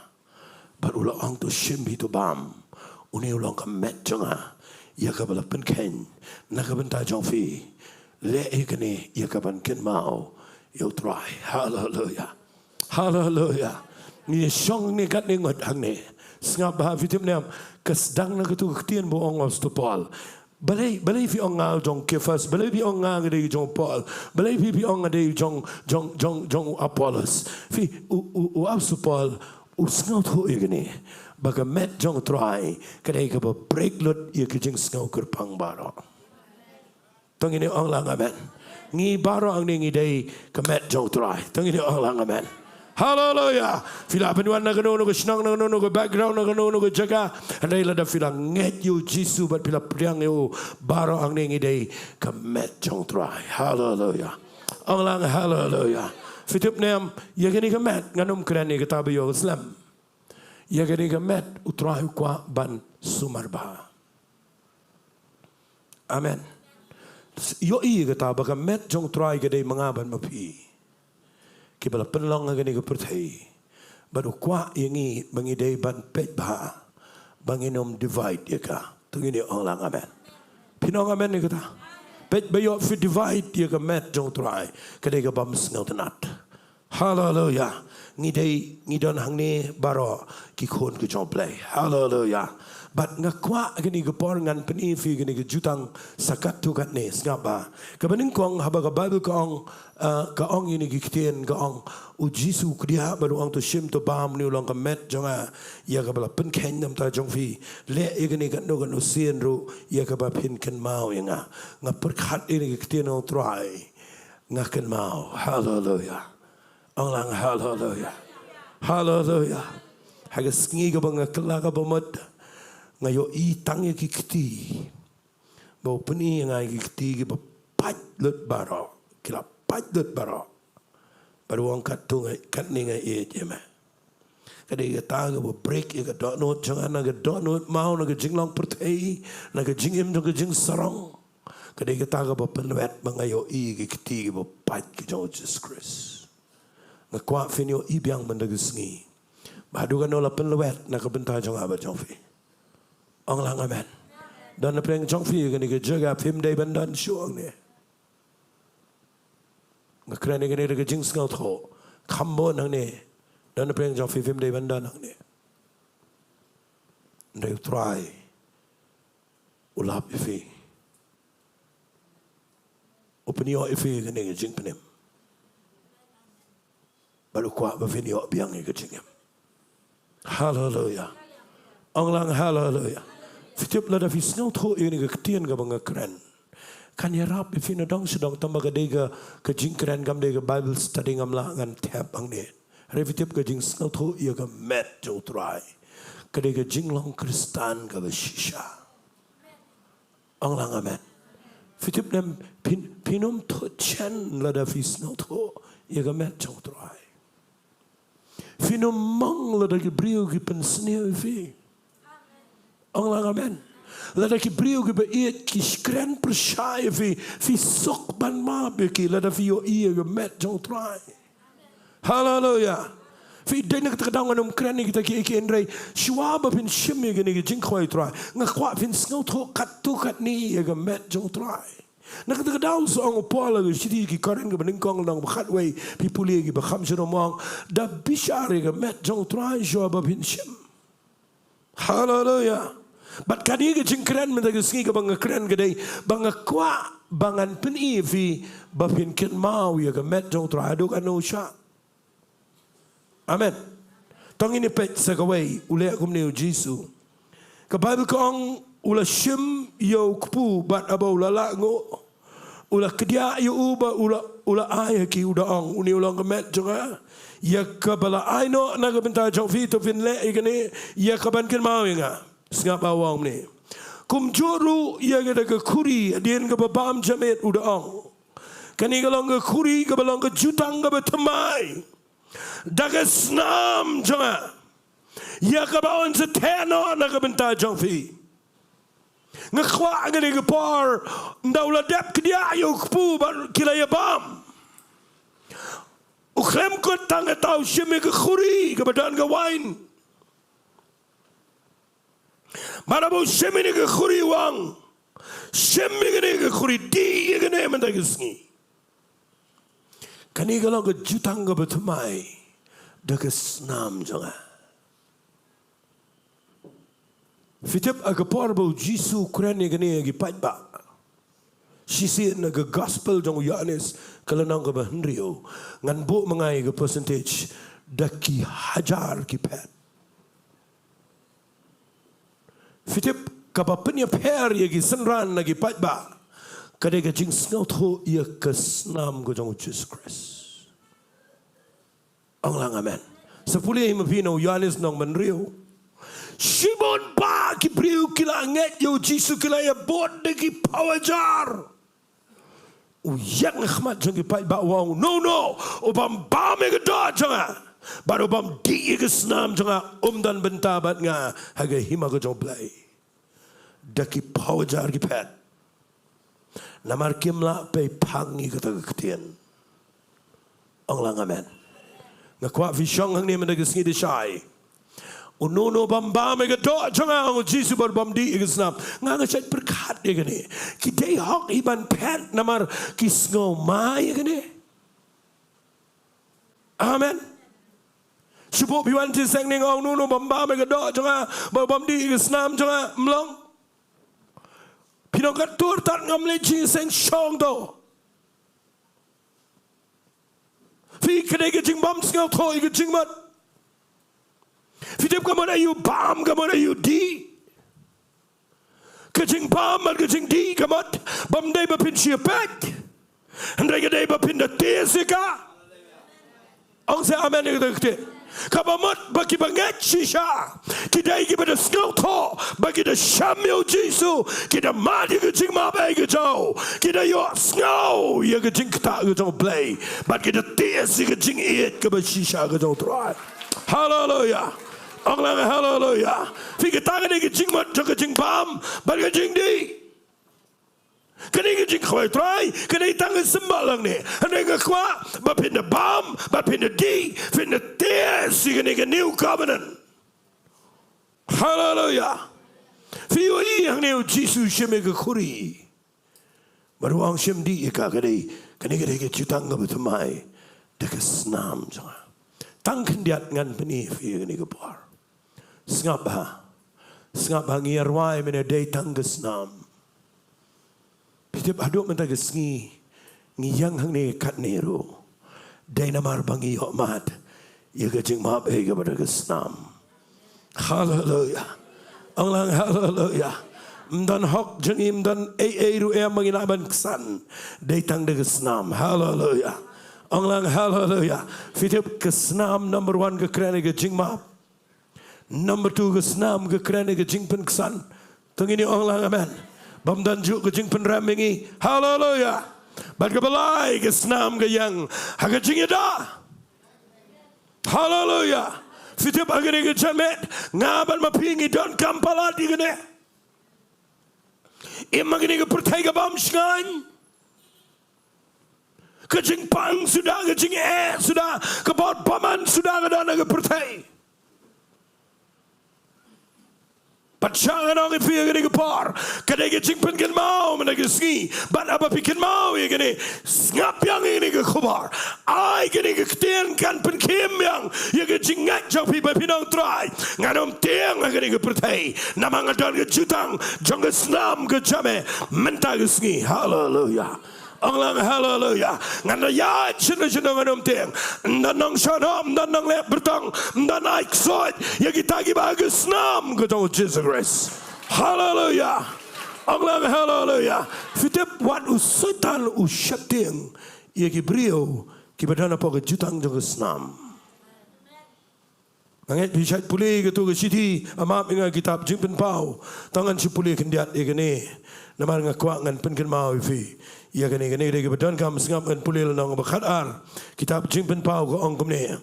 Bad u la ong, to shim phi, to bam. Une u long ka met jong nga ïa kaba la pynkheiñ na ka bynta jong phi. Leh ïa kane ïa kaban kynmaw ïa U Trai. Haleluya. Haleluya. Ngi shong ne katne ngut hangne. Sngap bha, phi tip ne em, ka sdang na kato ka ktien ba u ong u Apostol Paul. Balei, balei phi ong nga u jong Kephas, balei phi ong nga nga dei u jong Paul, balei phi, phi ong nga dei u jong, jong, jong, jong u Apollos? Phi, u, u, u Apostol Paul u sngewthuh ïa kane, ba ka met jong U Trai ka dei kaba break lut ïa ka jingsngew kyrpang baroh. To ngin ong lang amen. Ngi baroh hangne ngi dei ka met jong U Trai. To ngin ong lang amen. Haleluya. Phi lah ban wan na kano kano ka shnong, na kano kano ka background, na kano kano ka jaka, hynrei lada phi la ngeit ïa U Jisu bad phi la pdiang ïa u, baroh hangne ngi dei ka met jong U Trai. Haleluya. Ong lang haleluya. Phi tip ne em, ïa kane ka met, ngan ym kren ïa kata ba ïoh slem. Ïa kane ka met U Trai u kwah ban sumar bha. Amen. Ïohi kata ba ka met jong U Trai ka dei ma nga bad ma phi, kiba la pynlong ha kane ka pyrthei. Bad u kwah ïa ngi ba ngi dei ban peit bha, ba ngin ym divide ïa ka. To ngin ong lang amen. Phin ong amen ïa kata? Peit ba ïoh phi divide ïa ka met jong U Trai, ka dei kaba ym sngewtynnat. Haleluya. Ngi dei, ngi don hangne baroh ki khun ki jong U Blei. Haleluya. Bad nga kwah kane ka por ngan pyni ïa phi kane ka jutang sa katto katne, sngap bha. Kaba nyngkong, haba ka Baibl ka ong, ah, ka ong ïa kine ki ktien, ka ong, U Jisu u kdiah bad u ong, to shim, to bam, une u long ka met jong nga ïa kaba la pynkheiñ na ka bynta jong phi. Leh ïa kane katno katno sien ruh ïa kaba phin kynmaw ïa nga. Nga pyrkhat ïa kine ki ktien jong U Trai, nga kynmaw. Haleluya. Ong lang haleluya. Haleluya. Ha ka sngi kaba nga kylla kaba mut, nga ïohi tang ïa ki kti, ba u pyni ïa nga ïa ki kti kiba pait lut baroh, ki la pait lut baroh. Bad u ong, katto nga, katne nga ïeit ïa me. Ka dei kata kaba break ïa ka dohnud jong nga, na ka dohnud maw, na ka jinglong pyrthei, na ka jingim jong ka jingsarong. Ka dei kata kaba pynlwet ba nga ïohi ki kti kiba pait ki jong u Jisu Khrist. Nga kwah phin ïohi biang mynta ka sngi ba haduh katno la pynlwet na ka bynta jong nga bad jong phi. Ong lang amen. Don napdeng jong phi kane ka jaka, phim dei ban don shuh hangne. Nga kren ïa kane da ka jingsngewthuh. Kham bun hangne. Don napdeng jong phi phim dei ban don hangne. Hynrei u Trai u lap ïa phi. U pynïoh ïa phi kane ka jingpynim. Bad u kwah ba phin ïoh biang ïa ka jingim. Haleluya. Ong lang haleluya. Phi tip, lada phi sngewthuh ïa kane ka ktien kaba nga kren, kan ïarap ïa phi nadong shadong. Tangba ka dei ka, ka jingkren, kam dei ka Bible study, ngam lah ngan thep hangne. Hynrei phi tip, ka jingsngewthuh ïa ka met jong u Trai ka dei ka jinglong Khristan kaba shisha. Ong lang amen. Phi tip ne em, phin, phin ym thuh chen lada phi sngewthuh ïa ka met jong u Trai. Phin ym mong lada ki briew ki pynsniew ïa phi. Ong lang amen. Lada ki briew kiba ïeit ki kren pyrshah ïa phi, phi suk ban map ïa ki lada phi ïohi ïa ka met jong u Trai. Haleluya. Phi dei, na kata ka daw ngan ym kren ïa kita kiei kiei, hynrei shuwa ba phin shim ïa kane ka jingkhawai u Trai, nga kwah phin sngewthuh katto katne ïa ka met jong u Trai. Na kata ka daw sa ong u Paul ha ka shithi ki Korinth kaba nyngkong lynnong ba khatwei, phi pule ïa kiba kham shyrkhei, u ong, da bishar ïa ka met jong u Trai shuwa ba phin shim. Haleluya. Bad kane ka jingkren mynta ka sngi kaba nga kren ka dei ba nga kwah ba ngan pyni ïa phi ba phin kynmaw ïa ka met jong u Trai haduh katno shah. Amen. To ngin ïa peit sa kawei, u leh kumne u Jisu. Ka Baibl ka ong, u la shim ïa u kpu bad haba u la lah nguh, u la kdiah ïa u bad u la, u la ai ha ki, u da ong, une u long ka met jong nga, ïa kaba la ai noh na ka bynta jong phi, to phin leh ïa kane ïa ka ban kynmaw ïa nga. Sngap ba u ong kumne. Kumjuh ruh ïa kata ka khuri, hadien kaba bam jaid, u da ong, kane ka long ka khuri kaba long ka jutang kaba thymmai da ka snam jong nga, ïa kaba yn sa theh noh na ka bynta jong phi. Nga kwah kane ka por, ynda u la dep kdiah ïa u kpu bad ki la ïa bam, u khlem kut tang kata, u shim ïa ka khuri kaba don ka wain. Bad haba u shim ïa kane ka khuri, u ong, shim ïa kane ka khuri, dih ïa kane mynta ka sngi. Kane ka long ka jutang kaba thymmai da ka snam jong nga. Phi tip, ha ka por ba u Jisu u kren ïa kane ïa ki paidbah, shisien na ka Gospel jong u Ïoannis, ka lynnong kaba hynriew, ngan buh ma nga ïa ka percentage, da ki hajar ki phet. Phi tip, kaba pynïapher ïa ki synran na ki paidbah ka dei ka jingsngewthuh ïa ka snam ka jong u Jisu Khrist. Ong lang amen. Sa pule hi ma phi na u Ïoannis lynnong ba hynriew. Shibun bah ki briew ki la ngeit ïa u Jisu, ki la ïa bud da ki phew hajar. U ïeng ha khmat jong ki paidbah, u ong, uno uno u bym bam ïa ka doh jong nga bad u bym dih ïa ka snam jong nga, um don bynta bad nga ha ka hima ka jong u Blei. Da ki phew hajar ki phet. Namar kim lah peit phang ïa kata ka ktien. Ong lang amen. Nga kwah phi shong hangne mynta ka sngi da shai. Uno uno u bym bam ïa ka doh jong nga, ong u Jisu, bad u bym dih ïa ka snam. Nga nga shait pyrkhat ïa kane. Ki dei hok hi ban phet namar ki sngew ma ïa kane. Amen. Shu buh phi wan jingïaseng ne nga ong uno uno u bym bam ïa ka doh jong nga bad u bym dih ïa ka snam jong nga, ym long. Phi nang kat tur tat, ngam leh jingïaseng, shong to. Phi, ka dei ka jingbym sngewthuh ïa ka jingmut. Phi tip, ka mut aïu bam, ka mut aïu dih. Ka jingbam bad ka jingdih ka mut bym dei ba phin shu peit, hynrei ka dei ba phin da test ïa ka. Ong sa amen ïa kata ka ktien. Kaba mut ba kiba ngeit shisha ki dei kiba da sngewthuh ba ki da shem ïa u Jisu, ki da mad ïa ka jingmap ei ka jong u, ki da ïohsngew ïa ka jingktah ka jong u Blei, bad ki da test ïa ka jingïeit kaba shisha ka jong u Trai. Haleluya. Ong lang haleluya. Phi, kata ka dei ka jingmut jong ka jingbam bad ka jingdih. Kane ka jingkhawai Trai ka dei tang ka symbol hangne. Hynrei nga kwah ba phin da bam, ba phin da dih, phin da test ïa kane ka new covenant. Haleluya. Phi ïohi hangne u Jisu shim ïa ka khuri. Bad u ong shim dih ïa ka, ka dei, kane ka dei ka jutang kaba thymmai da ka snam jong nga. Tang khyndiat ngan pyni ïa phi ïa kane ka por. Sngap bha. Sngap bha, ngi ïa rwai mynne dei tang ka snam. Phi tip haduh mynta ka sngi ngi ïeng hangne katne ruh dei namar ba ngi ïohmad ïa ka jingmap ïa kaba da ka snam. Haleluya. Ong lang haleluya. Ym don hok jong ngi, ym don ei ei ruh em ba ngi lah ban ksan. Dei tang da ka snam. Haleluya. Ong lang haleluya. Phi tip ka snam number one ka kren ïa ka jingmap. Number two ka snam ka kren ïa ka jingpynksan. To ngin ong lang amen. Bym don juh ka jingpynrem ïa ngi. Haleluya. Bad kaba lai ka snam ka ïeng ha ka jingïada. Haleluya. Phi tip ha kane ka janmiet nga bad ma phi ngi donkam palat ïa kane. Im ha kane ka pyrthei ka bym shngaiñ. Ka jingpang suda, ka jingeh suda, ka bor bymman suda ka don ha ka pyrthei. Bad sha ngan ong ïa phi ha kane ka por, ka dei ka jingpynkynmaw mynta ka sngi. Bad haba phi kynmaw ïa kane, sngap biang ïa kane ka khubor. Ai kane ka ktien kan pynkhim biang ïa ka jingngeit jong phi ba phin ong Trai, ngan ym tieng ha kane ka pyrthei. Namar nga don ka jutang jong ka snam ka jam eh mynta ka sngi. Haleluya. Ong lang haleluya. Ngan da ïaid shano shano ngan ym tieng. Ym don nongshah noh, ym don nongleh byrtong, ym don ai ksuid ïa kita kiba ha ka snam ka jong u Jisu Khrist. Haleluya. Ong lang haleluya. Phi tip wat u Soitan u sheptieng ïa ki briew kiba don hapoh ka jutang jong ka snam. Nga ngeit phi shait pule katto ka shithi, ym ap ïa nga kitab Jingpynpaw. To ngan shu pule khyndiat ïa kane. Namar nga kwah ngan pynkynmaw ïa phi ïa kane, kane ka dei kaba donkam. Sngap ngan pule lynnong ba khatar, kitab Jingpynpaw ka ong kumne.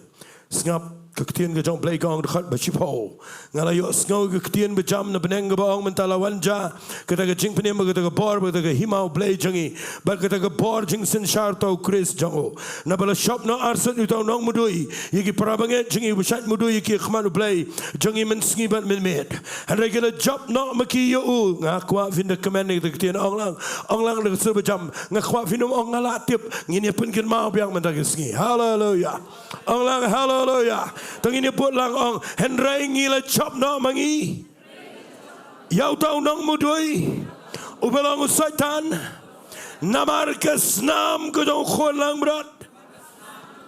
Sngap, ka ktien ka jong U Blei ka ong, dkhot ba shiphew. Nga la ïohsngew ïa ka ktien ba jam na bneng kaba ong, mynta la wan jia kata ka jingpynim bad kata ka bor bad kata ka hima U Blei jong ngi bad kata ka bor jingsynshar uta u Khrist jong u. Naba la shop noh arsut uta u nongmudui ïa ki para bangeit jong ngi, ba shait mudui ïa ki ha khmat U Blei jong ngi mynsngi bad mynmiet. Hynrei ki la jop noh ma ki ïa u. Nga kwah phin da kmen ïa kata ka ktien, ong lang, ong lang da ka sur ba jam. Nga kwah phin ym ong nga la tip. Ngin ïa pynkynmaw biang mynta ka sngi. Haleluya. Ong lang haleluya. To ngin ïa bud lang, ong, hynrei ngi la jop noh ma ngi ïa uta u nongmudui uba long u Soitan, namar ka snam ka jong u khun langbrot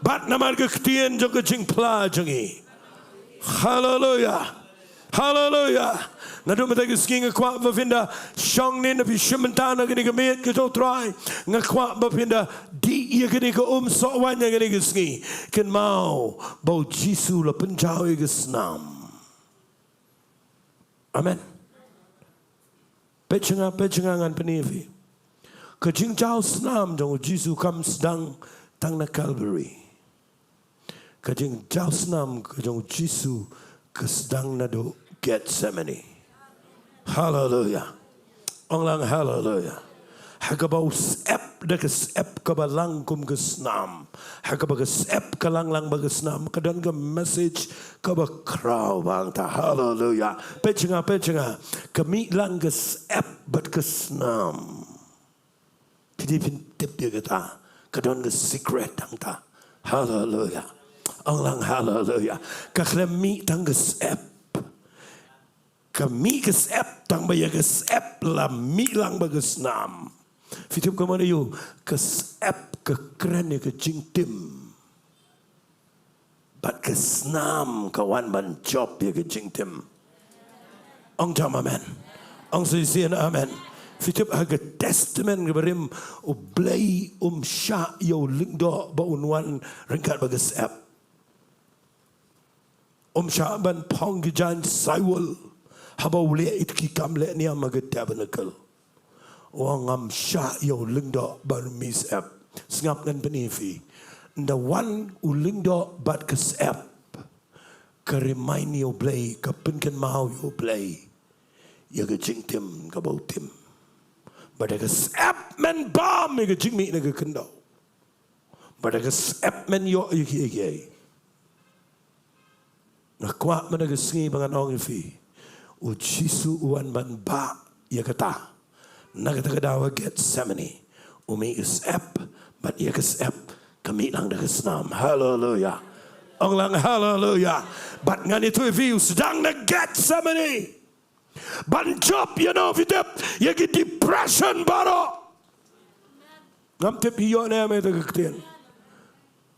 bad namar ka ktien jong ka jingphla jong ngi. Haleluya. Haleluya. Naduh mynta ka sngi nga kwah ba phin da shong ne na phi shim bynta na kane ka miet ka jong u Trai. Nga kwah ba phin da dih ïa kane ka um soh waiñ ha kane ka sngi. Kynmaw ba u Jisu la pynjaw ïa ka snam. Amen. Peit sha nga, peit sha nga, ngan pyni ïa phi. Ka jingjaw snam jong u Jisu kam sdang tang na Calvary. Ka jingjaw snam ka jong u Jisu ka sdang naduh Gethsemane. Haleluya. Ong lang haleluya. Ha kaba u syep da ka syep kaba lang kum ka snam. Ha kaba ka syep ka lang lang bad ka snam, ka don ka message kaba khraw bha hangta. Haleluya. Peit sha nga, peit sha nga. Ka mih lang ka syep bad ka snam. Phi dei phin tip ïa kata. Ka don ka secret hangta. Haleluya. Ong lang haleluya. Ka khlem mih tang ka syep. Ka mih ka syep tang ba ïa ka syep la mih lang bad ka snam. Phi tip kumno ïa u, ka syep ka kren ïa ka jingtim. Bad ka snam ka wan ban jop ïa ka jingtim. Ong jam amen. Ong shisien amen. Phi tip ha ka Testament kaba rim, U Blei um shah ïa u lyngdoh ba un wan ryngkat bad ka syep. Um shah ban phong ki jaiñ saiwul haba u leh ïa ki kam leh niam ha ka tabernacle. U ong ngam shah ïa u lyngdoh ban mih syep. Sngap ngan pyni ïa phi. Ynda wan u lyngdoh bad ka syep, ka remind ïa U Blei, ka pynkynmaw ïa U Blei ïa ka jingtim kaba u tim. Ba da ka syep men bam ïa ka jingmih na ka khyndew. Ba da ka syep men ïoh ïa kiei kiei. Nga kwah mynta ka sngi ba ngan ong ïa phi, U Jisu u wan ban bah ïa kata. Na kata ka daw ha Gethsemane, u mih ka syep, bad ïa ka syep ka mih lang da ka snam. Haleluia. Ong lang haleluia. Bad ngan ïathuh ïa phi, u sdang na Gethsemane ban jop ïa, ngan ong ïa phi, ïa ki depression baroh. Ngam tip phi ïoh ne em ïa kata ka ktien.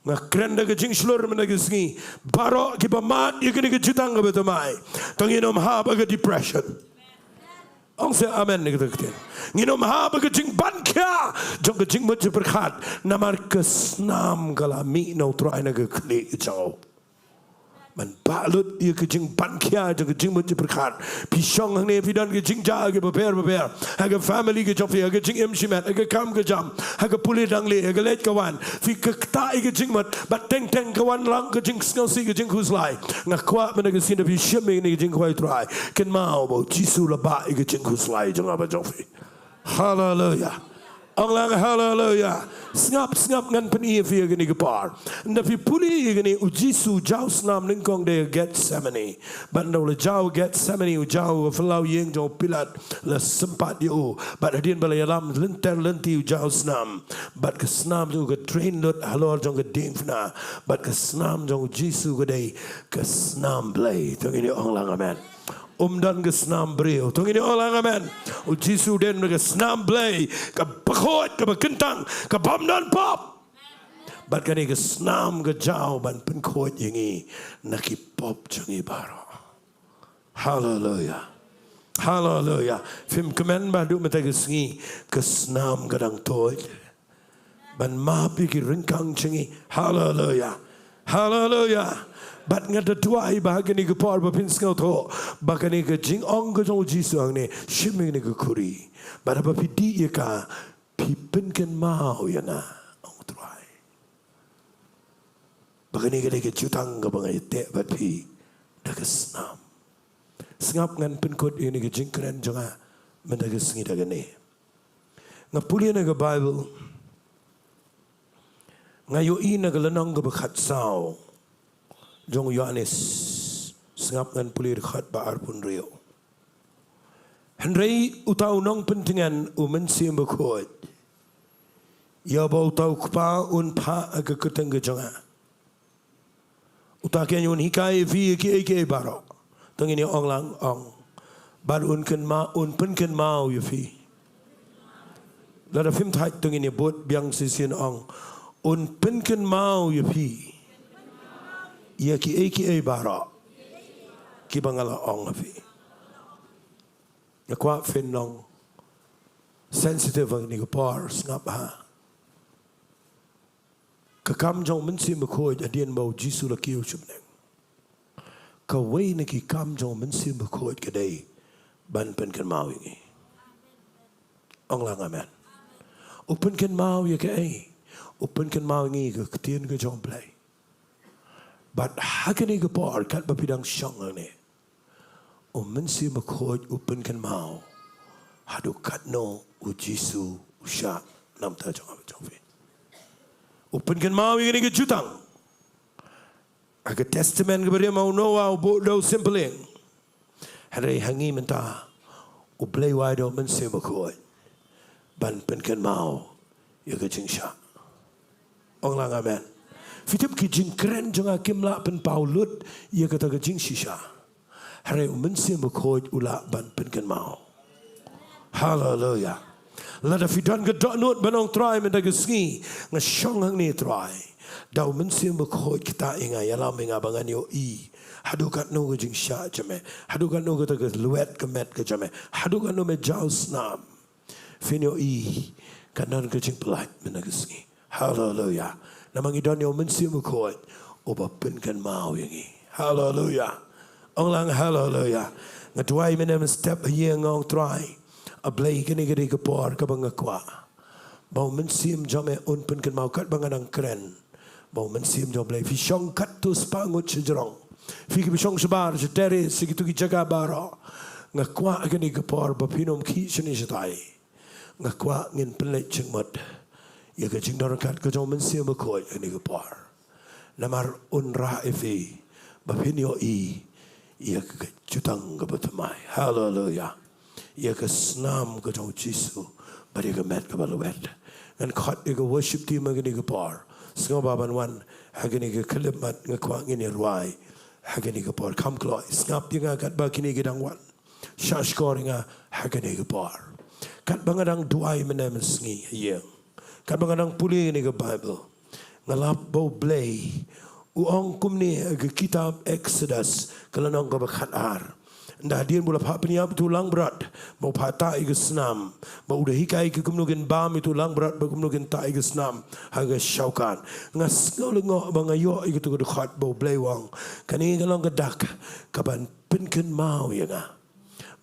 Nga kren da ka jingshlur mynta ka sngi. Baroh kiba mad ïa kane ka jutang kaba thymmai, to ngin ym hap ha ka depression. Ong seh amen ïa kata ka ktien. Ngin ym hap ha ka jingban khia jong ka jingmut jingpyrkhat, namar ka snam ka la mih na U Trai na ka khlieh jong u. Ban bah lut ïa ka jingban khia jong ka jingmut jingpyrkhat. Phi shong hangne, phi don ka jingjia kiba pher ba pher ha ka family ka jong phi, ha ka jingim shimet, ha ka kam ka jam, ha ka pule dang leh, ha ka leit ka wan. Phi ktah ïa ka jingmut, bad teng teng ka wan lang ka jingsngewsih, ka jingkhuslai. Nga kwah mynta ka sngi, lada phi shim ïa kane ka jingkhawai U Trai, kynmaw ba U Jisu u la bah ïa ka jingkhuslai jong nga bad jong phi. Haleluia. Ong lang haleluia. Sngap, sngap, ngan pyni ïa phi ha kane ka por. Lada phi pule ïa kane, U Jisu u jaw snam nyngkong da ha Gethsemane. Bad haba u la jaw Gethsemane, u jaw ha ka phyllaw ïing jong u Pilat, la sympat ïa u. Bad hadien ba la ïalam lynter lynti, u jaw snam. Bad ka snam jong u ka drain lut halor jong ka diengphna. Bad ka snam jong U Jisu ka dei ka snam Blei. To ngin ong lang amen. Um don ka snam briew. To ngin ong lang amen. U Jisu u don ka snam Blei, kaba khuid, kaba kyntang, kaba ym don pop. Bad kane ka snam ka jaw ban pynkhuid ïa ngi na ki pop jong ngi baroh. Haleluia. Haleluia. Phim kmen ba haduh mynta ka sngi ka snam ka dang tuid ban map ïa ki ryngkang jong ngi. Haleluia. Haleluia. Bad nga da duwai ba ha kane ka por ba phin sngewthuh ba kane ka jingong ka jong U Jisu hangne, shim ïa kane ka khuri. Bad haba phi dih ïa ka, phi pynkynmaw ïa nga, ong U Trai, ba kane ka dei ka jutang kaba nga ïateh bad phi da ka snam. Sngap, ngan pynkut ïa kane ka jingkren jong nga mynta ka sngi da kane. Nga pule na ka Baibl, nga ïohi na ka lynnong kaba khatsaw jong u Ïoannis. Sngap, ngan pule dkhot ba arphew hynriew. Hynrei uta u nongpyntngen, U Mynsiem Bakhuid, ïa uba uta U Kpa un phah ha ka kyrteng ka jong nga, uta kein un hikai ïa phi ïa kiei kiei baroh. To ngin ong lang, ong. Bad un kynmaw, un pynkynmaw ïa phi. Lada phim thait, to ngin ïa bud biang shisien, ong. Un pynkynmaw ïa phi ïa kiei kiei baroh kiba nga la ong ha phi. Nga kwah phin long sensitive ha kane ka por, sngap ha ka kam jong U Mynsiem Bakhuid hadien ba U Jisu u la kiew sha bneng. Kawei na ki kam jong U Mynsiem Bakhuid ka dei ban pynkynmaw ïa ngi. Ong lang amen. U pynkynmaw ïa kaei? U pynkynmaw ïa ngi ïa ka ktien ka jong U Blei. Bad ha kane ka por, katba phi dang shong hangne, U Mynsiem Bakhuid u pynkynmaw haduh katno U Jisu u shah na ka bynta jong nga bad jong phi. U pynkynmaw ïa kane ka jutang. Ha ka Testament kaba rim, ha u Noah u buh da u symbol ïing. Hynrei ha ngi mynta, U Blei u ai da U Mynsiem Bakhuid ban pynkynmaw ïa ka jingshah. Ong lang amen. Phi tip, ki jingkren jong nga kim lah pynpaw lut ïa kata ka jingshisha. Hynrei U Mynsiem Bakhuid u lah ban pynkynmaw. Haleluia. Lada phi don ka dohnud ban ong, Trai, mynta ka sngi nga shong hangne, Trai, da U Mynsiem Bakhuid ktah ïa nga, ïalam ïa nga ba ngan ïohi haduh katno ka jingshah jong me, haduh katno kata ka lwet ka met ka jong me, haduh katno me jaw snam. Phin ïohi kan don ka jingpyllait mynta ka sngi. Haleluia. Namar ngi don ïa U Mynsiem Bakhuid uba pynkynmaw ïa ngi. Haleluia. Ong lang haleluia. Nga duwai mynne mynstep ha ïing, nga ong, Trai, A Blei, kane ka dei ka por kaba nga kwah ba U Mynsiem jong me un pynkynmaw, katba nga dang kren, ba U Mynsiem jong U Blei. Phi shong katto spah ngut shajrong, phi kiba shong shabar, sha terrace, sha kito ki jaka baroh, nga kwah kane ka por ba phin ym khih shane shatai. Nga kwah ngin pynleit jingmut ïa ka jingdon ryngkat ka jong u Mynsiem Bakhuid ha kane ka por. Namar un rah ïa phi ba phin ïohi ïa ka jutang kaba thymmai. Haleluia. Ïa ka snam ka jong u Jisu bad ïa ka met kaba lwet. Ngan khot ïa ka worship team ha kane ka por. Sngewbha ban wan ha kane ka khyllipmat, nga kwah ngin ïa rwai ha kane ka por. Kham kloi, sngap ïa nga katba kine ki dang wan. Shah shkor ïa nga ha kane ka por. Katba nga dang duwai mynne mynsngi ha ïing, katba nga dang pule ïa kane ka Baibl, nga lap ba U Blei u ong kumne ha ka kitab Exodus, ka lynnong kaba khatar. Ynda hadien ba u la phah pynïap ïa utu u langbrot, ba u phah tah ïa ka snam, ba u da hikai ki kumno kin bam ïa utu u langbrot, ba kumno kin tah ïa ka snam ha ka shaukat. Nga sngew lyngngoh ba nga ïoh ïa katu ka dkhot ba U Blei u ong, kane ka long ka dak kaban pynkynmaw ïa nga,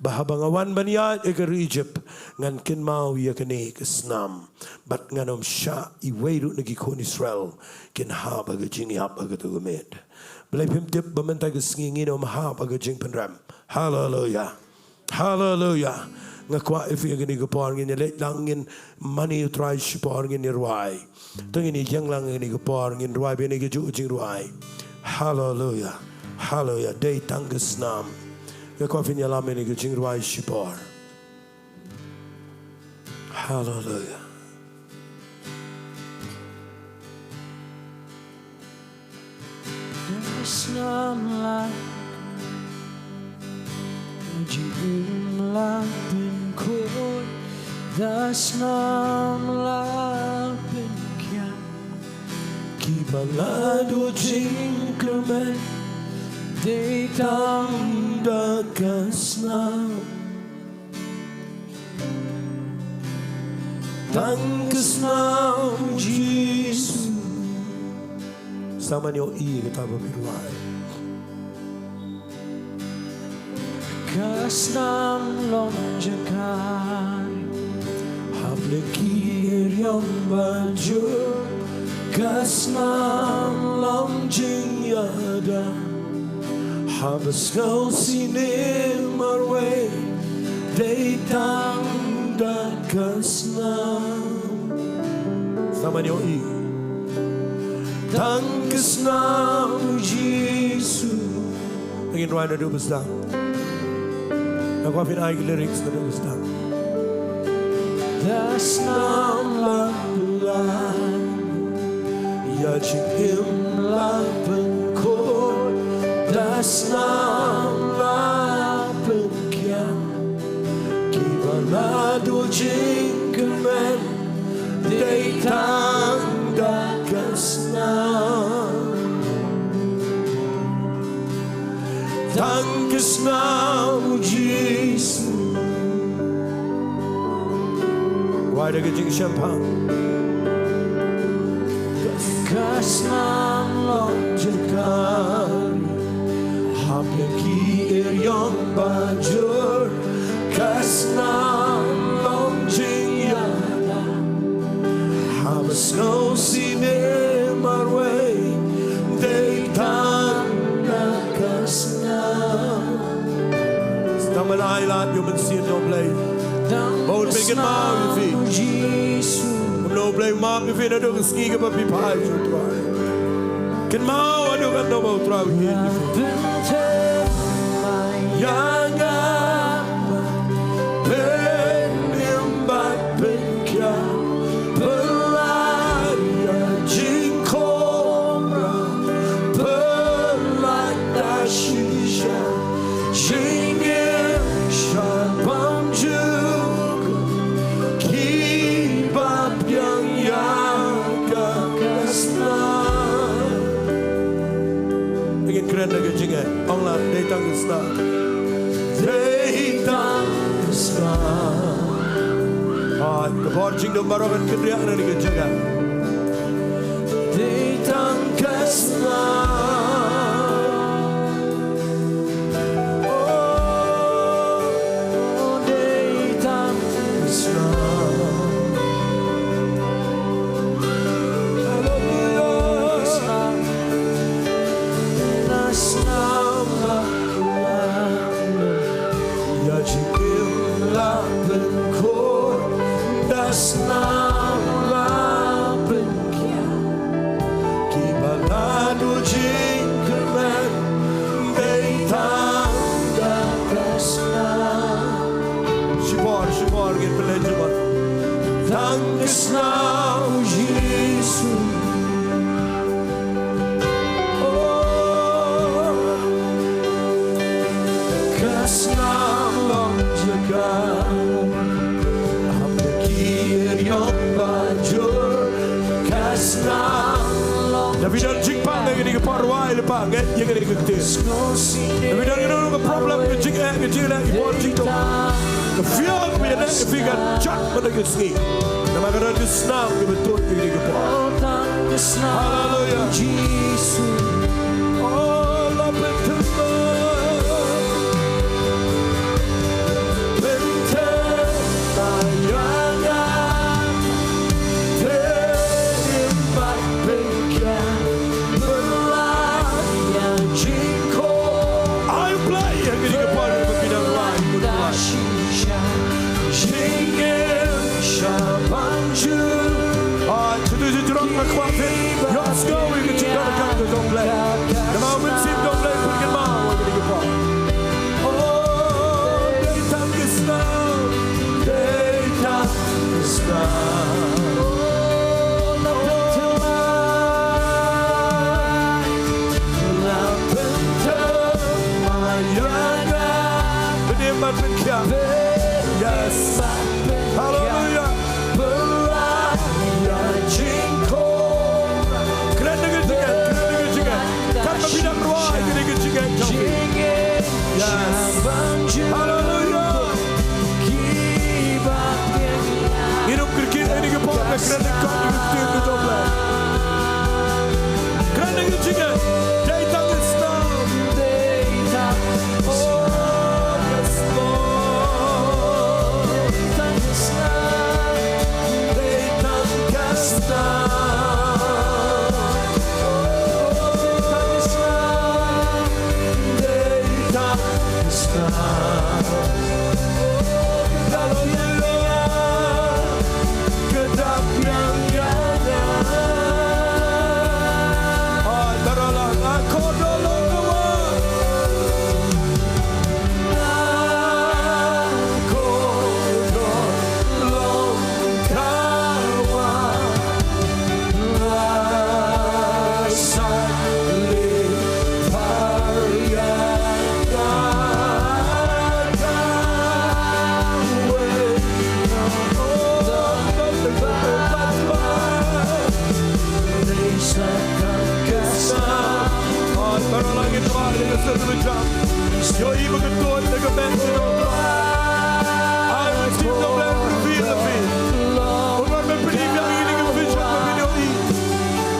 ba haba nga wan ban ïaid ha ka ri Ijipt, ngan kynmaw ïa kane ka snam, bad ngan ym shah iwei ruh na ki khun Israel kin hap ha ka jingïap ha katu ka miet. Balei phim tip ba mynta ka sngi ngin ym hap ha ka jingpynrem? Haleluia. Haleluia. Nga kwah ïa phi ha kane ka por ngin ïa leit lang, ngin mane ïa U Trai shipor, ngin ïa rwai. To ngin ïa ïeng lang ha kane ka por, ngin rwai bad ïa kane kajuh ka jingrwai. Haleluia. Haleluia. Dei tang ka snam. Nga kwah phin ïalam ïa kane ka jingrwai shipor. Haleluia. Da snam la jingim la pynkhuid, da snam la pynkiang. Kiba la duh jingkyrmen, dei tang da ka snam. Tang ka snam Jisu. Sa man ïohi kata ba phi rwai. Ka snam long jaka hap leh ki eriong ba jur. Ka snam long jingïada haba sngewsih ne marwei, dei tang da ka snam. Sa man ïohi. Tang ka snam Jisu. Ngin rwai naduh ba sdang. Nga kwah phin ai ki lyrics naduh ba sdang. Da snam la pynlait ïa jingim la pynkhuid, da snam la pynkiang. Kiba la duh jingkyrmen, dei tang da ka snam. Tang ka snam Jisu. Wai da ka jingshemphang. Ka snam long jaka hap ïa ki eriong ba jur. Ka snam long jingïada haba sngewsih ne marwei, dei tang da ka snam. Sdang ban ai lad ïa u Mynsiem jong U Blei ba un pynkynmaw ïa phi. Kumno U Blei u map ïa phi naduh ka sngi kaba phi phai sha U Trai. Kynmaw haduh katno ba U Trai u ïeit ïa phi. Ïa nga, pynïap bad pynkiar, pynlait ïa jingkhong, pynlait da shisha jingim sha bynta jong kiba pdiang ïa ka snam. Ngin kren da ka jingeh, ong lad, dei tang ka snam. Dei tang ka snam. Hooid, ka bor jingdum baroh kan kynriah na ka jingeh. Dei tang ka snam. Oh, dei tang ka snam. Hallelujah. Snam la, ïa jingim la pynkhuid, Snam la pynkiar kiba la duh jingkyrmen, dei tang da ka snam. Shipor, shipor ngin pynleit jubor. Tang ka snam Jisu. Oh, ka snam long jaka, hap da ki riong ba jur, ka snam long. Da phi don jingpang ha kane ka por, rwai lypa, ngeit ïa kane ka ktien. Da phi don kano ka problem, ka jingeh, ka jingleh, ka por jingduk, ka phi ong ba ïa leh ïa phi, kan jot mynta ka sngi. Namar ka don ka snam kaba tuid ha kane ka por. Haleluya. Jisu. Oh, la pynthut, pynthut ïa nga. Te im bad pynkiar, pynlait ïa jingkhot. Ai U Blei, ha kane ka por ba phi dang lai, pynlait. Jingim shaban jur. Ah, to do the drum, na kwah phin ïohsngew ïa ka jingdonkam ka jong U Blei. Namar U Mynsiem jong U Blei u pynkynmaw ha kane ka por. Oh, dei tang ka snam, dei tang ka snam. Oh, la pynthut, la pynthut ïa nga. Pynthut bad pynkiar. Yes. Haleluya. Kren da ka jingngeit, kren da ka jingngeit. Katba phi dang rwai, kren da ka jingngeit. Yes. Haleluya. Ngin ym kyrkieh ïa kane ka por, kren da ka jingngeit, kren da ka jingngeit. Kren da ka jingngeit. Dei tang ka snam. Dei tang ka snam. Dei tang ka snam. Dei tang ka snam. Dei tang ka snam.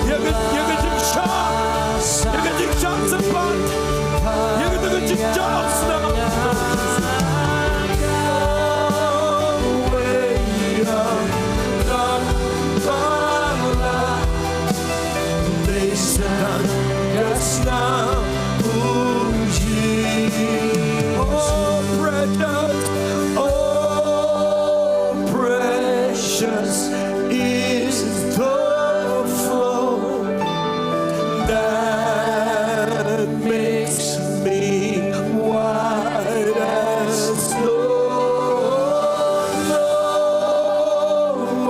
Ïa ka, ïa ka jingshah, ïa ka jingshah sympat, ïa ka, ïa ka jingshah sympat. Oh, precious, oh, precious is the flow that makes me white as snow. No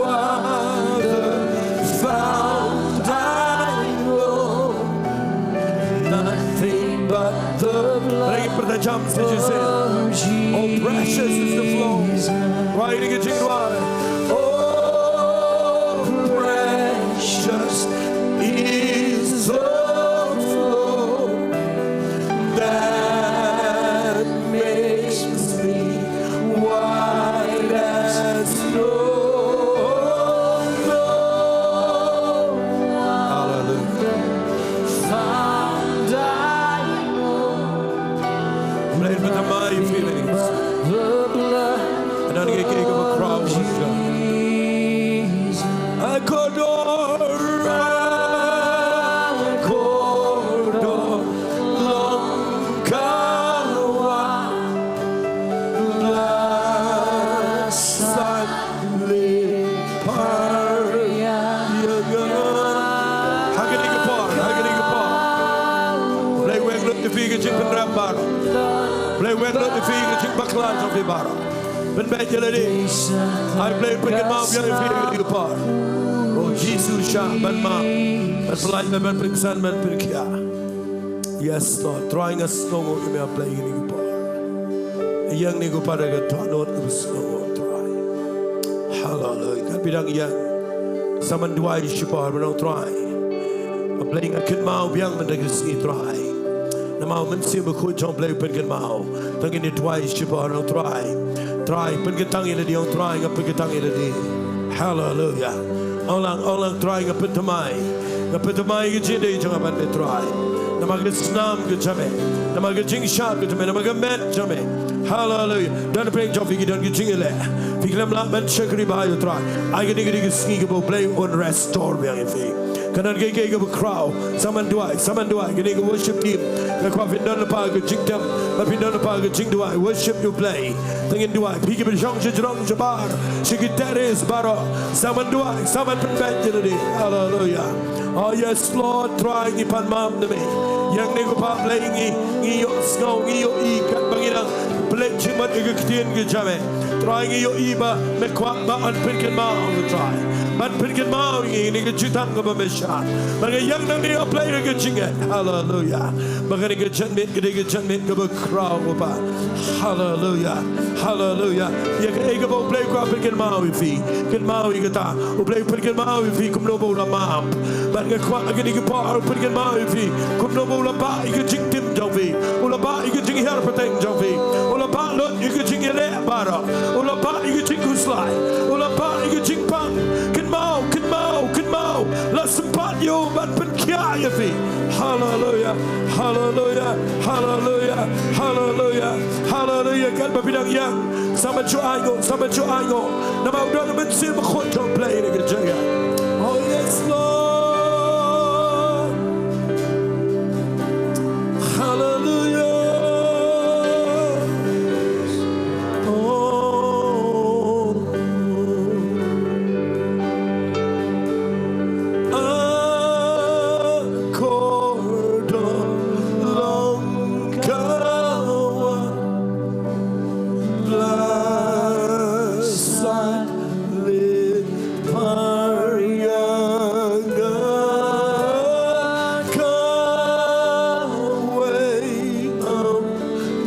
other fount I know, nothing but the blood. Lagi pertajam, sejujur. Oh, precious is the flow. Rwai ïa kane ka jingrwai. Oh, precious is the flow that makes me white as snow. Hallelujah. Blei, but my feelings. Anan ngi kiew kum ka crowd. Ai kordor, ai kordor, long kawa, la sat le. Ha kane ka por, ha kane ka por, Blei weng lut ïa phi ka jingpynrem baroh. Blei weng lut ïa phi ka jingbakla jong phi baroh. Pynbeit ïa lade. Ai Blei pynkynmaw biang ïa phi ha kane ka por. O Jisu, shah ban map, ban pynlait, ban pynksan, ban pynkhiah. Yes Lord, Trai, nga sngewnguh ïa me, A Blei, ha kane ka por. Ïa kane ka por ka dohnud kaba sngewnguh, Trai. Haleluia. Katba dang ïeng, sa man duwai shipor, ban ong, Trai, A Blei, nga kynmaw biang mynta ka sngi, Trai. Namar U Mynsiem Bakhuid jong U Blei u pynkynmaw. Tang ngin ïa duwai shipor, ong, Trai, Trai, pynkyntang ïa lade, ong, Trai, nga pynkyntang ïa lade. Haleluia. Ong lang, ong lang, Trai, nga pynthymmai. Nga pynthymmai ïa ka jingïadei jong nga bad me, Trai. Namar ka snam ka jong me, namar ka jingshad ka jong me, namar ka met jong me. Haleluia. Don pyrshah jong phi ki don ki jingïaleh, phi khlem lah ban shakri bha ïa U Trai. Ai kane ka dei ka sngi kaba U Blei un restore biang ïa phi. Kan don kiei kiei kiba khraw, sa man duwai, sa man duwai. Kane ka worship team, nga kwah phin don lypa ka jingtem, ba phin don lypa ka jingduwai. Worship ïa U Blei. Tang ngin duwai. Phi kiba shong shajrong shabar, sha ki terrace baroh, sa man duwai, sa man pynbeit ïa lade. Haleluia. Oh yes Lord, Trai, ngi pan map na me. Ïa kane ka por, Blei, ngi, ngi ïohsngew, ngi ïohi katba ngi dang pynleit jingmut ïa ka ktien ka jong me. Trai, ngi ïohi ba me kwah ban pynkynmaw, Trai, ban pynkynmaw ïa ngi kane ka jingtang kaba me shah. Ba ngi ïeng nangne, A Blei, da ka jingngeit. Haleluia. Ba kane ka janmiet ka dei ka janmiet kaba khraw, Kpa. Haleluia. Haleluia. Ïa kaei kaba U Blei u kwah pynkynmaw ïa phi, kynmaw ïa kata. U Blei u pynkynmaw ïa phi kumno ba u la map. Bad nga kwah ha kane ka por u pynkynmaw ïa phi kumno ba u la bah ïa ka jingtim jong phi, u la bah ïa ka jinghiar pateng jong phi, u la bah lut ïa ka jingïaleh baroh, u la bah ïa ka jingkhuslai, u la bah ïa ka jingpang. Kynmaw, kynmaw, kynmaw. La sympat ïa u ban pynkhiah ïa phi. Haleluia. Haleluia. Haleluia. Haleluia. Haleluia. Katba phi dang ïeng, sa man shu ainguh, sa man shu ainguh. Namar u don U Mynsiem Bakhuid jong U Blei ha kane ka jaka. Oh yes Lord. Haleluia. Oh. Akor dong long kawa blasat leit pariang kawei, ym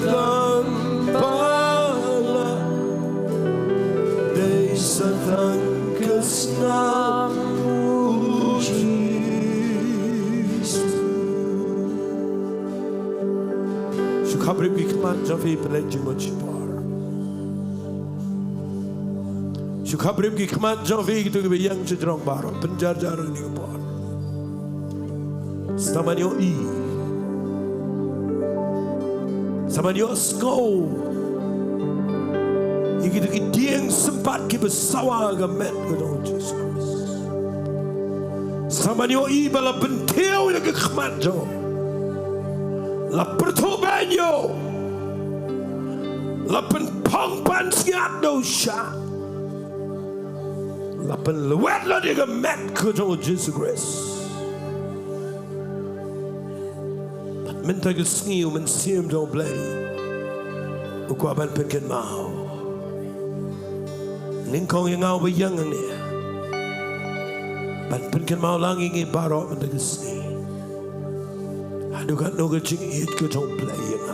don palat. Dei sa tang ka snam U Jisu. Shu khapbrip ki khmat jong phi, pynleit jingmut shipor. Shu khapbrip ki khmat jong phi, kito kiba ïeng shajrong baroh, pynjar jar ha kane ka por. Sa man ïohi, sa man ïohsngew ïa kito ki dieng sympat kiba sawa ha ka met ka jong U Jisu Khrist. Sa man ïohi ba la pynthiew ïa ka khmat jong u, la pyrthuh beiñ ïa u, la pynphong pansngiat da u shah, la pynlwet lut ïa ka met ka jong U Jisu Khrist. Bad mynta ka sngi U Mynsiem jong U Blei u kwah ban pynkynmaw. Nyngkong ïa nga uba ïeng hangne ban pynkynmaw lang ïa ngi baroh mynta ka sngi. Haduh katno ka jingïeit ka jong U Blei ïa nga.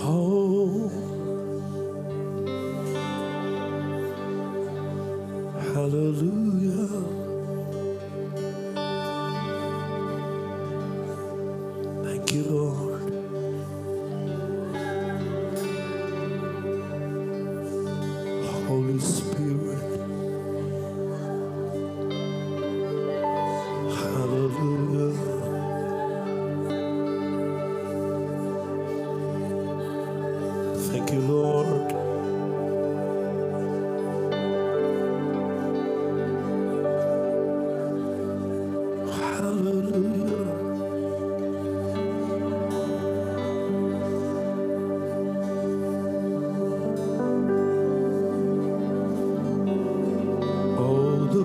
Oh. Hallelujah. Thank you, Lord. Holy Spirit. Hallelujah. Thank you, Lord. Hallelujah.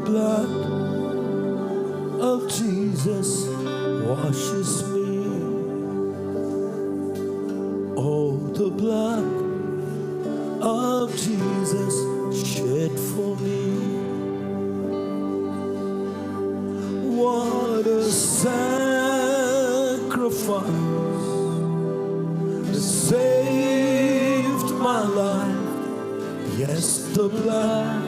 Blood of Jesus washes me. Oh, the blood of Jesus shed for me. What a sacrifice that saved my life. Yes, the blood,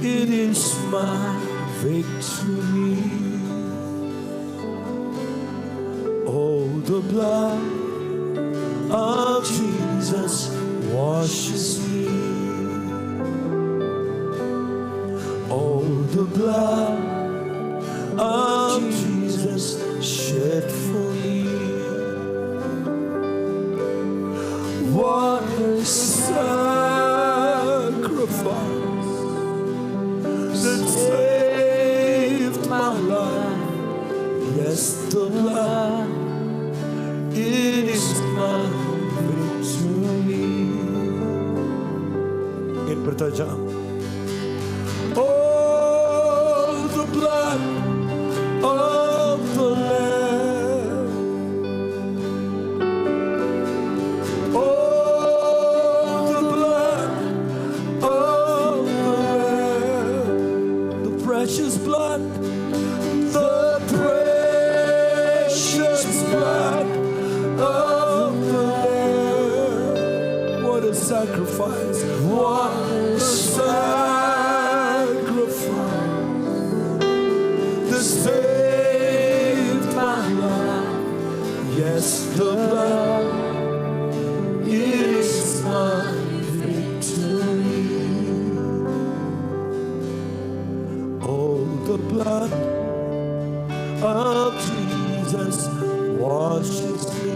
it is my victory. Oh, the blood of Jesus washes me. Oh, the blood of Jesus shed for me. What a sacrifice that saved my life. Yes, the blood, it is my victory. Ngin pyrta jam. Oh, the blood of the Lamb. Oh, the blood of the Lamb. The precious blood, the precious blood of the Lamb. What a sacrifice. What a sacrifice that saved my life. Yes, the blood is my victory. Oh, the blood of Jesus washes me.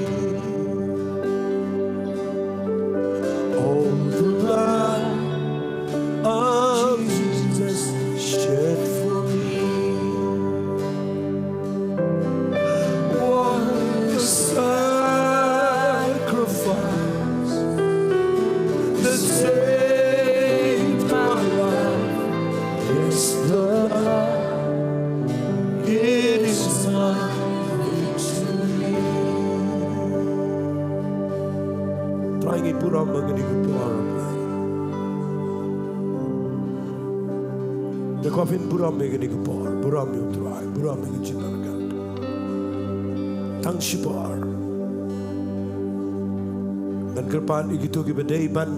Oh, the blood of Jesus shed for me. What a sacrifice that saved my life. Yes, the blood, it is my victory. Trai, ngi burom ïa kane ka por. Te ko phin burom ïa kane ka por, burom ïa u Trai, burom ïa ka jingpyrkhat. Tang shipor ngan kyrpad ïa kito kiba dei ban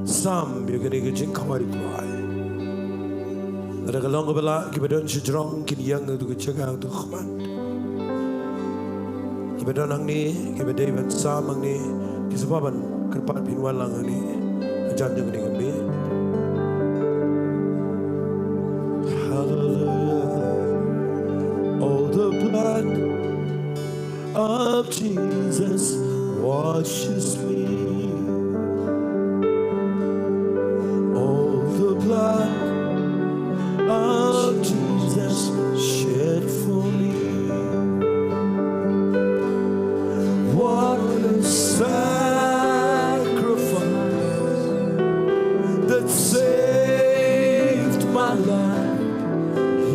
sam ïa kane ka jingkhawai Trai. Lada ka long kaba lah, kiba don shajrong kin ïeng ha kato ka jaka, ha kato ka khmat. Kiba don hangne, kiba dei ban sam hangne, ki sngewbha ban kyrpad phin wan lang hangne hajan jong kane ka miet. Hallelujah. Oh, the blood of Jesus washes me. Oh, the blood of Jesus shed for me. What a sacrifice that saved my life.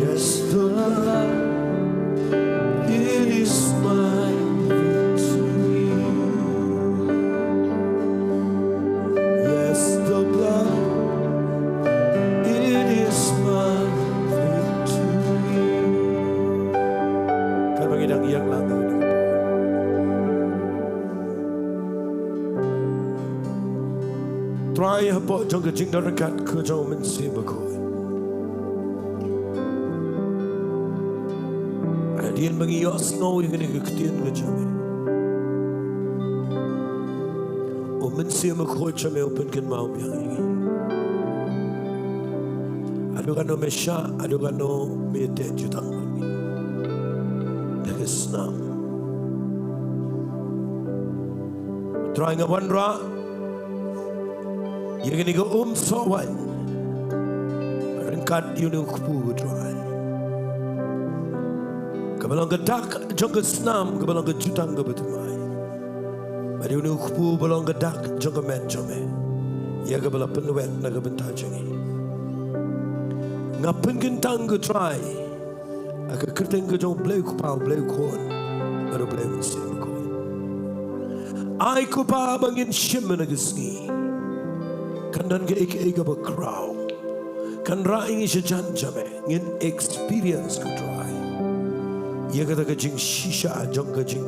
Yes, the blood, it is my victory. Yes, the blood, it is my victory. Katba ngi dang ïeng lang, Trai, hapoh jong ka jingdon ryngkat ka jong u Mynsiem Bakhuid, hadien ba ngi ïohsngew ïa kane ka ktien ka jong me, u Mynsiem Bakhuid jong me u pynkynmaw biang ïa ngi. Haduh katno me shah, haduh katno me ïateh jutang bad ngi da ka snam. Trai, nga wanrah ïa kane ka um sohwaiñ ryngkat ïa une u kpu, Trai, kaba long ka dak jong ka snam, kaba long ka jutang kaba thymmai. Bad ïa une u kpu ba long ka dak jong ka met jong me, ïa kaba la pynwet na ka bynta jong ngi. Nga pynkyntang ko Trai ha ka kyrteng ka jong U Blei U Kpa, U Blei U Khun bad U Blei U Mynsiem Bakhuid. Ai ko Pa ba ngin shim ha kane ka sngi. Kan don kaei kaei kaba khraw, kan rah ïa ngi sha jan jam eh. Ngin experience ko Trai ïa kata ka jingshisha jong ka jing,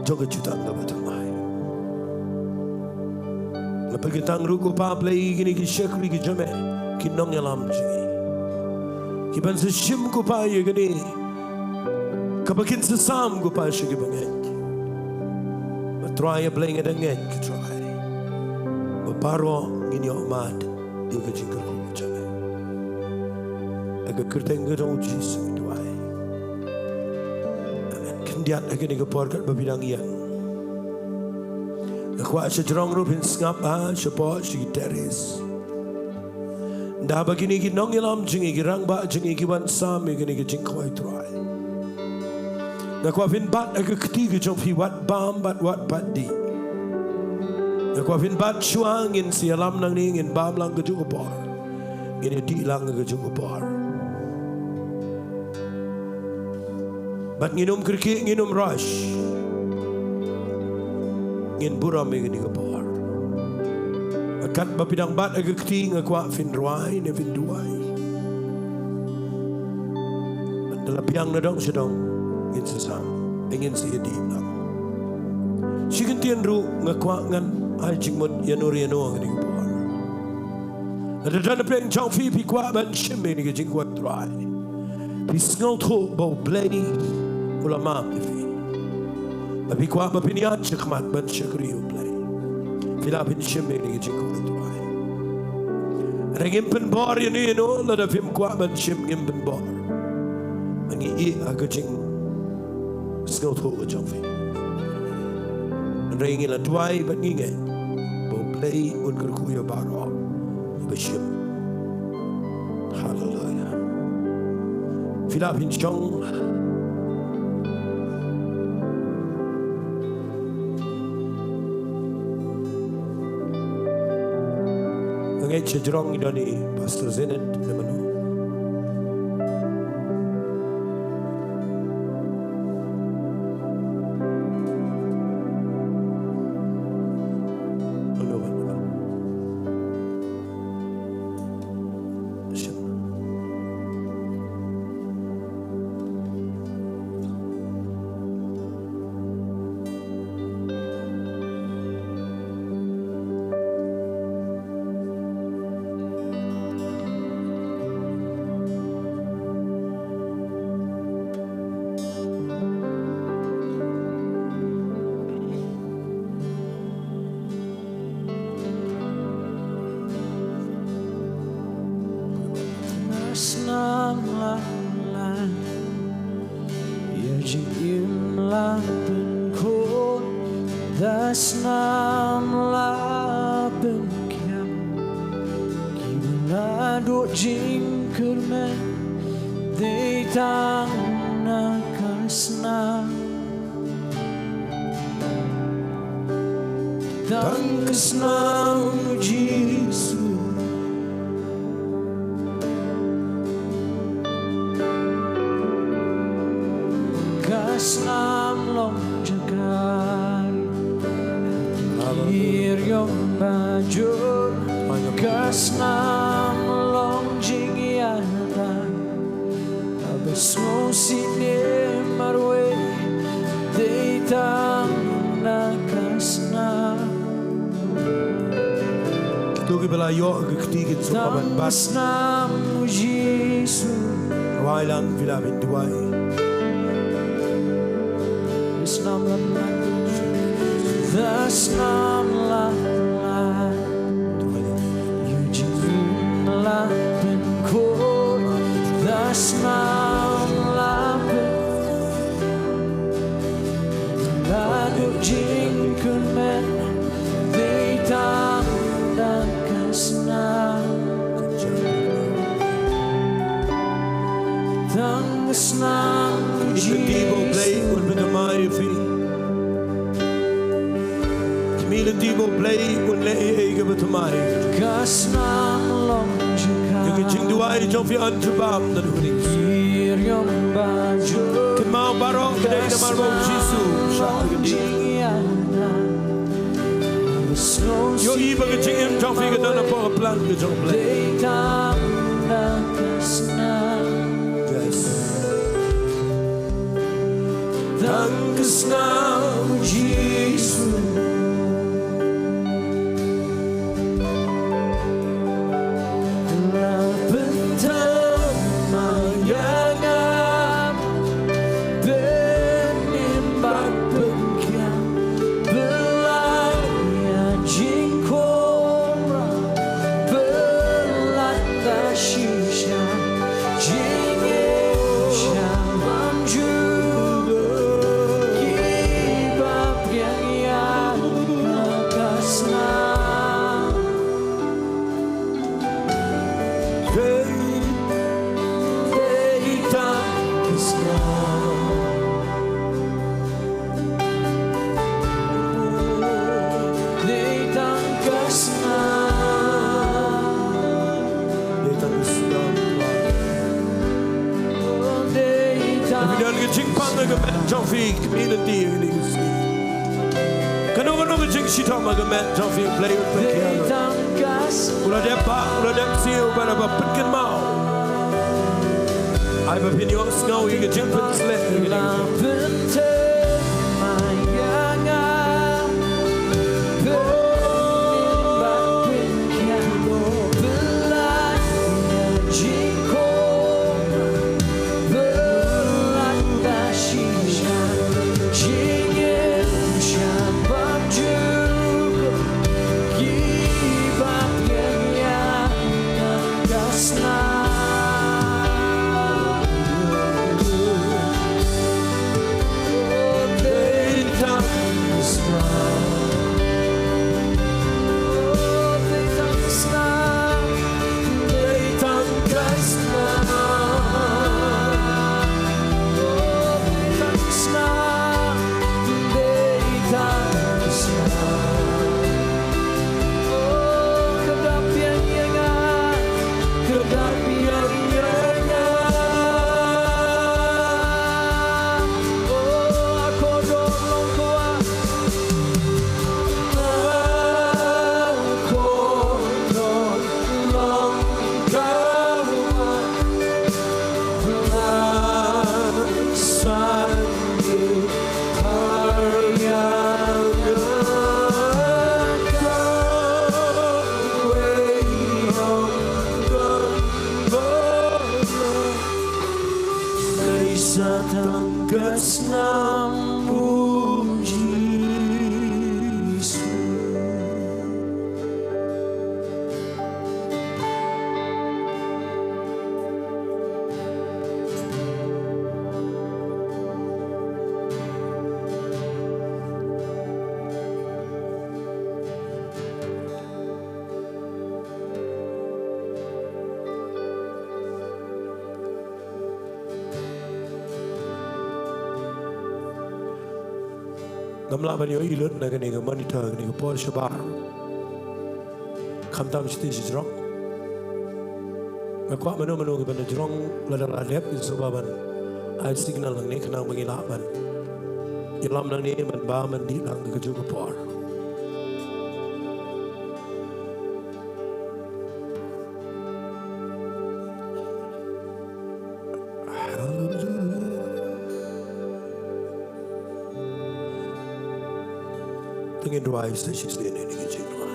jong ka jutang kaba thymmai. Nga pynkyntang ruh ko Pa Blei ïa kine ki shakri ki jong me, ki nongïalam jong ngi, kiban sa shim ko Pa ïa kane kaba kin sa sam ko Pa sha kiba ngeit. Ba Trai ïa Blei nga da ngeit ko Trai ba baroh ngin ïoh mad ïa ka jingkyrkhu ka jong me. Ha ka kyrteng ka jong U Jisu ngi duwai. Amen. Khyndiat ha kane ka por katba phi dang ïeng, nga kwah sha jrong ruh phin sngap ha shapoh sha ki terrace. Nda ba kine ki nongïalam jong ngi, ki rangbah jong ngi, ki wan sam ïa kane ka jingkhawai Trai, nga kwah phin bat ha ka kti ka jong phi, wat bam bad wat pat dih. Nga kwah phin bat shuwa, ngin sa ïalam nangne, ngin bam lang kajuh ka por, ngin ïa dih lang kajuh ka por. Bad ngin ym kyrkieh, ngin ym rush. Ngin burom ïa kane ka por. Katba phi dang bat ha ka kti nga kwah phin rwai ne phin duwai. Bad da la biang na dong sha dong ngin sa sam, ngin sa ïa dih lang. Shi kyntien ruh nga kwah ngan ai jingmut ïano re ïano ha kane ka por. Lada don na pdeng jong phi, phi kwah ban shim ïa kane ka jingkhawai Trai, phi sngewthuh ba U Blei u la map ïa phi, ba phi kwah ba phin ïaid shakhmat ban shakri U Blei, phi lah phin shim ïa kane ka jingkhawai Trai. Hynrei ngim pynbor ïano ïano lada phim kwah ban shim, ngim pynbor. Ngi ïeh ha ka jing sngewthuh ka jong phi. Hynrei ngi la duwai bad ngi ngeit ba U Blei un kyrkhu ïa baroh kiba shim. Haleluia. Phi lah phin shong. Nga ngeit sha jrong ngi don i Pastor Zenith ne mano. Nga snam la la ïa jingim la pynkhun, nga snam la pynkiam kiba la duh jingkyrmen, dei tang na ka snam. Tang ka snam U Jisu. Ka snam long jaka ïa ki riewbajur. Ka snam long jingïada. Haba sngewsih ne marwei, dei tang na ka snam. Kito kiba la ïoh ka kti kin sngewbha ban bat. Tang snam U Jisu. Rwai lang, phi lah phin duwai. Snam la la, snam la la. Ïa jingim la pynkhun, nga snam la pyn, la duh jingkyrmen, dei tang na ka snam. Tang ka snam U Jisu. Ki kynti ba U Blei un pynthymmai ïa phi. Ki kynti ba U Blei un leh ei ei kaba thymmai. Ka snam long jaka. Jingduwai jong phi yn jubab na u ning. Kynmaw baroh ka dei namar ba u Jisu shah ka dei. Ïohi ba ka jingim jong phi ka don hapoh ka plan ka jong U Blei. Yes. Tang ka snam u Jisu. La pynthame ïa nga, pynim bad pynkhiah, pynlait ïa jingkhun, pynlait da shisha, jingim sha ban jubab, kiba pdiang ïa ka snam. Dei, dei tang ka snam. Dei tang ka snam. Dei tang ka snam. Dei tang. Phi don ka jingpang ha ka met jong phi, kmie lynti, kane ka sngi. Kano kano ka jingshitom ha ka met jong phi, Blei u pynkhiah. U la dep bah, u la dep siew, ba la ba pynkynmaw. Ai ba phin ïohsngew ïa ka jingpynshlur. Satang ka snam u Jisu. Ngam lah ban ïohi lut na kane ka monitor, kane ka por shabar. Khamtam shiti shi jrong. Nga kwah mano mano kiba na jrong lada la dep, kin sngewbha ban ai signal nangne khnang ba ngi lah ban ïalam nangne ban bam ban dih lang ka juh ka por. Hallelujah. Te ngin duwai sa shisien ïa kine ki jingduwai.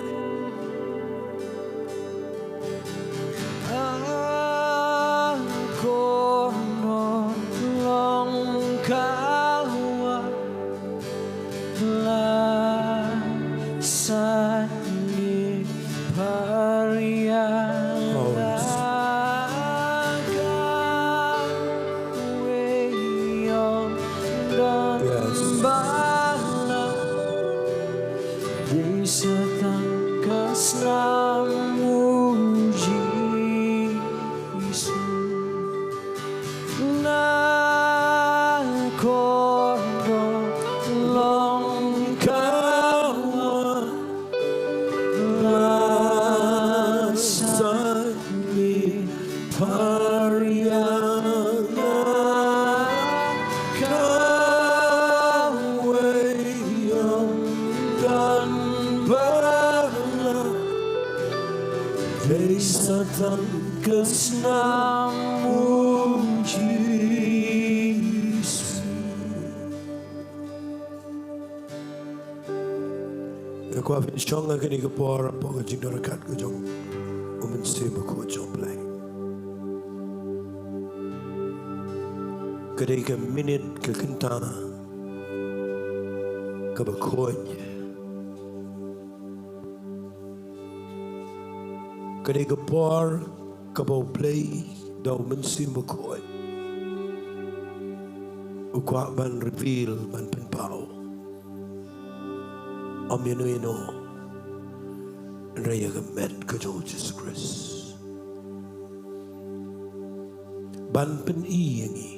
Ko Nongpynim Balang, la sani pariang. Oh, yes. Yes. Par ïa nga kawei ym don ba la dei sa tang ka snam u Jisu. Nga kwah phin shong ha kane ka por hapoh ka jingdonkam ka jong u Mynsiem Bakhuid jong U Blei. Ka dei ka minit ka kynta kaba khuid. Ka dei ka por kaba U Blei da U Mynsiem Bakhuid u kwah ban reveal, ban pynpaw. Ym ïano ïano, hynrei ïa ka met ka jong U Jisu Khrist. Ban pyni ïa ngi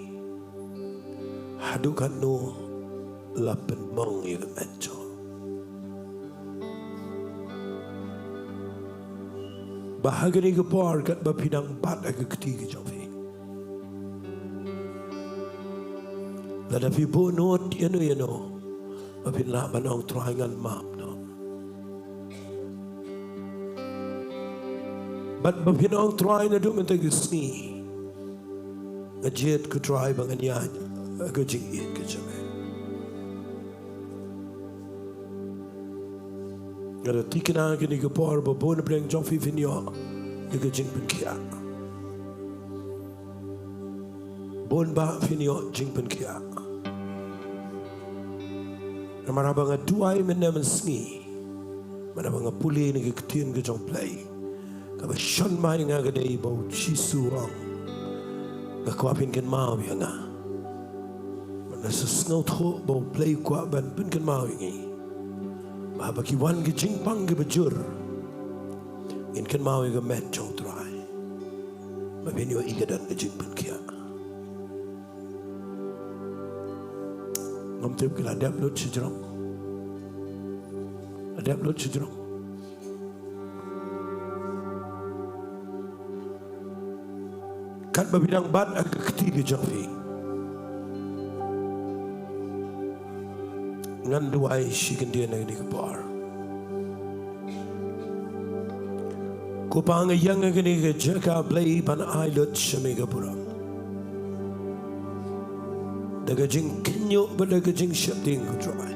haduh katno la pynmong ïa ka met jong. Ba ha kane ka por katba phi dang bat ha ka kti ka jong phi, lada phi buh nud ïano ïano, ba phin lah ban ong, Trai, ngan map noh. Bad ba phin ong, Trai, naduh mynta ka sngi nga jied, ko Trai, ba ngan ïaid ha ka jingïeit ka jong me. Nga da thikna ha kane ka por ba bun na pdeng jong phi phin ïoh ïa ka jingpynkhiah. Bun bah phin ïoh jingpynkhiah. Namar haba nga duwai mynne mynsngi, namar haba nga pule na ka ktien ka jong U Blei, kaba shon ma ïa nga ka dei ba U Jisu u ong, nga kwah phin kynmaw ïa nga. Bad nga sa sngewthuh ba U Blei u kwah ban pynkynmaw ïa ngi, ba haba ki wan ki jingpang kiba jur, ngin kynmaw ïa ka met jong U Trai. Ba phin ïohi ka don ka jingpynkhiah. Ngam tip ki la dep lut shajrong. La dep lut shajrong. Katba phi dang bat ha ka kti ka jong phi, ngan duwai shi kyntien ha kane ka por. Ko Pa, nga ïeng ha kane ka jaka, Blei, ban ai lut sha me ka burom da ka jingkhynñiuh bad da ka jingsheptieng, ko Trai.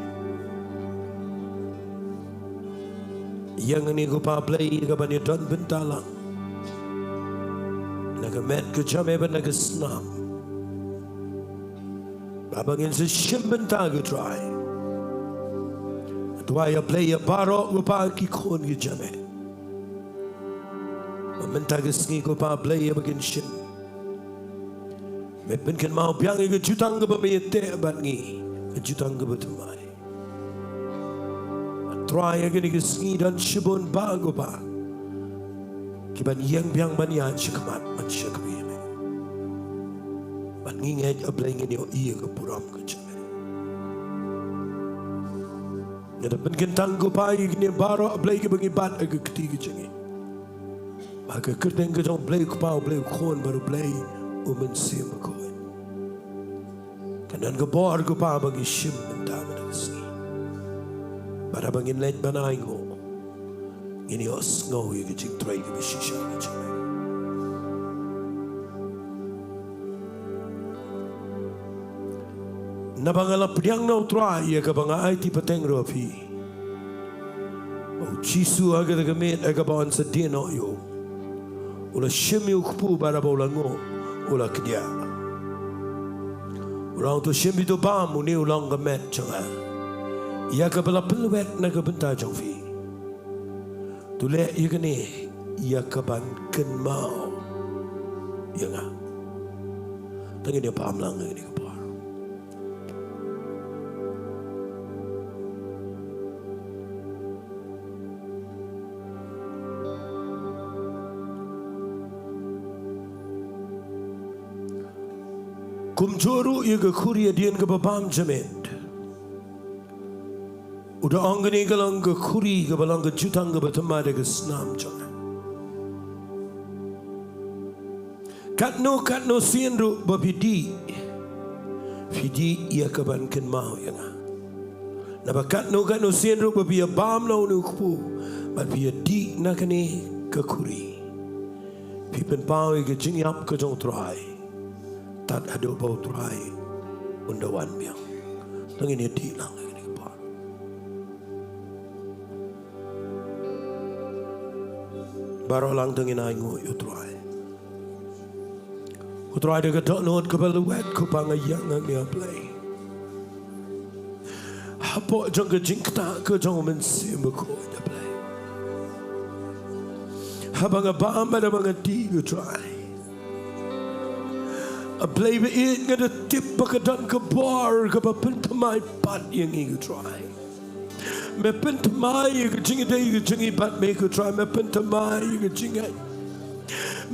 Ïeng hangne, ko Pa Blei, ïa kaban ïadon bynta lang na ka met ka jong me bad na ka snam, ba haba ngin sa shim bynta, ko Trai, duwai, A Blei, ïa baroh, ko Pa, ki khun ki jong me, ba mynta ka sngi, ko Pa Blei, haba kin shim, me pynkynmaw biang ïa ka jutang kaba me ïateh bad ngi, ka jutang kaba thymmai. Trai, ha kane ka sngi don shibun bah, ko Pa, kiban ïeng biang ban ïaid sha khmat ban shakri ïa me. Bad ngi ngeit, A Blei, ngin ïohi ïa ka burom ka jong me. Nga da pynkyntang, ko Pa, ïa kine baroh, A Blei, kiba ngi bat ha ka kti ka jong ngi, ba ha ka kyrteng ka jong U Blei U Kpa, U Blei U Khun bad U Blei U Mynsiem Bakhuid, kan don ka bor, ko Pa, ba ngin shim bynta mynta ka sngi. Bad haba ngin leit ban ainguh, ngin ïohsngew ïa ka jingtrei kaba shisha ka jong me. Naba nga la pdiang noh, Trai, ïa kaba nga aiti pateng ruh ha phi, ba U Jisu ha kata ka miet, ha kaba un sa die noh ïa u, u la shim ïa u kpu, bad haba u la nguh, u la kdiah. U la ong, to shim bad to bam, une u long ka met jong nga, ïa kaba la pynlwet na ka bynta jong phi. To leh ïa kane ïa kaban kynmaw ïa nga. To ngin ïa bam lang ha kane ka por. Kumjuh ruh ïa ka khuri hadien kaba bam jamein, u da ong, kane ka long ka khuri kaba long ka jutang kaba thymmai da ka snam jong nga. Katno katno sien ruh ba phi dih, phi dih ïa ka ban kynmaw ïa nga. Naba katno katno sien ruh ba phi ïa bam na une u kpu bad phi ïa dih na kane ka khuri, phi pynpaw ïa ka jingïap ka jong U Trai tad haduh ba U Trai un da wan biang. To ngin ïa dih lang ïa kane ka por. Baroh lang to ngin ainguh ïa U Trai. U Trai da ka dohnud kaba lwet, ko Pa, nga ïeng hangne, A Blei, hapoh jong ka jingktah ka jong U Mynsiem Bakhuid, A Blei. Haba nga bam bad haba nga dih, ko Trai, A Blei baieit, nga da tip ba ka don ka bor kaba pynthymmai pat ïa ngi, ko Trai. Me pynthymmai ïa ka jingïadei ka jong ngi bad me, ko Trai. Me pynthymmai ïa ka jingngeit.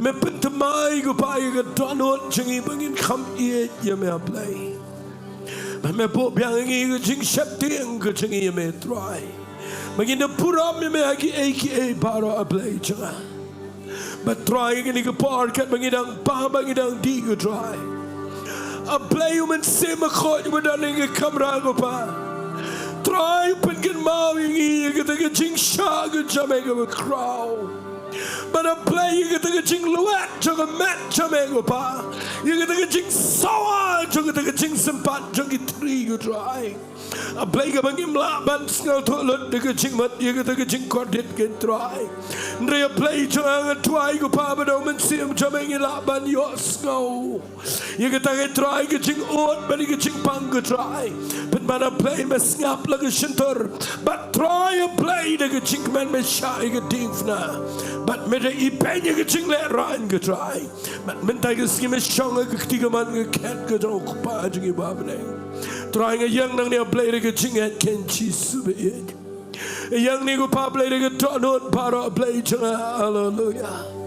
Me pynthymmai, ko Pa, ïa ka dohnud jong ngi ba ngin kham ïeit ïa me, A Blei. Ba me buh biang ïa ngi ïa ka jingsheptieng ka jong ngi ïa me, Trai. Ba ngin da burom ïa me ha kiei kiei baroh, A Blei jong nga. Bad Trai, ha kane ka por katba ngi dang bam, ba ngi dang dih, ko Trai, A Blei, U Mynsiem Bakhuid uba don ha kane ka kamra, ko Pa, Trai, u pynkynmaw ïa ngi ïa kata ka jingshah ka jong me kaba khraw. Bad A Blei, ïa kata ka jinglwet jong ka met jong me, ko Pa, ïa kata ka jingsawa jong kata ka jingsympat jong ki thri, ko Trai. A Blei, kaba ngim lah ban sngewthuh lut da ka jingmut ïa kata ka jingkordit, ko Trai. Hynrei A Blei jong nga, nga duwai, ko Pa, ba da U Mynsiem jong me ngin lah ban ïohsngew ïa kata, ko Trai, ka jingud bad ïa ka jingpang, ko Trai. Pynban, A Blei, me sngap la ka shyntur. Bad Trai, A Blei, da ka jingkmen me shah ïa ka diengphna. Bad me da ibeiñ ïa ka jinglehraiñ, ko Trai. Bad mynta ka sngi me shong ha ka kti kamon ka khet ka jong U Kpa jong ngi uba ha bneng. Trai, nga ïeng nangne, A Blei, da ka jingngeit, ko Jisu baieit. Ïeng nangne, ko Pa, A Blei, da ka dohnud baroh, A Blei jong nga. Haleluya.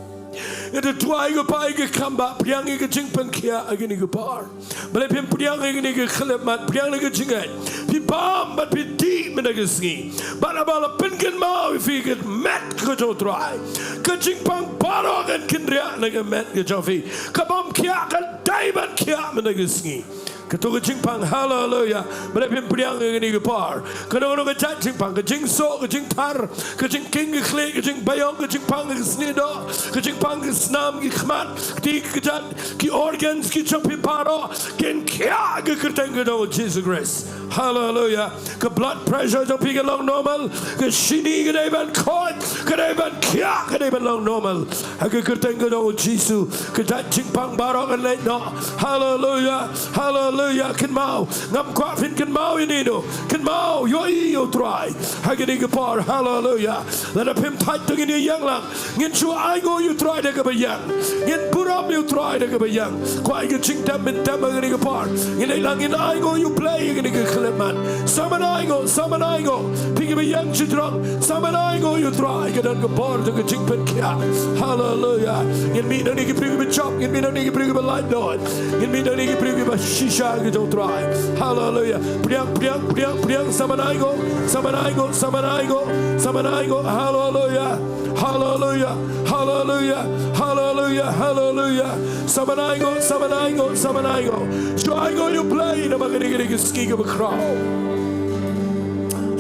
Nga da duwai, ko Pa, ïa ka kam ba pdiang ïa ka jingpynkhiah ha kane ka por. Blei, phim pdiang ïa kane ka khyllipmat, pdiang ïa ka jingngeit. Phi bam bad phi dih mynta ka sngi. Bad haba la pynkynmaw ïa phi ka met ka jong U Trai, ka jingpang baroh kan kynriah na ka met ka jong phi. Ka bym khiah kan dei ban khiah mynta ka sngi. Kato ka jingpang, haleluya. Blei, phim pdiang ïa kane ka por. Kano kano ka jait jingpang, ka jingsoh, ka jingthar, ka jingkhing ka khlieh, ka jingbaiong, ka jingpang ka sniehdoh, ka jingpang ka snam ki khmat, kti ki kjat, ki organs ki jong phi baroh kin khiah ha ka kyrteng ka jong U Jisu Khrist. Haleluya. Ka blood pressure jong phi kan long normal. Ka shini ka dei ban khot, ka dei ban khiah, ka dei ban long normal. Ha ka kyrteng ka jong U Jisu, ka jait jingpang baroh kan leit noh. Haleluya. Haleluya. Kynmaw. Ngam kwah phin kynmaw ïa ino. Kynmaw, ïohi ïa U Trai ha kane ka por. Haleluya. Lada phim thait, to ngin ïeng lang. Ngin shu ainguh ïa U Trai da kaba ïeng. Ngin burom ïa U Trai da kaba ïeng. Kwah ïa ka jingdem, ngin dem ha kane ka por. Ngin leit lang, ngin ainguh ïa U Blei ha kane ka khyllipmat. Sa men ainguh, sa men ainguh. Phi kiba ïeng shajrong, sa men ainguh ïa U Trai, ka don ka bor jong ka jingpynkhiah. Haleluya. Ngin mih nangne ki briew kiba jop, ngin mih nangne ki briew kiba laitluid. Ngin mih nangne ki briew kiba shisha ka jong U Trai. Haleluya. Pdiang, pdiang, pdiang, pdiang, sa men ainguh, sa men ainguh, sa men ainguh, sa men ainguh. Haleluya. Haleluya. Haleluya. Haleluya. Haleluya. Sa men ainguh, sa men ainguh, sa men ainguh. Shu ainguh ïa U Blei namar kane ka dei ka sngi kaba khraw.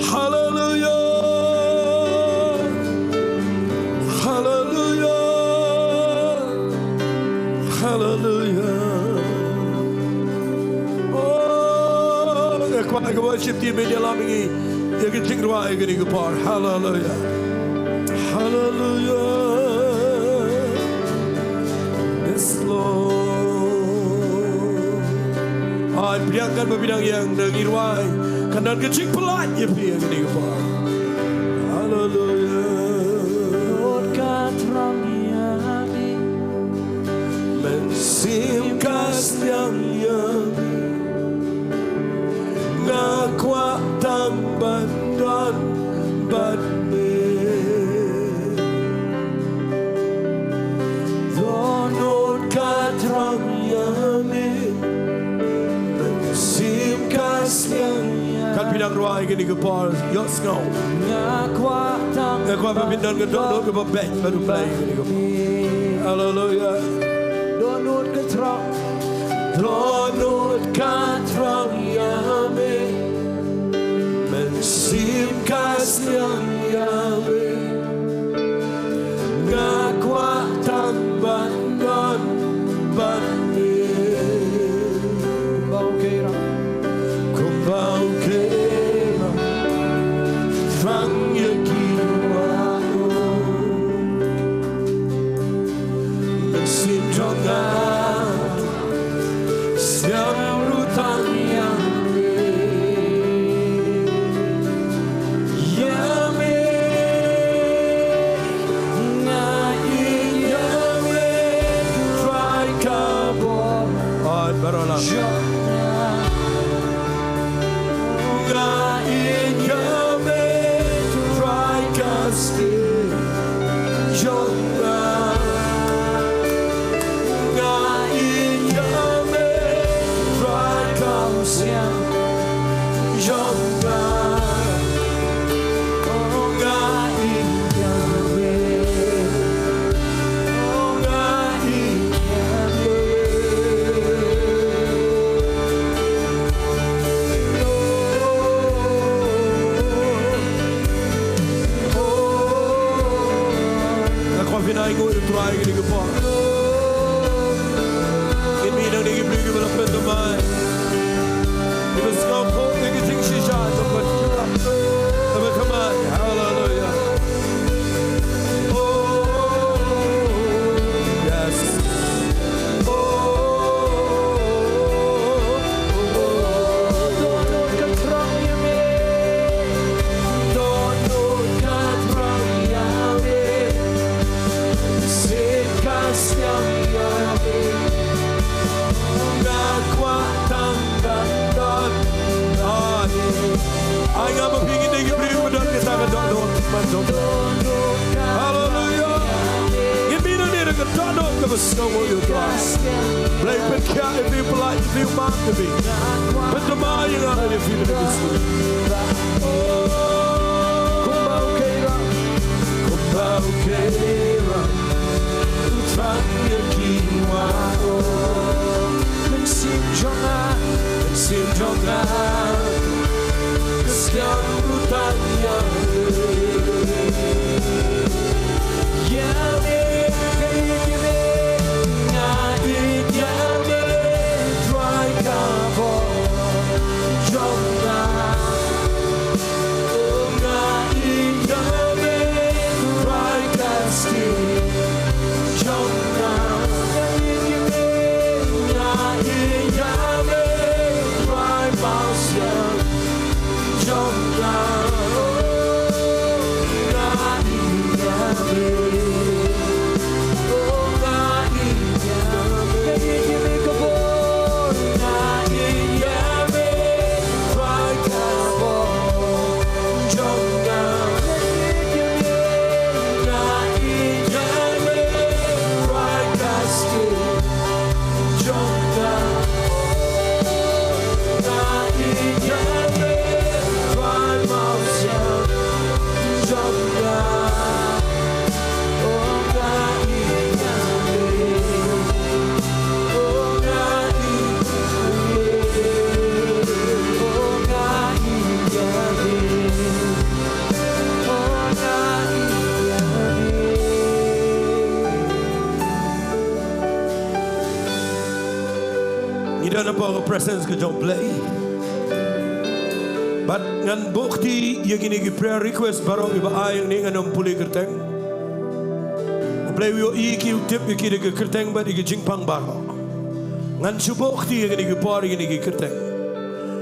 Haleluya. Haleluya. Haleluya. Oh, nga kwah ka worship team ban ïalam ïa ngi ïa ka jingrwai ha kane ka por. Haleluya. Haleluya. Yes, Lord. Ai, pdiang katba phi dang ïeng, da ngi rwai kan don ka jingpyllait ïa phi ha kane ka por. Haleluya. Lord, ka thrang ïa ngi. Mynsiem ka sliang ïa ngi. Nga kwah tang ban don bad me. Dohnud ka thrang ïa me. Mynsiem ka sliang ïa. Kan phi dang rwai ha kane ka por, ïohsngew. Nga kwah tang, nga kwah ba phin don ka dohnud kaba beit bad U Blei ha kane ka por. Haleluya. Ka thrang, dohnud ka thrang ïa me. Mynsiem ka sliang ïa me. Nga kwah tang ban don bad me. Kumba u Keirak, kumba u Keirak thrang ïa ki wah. Mynsiem jong nga sliang ruh tang ïa me. Ïa me. Nga ïeit ïa me, Trai ka bor. Oi, baroh lah. Jong nga. Nga ïeit ïa me, Trai ka stieh jong nga. Nga ïeit ïa me, Trai ka mynsiem jong nga. Oh, nga ïeit ïa me. Oh, nga ïeit ïa me. Nga kwah phin ai nguh ïa u Trai ha kane ka por. Ngin mih nangne ki briew kiba la pynthymmai, kiba sngewthuh ïa ka jingshisha jong ka jingïarap kaba thymmai. Haleluia. Oh, yes. Ai nga ma phi ngin dei ki briew ba don kata ka dohnud. Haleluia. Ngin mih nangne da ka dohnud kaba sngewthuh ïa u Trai. Blei pynkhiah ïa phi, pyllait ïa phi, u man ïa phi. Pynthymmai ïa nga ïa phi ïa phi. Kumba u Keirak, kumba u Keirak u thrang ïa ki wah. Mynsiem jong nga, mynsiem jong nga. Ka sliang ruh tang ïa me. Ïa me, ïa me, nga ïeit ïa me, Trai ka bor jong nga. Oh, nga ïeit ïa me, Trai ka stieh jong nga. Nga ïeit ïa me, nga ïeit ïa me, Trai ba sliang jong nga. Nga ïeit ïa me. Oh, nga ïeit ïa me. Nga ïeit ïa me ka bor. Nga ïeit ïa me, Trai ka bor jong nga. Nga ïeit ïa me, nga ïeit ïa me, Trai ka stieh jong nga. Nga ïeit ïa me, Trai ba sliang jong nga. Oh, nga ïeit ïa me. Oh, nga ïeit ïa me. Oh, nga ïeit ïa me. Oh, nga ïeit ïa me. Ngi don hapoh ka presence ka jong U Blei. Bad ngan buh kti ïa kine ki prayer request baroh kiba ai hangne, ngan ym pule kyrteng. U Blei u ïohi ki, u tip ïa ki da ka kyrteng bad ïa ki jingpang baroh. Ngan shu buh kti ïa kine ki por, ïa kine ki kyrteng.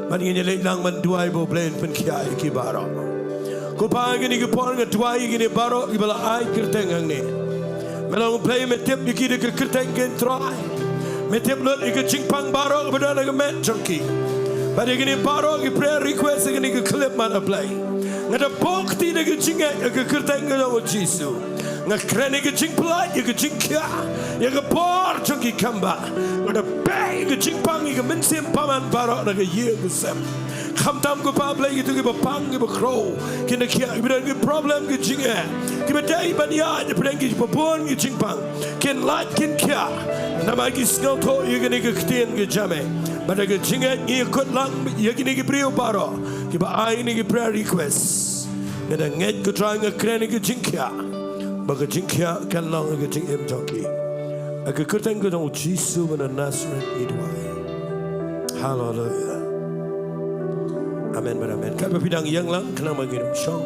Bad ngin ïa leit lang ban duwai ba U Blei un pynkhiah ïa ki baroh. Ko Pa, ha kine ki por nga duwai ïa kine baroh kiba la ai kyrteng hangne. Me long U Blei, me tip ïa ki da ka kyrteng ki, Trai. Me tip lut ïa ka jingpang baroh kaba don ha ka met jong ki. Bad ïa kine baroh ki prayer request ha kane ka khyllipmat, A Blei, nga da buh kti da ka jingngeit ha ka kyrteng ka jong U Jisu. Nga kren ïa ka jingpyllait, ïa ka jingkhiah, ïa ka bor jong ki kam bah. Nga da beh ïa ka jingpang ïa ka mynsiem bymman baroh na ka ïing ka sem. Khamtam ko Pa Blei, kito kiba pang, kiba khrew, kin da khiah, kiba don ki problem ki jingeh, kiba dei ban ïaid hapdeng kiba bun ki jingpang, kin lait kin khiah. Namar ki sngewthuh ïa kine ki ktien ki jong me. Bad da ka jingngeit ngi kut lang ïa kine ki briew baroh kiba ai kine ki prayer request. Nga da ngeit ko Trai, nga kren ïa ka jingkhiah, ba ka jingkhiah kan long ïa ka jingim jong ki. Ha ka kyrteng ka jong u Jisu ba na Nasareth ngi duwai. Haleluya. Amen bad amen. Katba phi dang ïeng lang khnang ba ngin ym shong,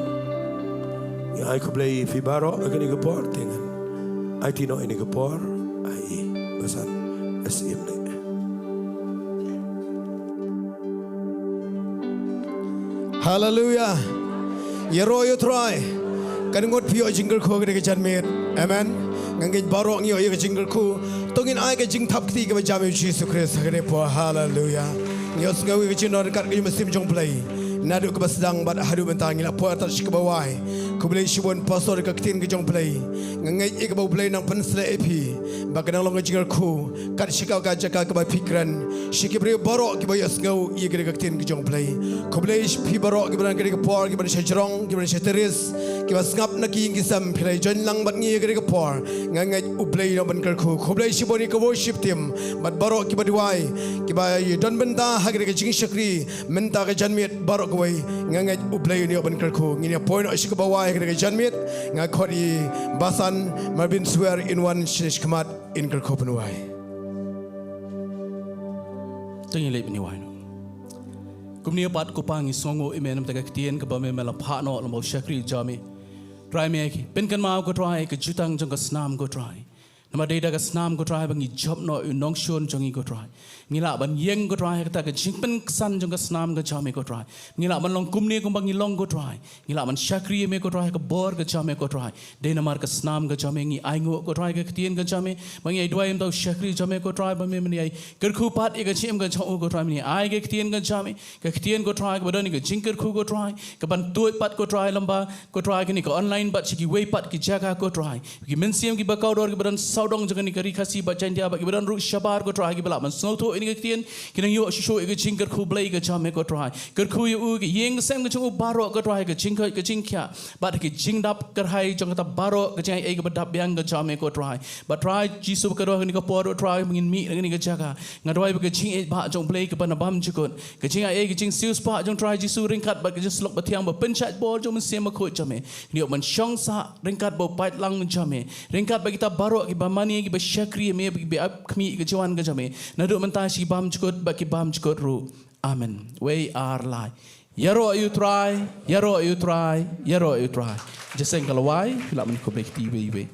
ngi ai khublei ïa phi baroh ha kane ka por. Te ngan aiti noh ïa kane ka por ha i basan, ha i siem ne. Haleluya. Ïaroh ïa u Trai. Kan ngut phi ïoh jingkyrkhu ha kane ka janmiet. Amen. Nga ngeit baroh ngi ïoh ïa ka jingkyrkhu. To ngin ai ka jingthap kti kaba jam ïa u Jisu Khrist ha kane ka por. Haleluya. Ngi ïohsngew ïa ka jingdonkam ka jong u Mynsiem jong u Blei. Naduh kaba sdang bad haduh mynta ngi la poi tad sha kaba wai. Khublei shibun pastor ïa ka ktien ka jong u Blei. Nga ngeit ïa kaba u Blei u nang pynshlur ïa phi. Ba kan nang long ka jingkyrkhu kat shikatdei ka jaka kaba phi kren. Sha ki briew baroh kiba ïohsngew ïa kane ka ktien ka jong u Blei. Khublei ïa phi baroh kiba don ha kane ka por, kiba don sha jrong, kiba don sha terrace, kiba sngap na ki ïing ki sem, phi la join lang bad ngi ha kane ka por. Nga ngeit u Blei u nang pynkyrkhu. Khublei shibun ïa ka worship team bad baroh kiba duwai, kiba ïadon bynta ha kane ka jingshakri mynta ka janmiet baroh kawei. Nga ngeit u Blei u nang pynkyrkhu. Ngin ïa poi noh sha kaba wai ha kane ka janmiet. Nga khot ïa i Basan Marvin Swer in wan sha khmat in kyrkhu pynwai. To ngin leit ban ïa wai noh. Kumne pat ko Pa ngi sngewnguh ïa me namar ka ktien kaba me me la phah noh lem bad u shakri jong me. Trai me ki pynkynmaw ko Trai ka jutang jong ka snam ko Trai. Namar dei da ka snam ko Trai ba ngi jop noh ïa u nongshun jong ngi ko Trai. Ngi lah ban ïeng ko Trai ha kata ka jingpynksan jong ka snam ka jong me ko Trai. Ngi lah ban long kumne kumba ngi long ko Trai. Ngi lah ban shakri ïa me ko Trai ha ka bor ka jong me ko Trai. Dei namar ka snam ka jong me ngi ainguh ko Trai ka ktien ka jong me. Ba ngi ai duwai ïa uta u shakri jong me ko Trai ba me men ïai kyrkhu pat ïa ka jingim ka jong u ko Trai, men ïai ai ka ktien ka jong me. Ka ktien ko Trai kaba don ïa ka jingkyrkhu ko Trai. Kaban tuid pat ko Trai lem bad ko Trai kane ka online bad sha kiwei pat ki jaka ko Trai. Ki mynsiem kiba kordor kiba don sawdong jong kane ka Ri Khasi bad Jaintia bad kiba don ruh shabar ko Trai kiba lah ban sngewthuh ïa kane ka ktien. Ki nang ïoh shuh shuh ïa ka jingkyrkhu Blei ka jong me ko Trai. Kyrkhu ïa u, ka ïing ka sem ka jong u baroh ko Trai, ka jingkhoit ka jingkhiah bad ka jingdap kyrhai jong kata baroh ka jingaiei kaba dap biang ka jong me ko Trai. Bad Trai Jisu ka dei ha kane ka por ko Trai ba ngin mih na kane ka jaka. Nga duwai ba ka jingïeit ba jong u Blei kaba na bymjukut, ka jingaiei ka jingsiewspah jong Trai Jisu ryngkat bad ka jingsylluk bathiang ba pynshait bor jong u Mynsiem Bakhuid jong me, ngi ïoh ban shong sah ryngkat bad u paidlang jong me, ryngkat bad kita baroh kiba mane kiba shakri ïa me, kiba ap khmih ïa ka jingwan ka jong me naduh mynta sha ki bymjukut bad ki bymjukut ruh. Amen. Wei ar lai. Ïaroh ïa u Trai, ïaroh ïa u Trai, ïaroh ïa u Trai. Jingïaseng ka la wai, phi lah ban khublei kti iwei iwei.